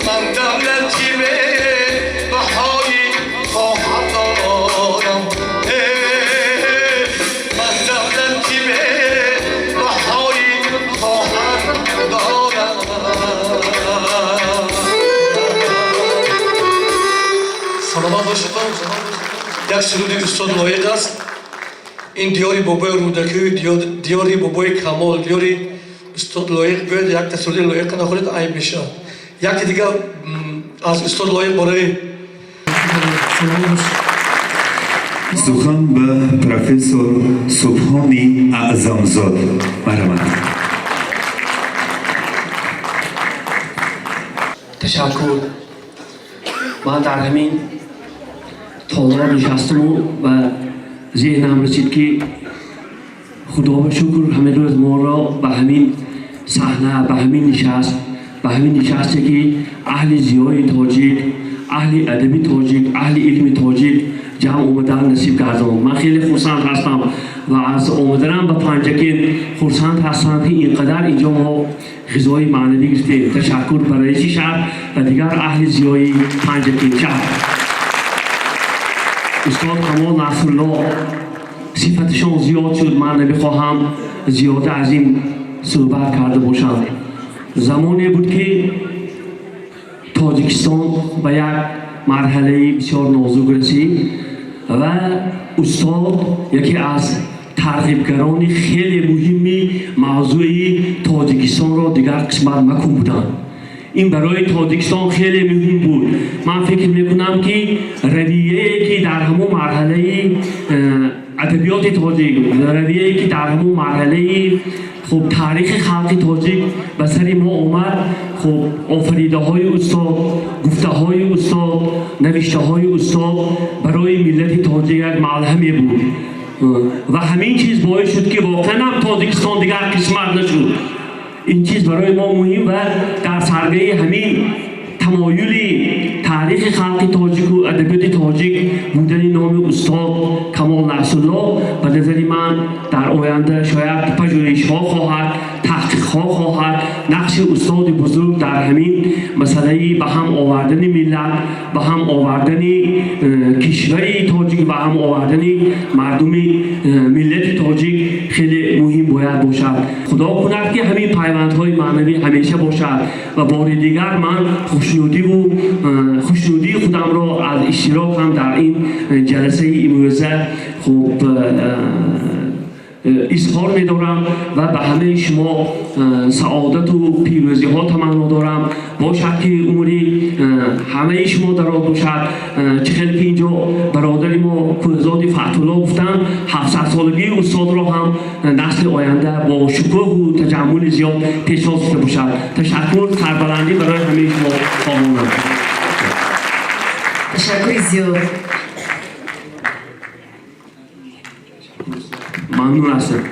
ман давлати бебаҳои хоҳар дорам. Ман давлати бебаҳои хоҳар дорам. Саломат бошед. Як суруди устод Лоиқ аст. Ин диёри бобои Рӯдакию диёри бобои Камол, диёри устод Лоиқ. Биёед, якта суруди Лоиқа нахонед, айб мешавад. Яке дигар аз устод Лоиқ барои Сухан ба профессор Субҳони Аъзамзод, марҳамат. Ташаккур. Ман дар ҳамин толор нишастаму ба зеҳнам расид, ки Худо шукр, ҳамин рӯз моро ба ҳамин саҳна, ба ҳамин нишаст, ба ҳамин нишасте ки аҳли зиёи тоҷик, аҳли адаби тоҷик, аҳли илми тоҷик ҷамъ омадан насиб гардон. Ман хеле хурсанд ҳастам ва аз омаданам ба Панҷакент хурсанд ҳастам, ки ин қадар инҷо мо ғизои маънавӣ гирифтем. Ташаккур ба раиси шаҳр ва дигар аҳли зиёи Панҷакент шаҳр. Устод Камол Насрулло сифаташон зиёд шуд, ман намехоҳам зиёда аз ин суҳбат карда бошам. Замоне буд, ки Тоҷикистон ба як марҳалаи бисёр нозук расид ва устод яке аз тарғибгарони хеле муҳими мавзӯи Тоҷикистонро дигар қисмат макун буданд. Ин барои Тоҷикистон хеле муҳим буд. Ман фикр мекунам, ки равияе ки дар ҳамон марҳалаи адабиёти тоҷик, равияе ки дар ҳамон марҳалаи хуб таърихи халқи тоҷик ба сари мо омад, хуб офаридаҳои устод, гуфтаҳои устод, навиштаҳои устод барои миллати тоҷик як малҳаме буд ва ҳамин чиз боис шуд, ки воқеан ҳам Тоҷикистон дигар қисмат нашуд. Ин чиз барои мо муҳим ва дар саргаи ҳамин тамоюли таърихи халқи тоҷику адабиёти тоҷик будани номи устод Камол Насрулло ба назари ман дар оянда шояд пажӯҳишҳо хоҳад, таҳқиқҳо хоҳад. Нақши устоди бузург дар ҳамин масъалаи ба ҳам овардани миллат, ба ҳам овардани кишвари тоҷик, ба ҳам овардани мардуми миллати тоҷик хеле муҳим бояд бошад. Худо кунад, ки ҳамин пайвандҳои маънавӣ ҳамеша бошад. Ва бори дигар ман хушнудиву хушнудии худамро аз иштирокам дар ин ҷаласаи имрӯза хуб изҳор медорам ва ба ҳамаи шумо саодату пирӯзиҳо таманно дорам. Бошад, ки умри ҳамаи шумо дароз бошад. Чӣ хел ки инҷо бародари мо Кӯҳзоди Фатҳулло гуфтанд, 700-солагии устодро ҳам насли оянда бо шукӯҳу таҷаммули зиёд пешвоз гирифта бошад. Ташаккур, сарбаландӣ барои ҳамаи шумо хоҳонам. Ташаккури зиёд. Мамнун ҳастам.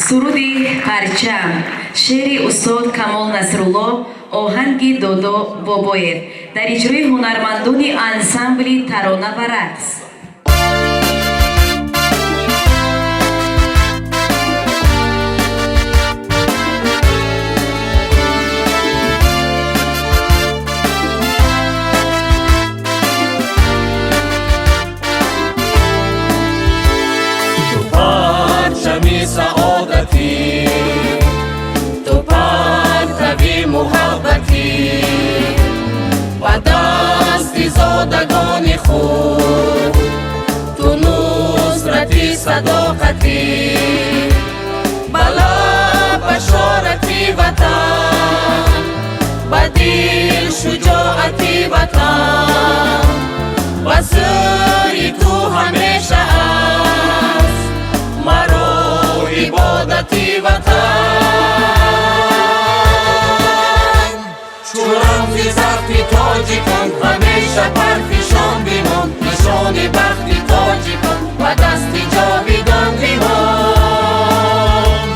Суруди «Парчам», шеъри устод Камол Насрулло, оҳанги Додо Бобоев дар иҷрои ҳунармандони ансамбли «Тарона ва рақс». Парчами саодатӣ, ту партави муҳаббатӣ, ба дасти зодагони худ ту нусрати садоқатӣ, ба лаб башорати ватан, ба дил шуҷоати ватан, ба сӯи ту ҳамеша аст маро ибодати ватан. Чу рамзи зафти тоҷикон ҳамеша парфишон бимон, нишони бахти тоҷикон ба дасти ҷовидон бимон.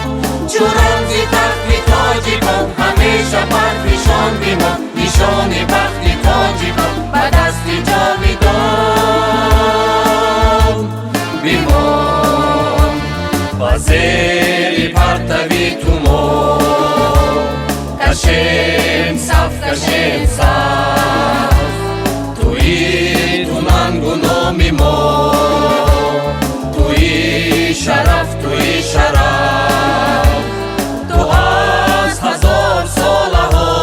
Чу рамзи тахти тоҷикон ҳамеша парфишон бимон, нишони бахти тоҷикон ба дасти ҷовидон бимон. Ба зери партави ту мо кашем саф, кашем саф, туи ту нангу номи мо, туи шараф, туи шараф, ту аз ҳазор солаҳо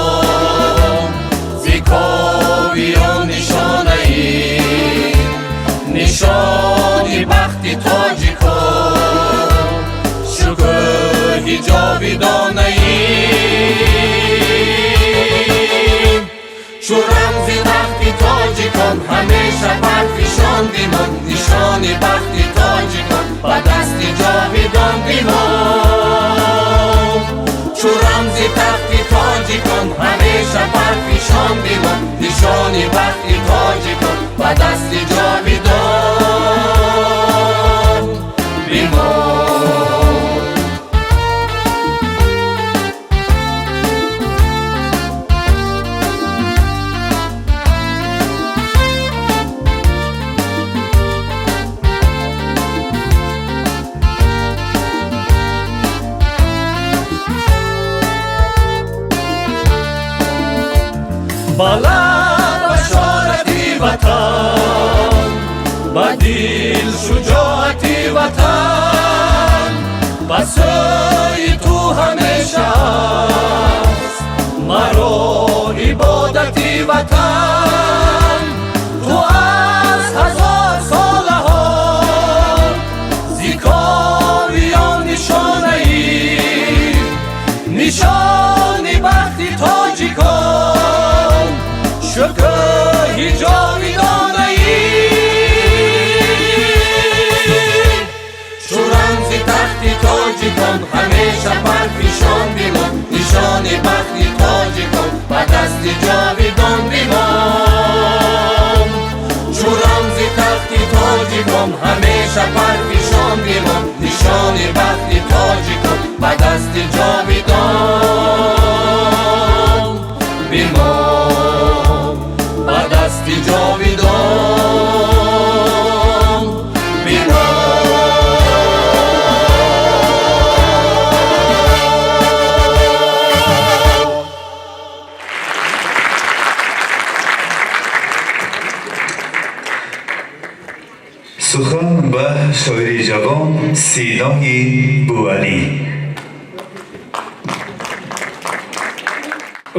зи ковиён нишонаӣ, нишони бахти тоҷикон, шукӯҳи ҷовидонаӣ. Чу рамзи бахти тоҷикон ҳамеша парфишон бимон, нишони бахти тоҷикон ба дасти ҷовидон бимон. Чу рамзи тахти тоҷикон ҳамеша ҳамеша парфишон бимон, нишони бахти тоҷикон ба дасти ҷовидон бимон. Баланд башорати ватан, ба дил шуҷоати ватан, ба сӯи ту ҳамеша аст маро ибодати ватан. Ту аз ҳазор солаҳо зи ковиён нишонаӣ, нишони бахти тоҷикон, шукӯҳи ҷовидонаӣ. Чу рамзи тахти тоҷикон ҳамеша парфишон бимон, нишони бахти тоҷикон ба дасти ҷовидон бимон. Чу рамзи тахти тоҷикон ҳамеша парфишон бимон, нишони бахти тоҷикон ба дасти ҷовидон бимон, ба дасти ҷовидон бимон. Сухан ба шоири ҷавон Синои Бувалӣ.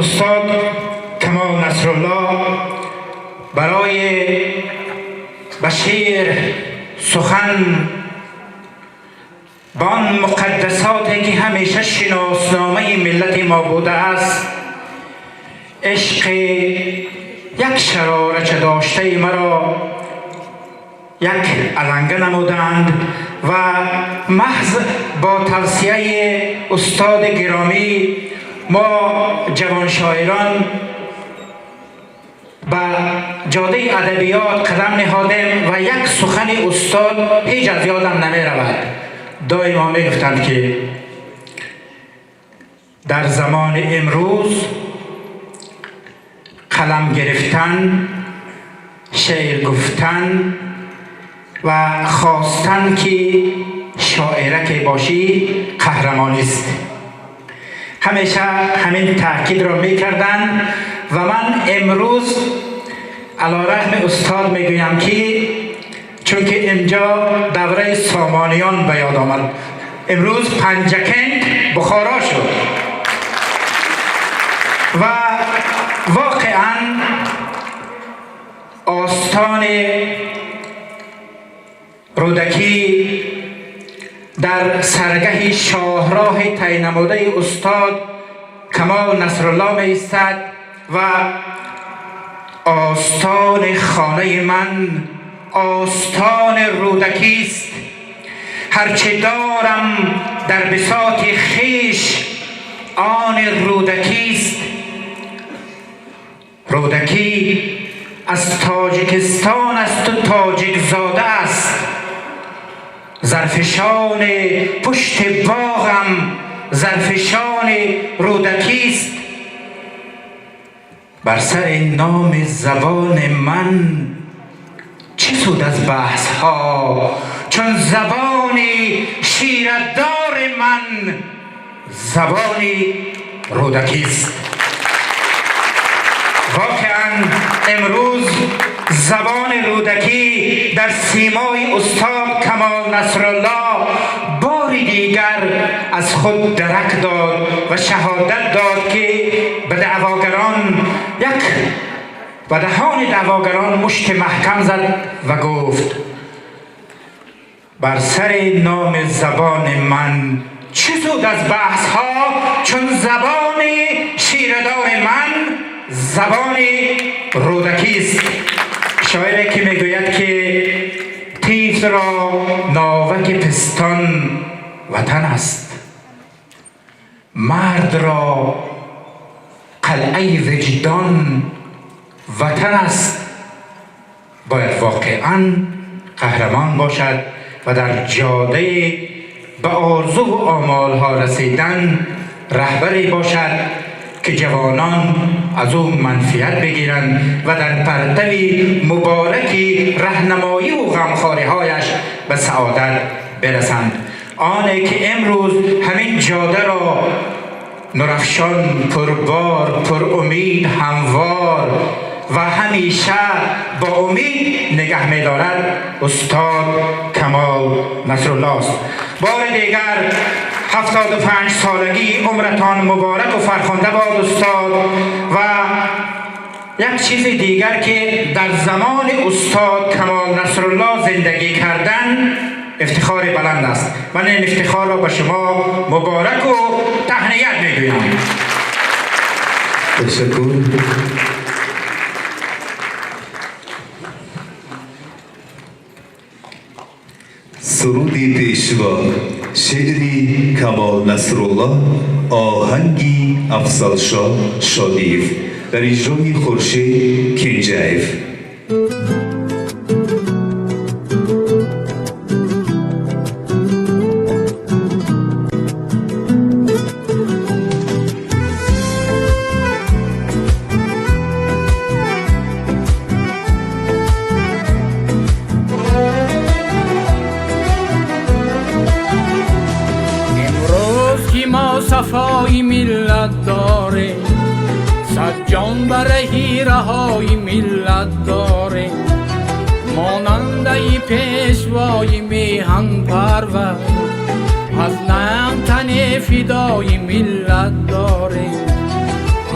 Устод Камол Насрулло барои ба шеър сухан ба он муқаддасоте ки ҳамеша шиносномаи миллати мо будааст, ишқи як шарорача доштаи маро як аланга намуданд ва маҳз бо тавсияи устоди гиромӣ мо ҷавоншоирон ба ҷодаи адабиёт қадам ниҳодем ва як сухани устод ҳеҷ аз ёдам намеравад. Доимо мегуфтанд ки дар замони имрӯз қалам гирифтан, шеър гуфтан ва хостан ки шоираке бошӣ қаҳрамонист. Ҳамеша ҳамин таъкидро мекарданд ва ман имрӯз алорағми устод мегӯям ки чунки инҷо давраи сомониён ба ёд омад, имрӯз Панҷакент Бухоро шуд ва воқеан остони Рӯдакӣ дар саргаҳи шоҳроҳи тай намудаи устод Камол Насрулло меистад ва остони хонаи ман остони Рӯдакист. Ҳарчи дорам дар бисоти хеш они Рӯдакист. Рӯдакӣ аз Тоҷикистон асту тоҷикзода аст. Зарфишони пушти боғам зарфишони Рӯдакист. Бар сари номи забони ман чӣ суд аз баҳсҳо, чун забони ширадори ман забони Рӯдакист. Воқеан имрӯз забони Рӯдакӣ дар симои устод Камол Насрулло бори дигар аз худ дарак дод ва шаҳодат дод ки ба даъвогарон як ба даҳони даъвогарон мушти маҳкам зад ва гуфт: бар сари номи забони ман чӣ суд аз баҳсҳо, чун забони ширадори ман забони Рӯдакист. Шоире ки мегӯяд ки тифлро новаки пистон ватан аст, мардро قلعه وجدان وطن است، باید واقعا قهرمان باشد و در جاده به آرزو و آمالها رسیدن رهبری باشد که جوانان از او منفعت بگیرند و در پرتو مبارک رهنمایی و غمخواری‌هایش به سعادت برسند. آنه که امروز همین جاده را نورافشان، پربار، پر امید، هموار و همیشه با امید نگه می‌دارد استاد کمال نصرالله است. بار دیگر 75 سالگی عمرتان مبارک و فرخنده باد استاد. و یک چیز دیگر که در زمان استاد کمال نصرالله زندگی کردن افتخار بلند است. من این افتخار را به شما مبارک و تهنیت میگویم. تشکر. سرودی پیشوا، شعری کمال نصرالله، آهنگی افضلشاه شادیف، در اجرای خورشید کینجایف. صفای ملت داریم، صد جان برای رهای ملت داریم، ماننده پیشوای میهن پرور، از نام تن فدای ملت داریم،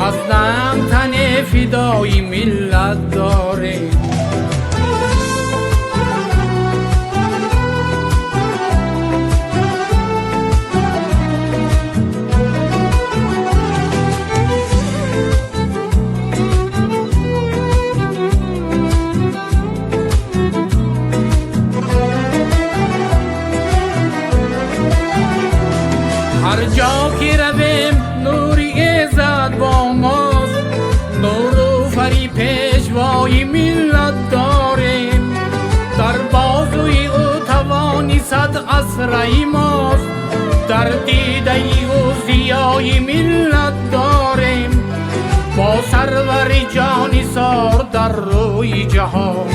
از نام تن فدای ملت داریم. هر جا که رویم نوری عزت با ماست، نور و فری پیشوای ملت داریم، در بازوی او توانی صد عصر ماست، در دیده او ضیای ملت داریم، با سرور جانی سار در روی جهان،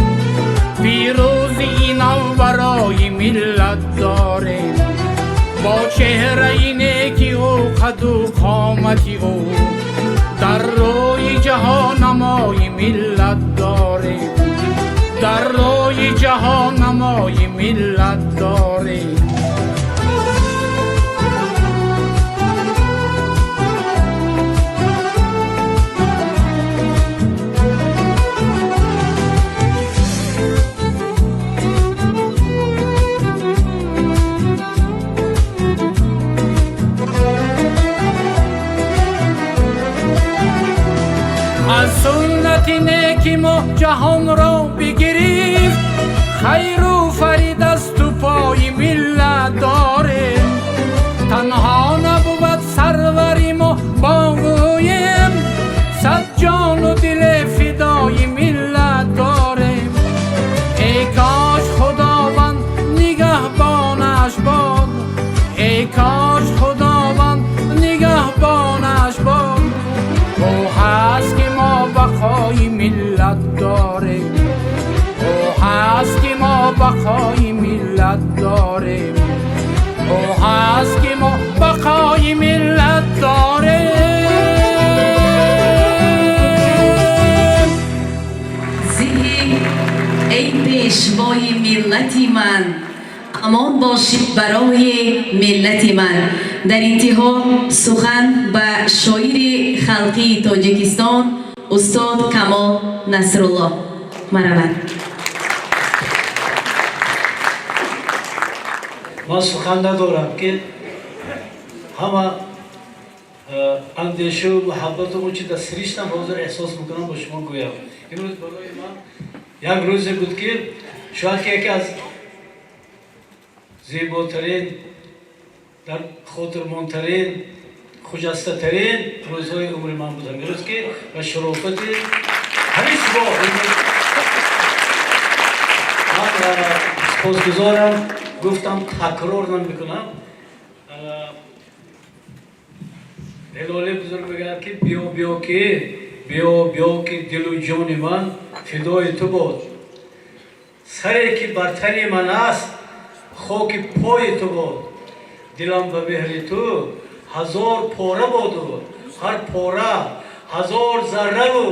پیروزی نو برای ملت داریم، با چهره نیکی او قد و قامت او، در روی جهان نمای ملت داریم، در روی جهان نمای ملت داریم. از سنت نیکی ما جهان را بگرفت، خیر و فرید از تو پای ملت داریم، تنها نبود سروری ما با اویم، صد جان و دل فدای ملت داریم. ای کاش خداوند نگهبانش باد، ای کاش خداوند نگهبانش باد، او هست که ما بقای ملت داریم، او هست که ما بقای ملت داریم، او هست که ما بقای ملت داریم. زهی ای پیشوای ملتی من، امان باشید برای ملت من. در انتها سخن به شاعر خلقی تاجیکستان استاد کمال نصرالله مرحبا. من سخن ندارم که همه اندیشه و محبت و اون چی در سریشتم حاضر احساس میکنم با شما گویم. امروز برای من یک روزی بود که شاید که یکی از زیباترین، در خاطرماندترین، Хуҷастатарин рӯзҳои умри ман буд ҳамин рӯз, ки ба шарофати ҳамин шумо ман сипосгузорам. Гуфтам, такрор намекунам. Ҳилоли бузург мегӯяд, ки биё, биё, ки биё, биё, ки дилу ҷони ман фидои ту бод, саре ки бар тани ман аст, хоки пои ту бод, дилам ба меҳри ту ҳазор пора боду ҳар пора ҳазор зарраву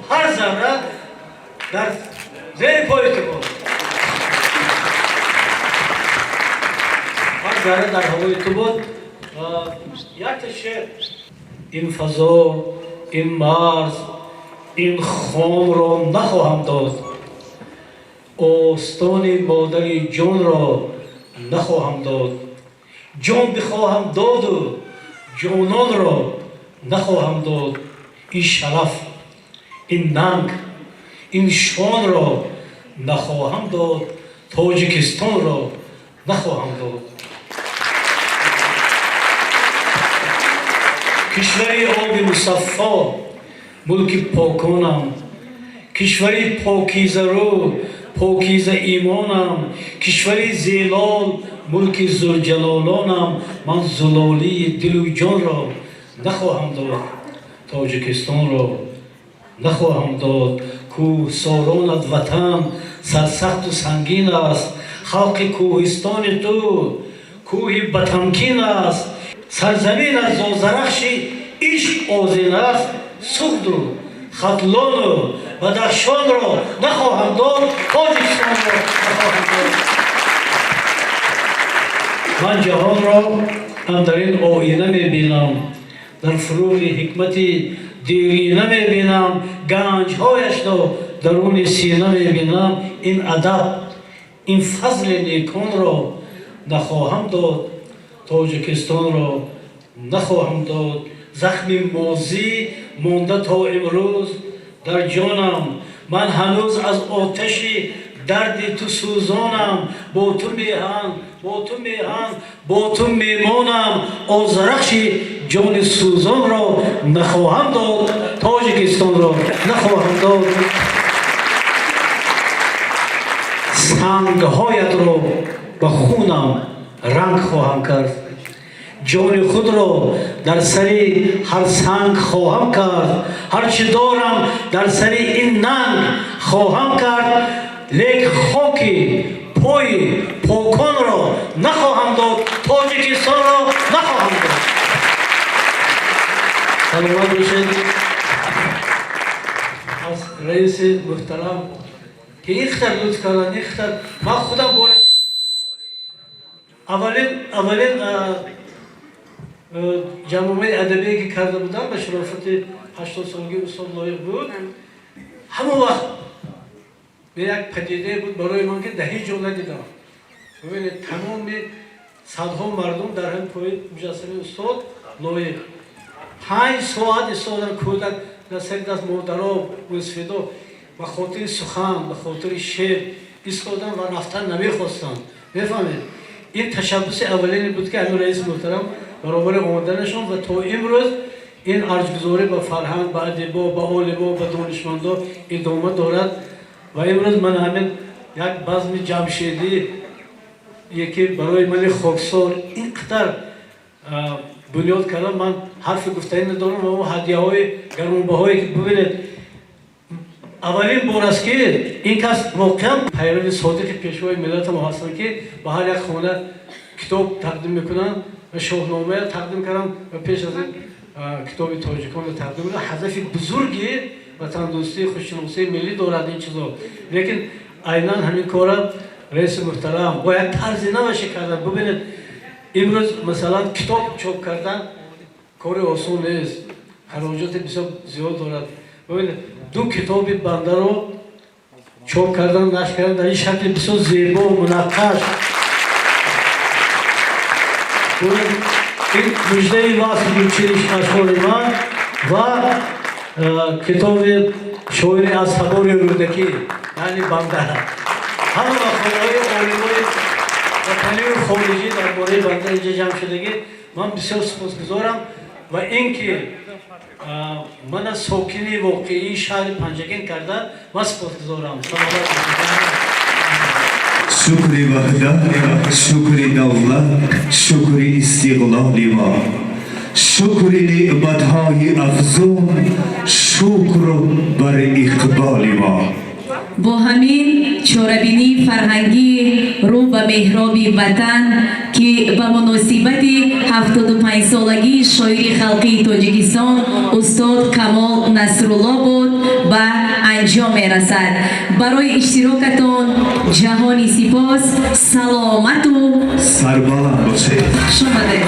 ҳар зарра дар зери пои ту бод, ҳар зарра дар ҳавои ту бод. Якта шеър: ин фазо, ин марз, ин хонро нахоҳам дод, остони модари ҷонро нахоҳам дод, ҷон бихоҳам доду ҷононро нахоҳам дод, ин шараф, ин нанг, ин шонро нахоҳам дод, Тоҷикистонро нахоҳам дод. Кишвари оби мусаффо, мулки поконам, кишвари покизарӯ, покиза имонам, кишвари зелол, мулки зулҷалолонам, ман зулолии дилу ҷонро нахоҳам дод, Тоҷикистонро нахоҳам дод. Кӯҳсоронат ватан сарсахту сангин аст, халқи кӯҳистони ту кӯҳи батамкин аст, сарзамин аз зозарахши ишқ озин аст, Суғду Хатлону Бадахшонро нахоҳам дод, Тоҷикистонро нахоҳам дод. Ман ҷаҳонро андар ин оина мебинам, дар фуруғи ҳикмати дирина мебинам, ганҷҳояшро даруни сина мебинам, ин адаб, ин фазли неконро нахоҳам дод, Тоҷикистонро нахоҳам дод. Захми мозӣ монда то имрӯз дар ҷонам, ман ҳанӯз аз оташи дарди ту сӯзонам, бо ту меҳан, бо ту меҳан, бо ту мемонам, озарахши ҷони сӯзонро нахоҳам дод, Тоҷикистонро нахоҳам дод. Сангҳоятро ба хунам ранг хоҳам кард, ҷони худро дар сари ҳар санг хоҳам кард, ҳарчи дорам дар сари ин нанг хоҳам кард, лек хоки пои поконро нахоҳам дод, Тоҷикистонро нахоҳам дод. Саломат бошед. Аз раиси муҳтарам, ки ин қадар лутф кардан, ин қадар ман худам бори аввалин ҷамъомаи адабие ки карда будам ба шарофати 80-солагии устод Лоиқ буд, ҳамон вақт як падидае буд барои ман, ки дар ҳеҷ ҷо надидам. Бибинед, тамоми садҳо мардум дар ҳамин пои муҷассамаи устод Лоиқ 5 соат истодан, кӯдак дар сари даст, модаро, мӯсфидо, ба хотири сухан, ба хотири шеър истодан ва рафтан намехостанд. Мефаҳмед, ин ташаббуси аввалине буд, ки ҳамин раиси муҳтарам баробари омаданашон ва то имрӯз ин арҷгузорӣ ба фарҳанг, ба адибо, ба олимо, ба донишмандо идома дорад. Ва имрӯз ман ҳамин як базми ҷамшедӣ, яке барои мани хоксор ин қадар бунёд кардам, ман ҳарфи гуфтанӣ надорам. Ва он ҳадияҳои гаронбаҳое ки бибинед, аввалин бор аст, ки ин кас воқеан пайрави содиқи пешвои миллати мо ҳастанд, ки ба ҳар як хона китоб тақдим мекунанд ва шоҳномая тақдим кардам ва пеш аз ин китоби тоҷиконро тақдим кардам. Ҳадафи бузурги ватандӯстии, хушшиносии миллӣ дорад ин чизо, лекин айнан ҳамин кора раиси муҳтарам бо як тарзи наваше кардан. Бибинед, имрӯз масалан китоб чоп кардан кори осон нест, хароҷоти бисёр зиёд дорад. Бибинед, ду китоби бандаро чоп кардан, нашр кардан дар ин шакли бисёр зебо, мунаққаш. Ин муждаи васл гулчини ашъори ман ва китоби шоири аз табори Рӯдакӣ, яъне банда. Ҳама мақолаҳои олимои ватанию хориҷӣ дар бораи банда инҷа ҷамъ шудагӣ. Ман бисёр сипосгузорам. Ва ин ки мана сокини воқеии шаҳри Панҷакент карда, ман сипосгузорам. Саломат. Шукри ваҳдат, шукри давлат, шукри истиқлоли мо, шукри неъматҳои афзун, шукр бар иқболи мо. Бо ҳамин чорабинии фарҳангии «Рӯ ба меҳроби ватан», ки ба муносибати 75-солагии шоири халқии Тоҷикистон устод Камол Насрулло буд, ба анҷом мерасад. Барои иштирокатон ҷаҳони сипос, саломату сарбаланд бошед. Хуш омадед.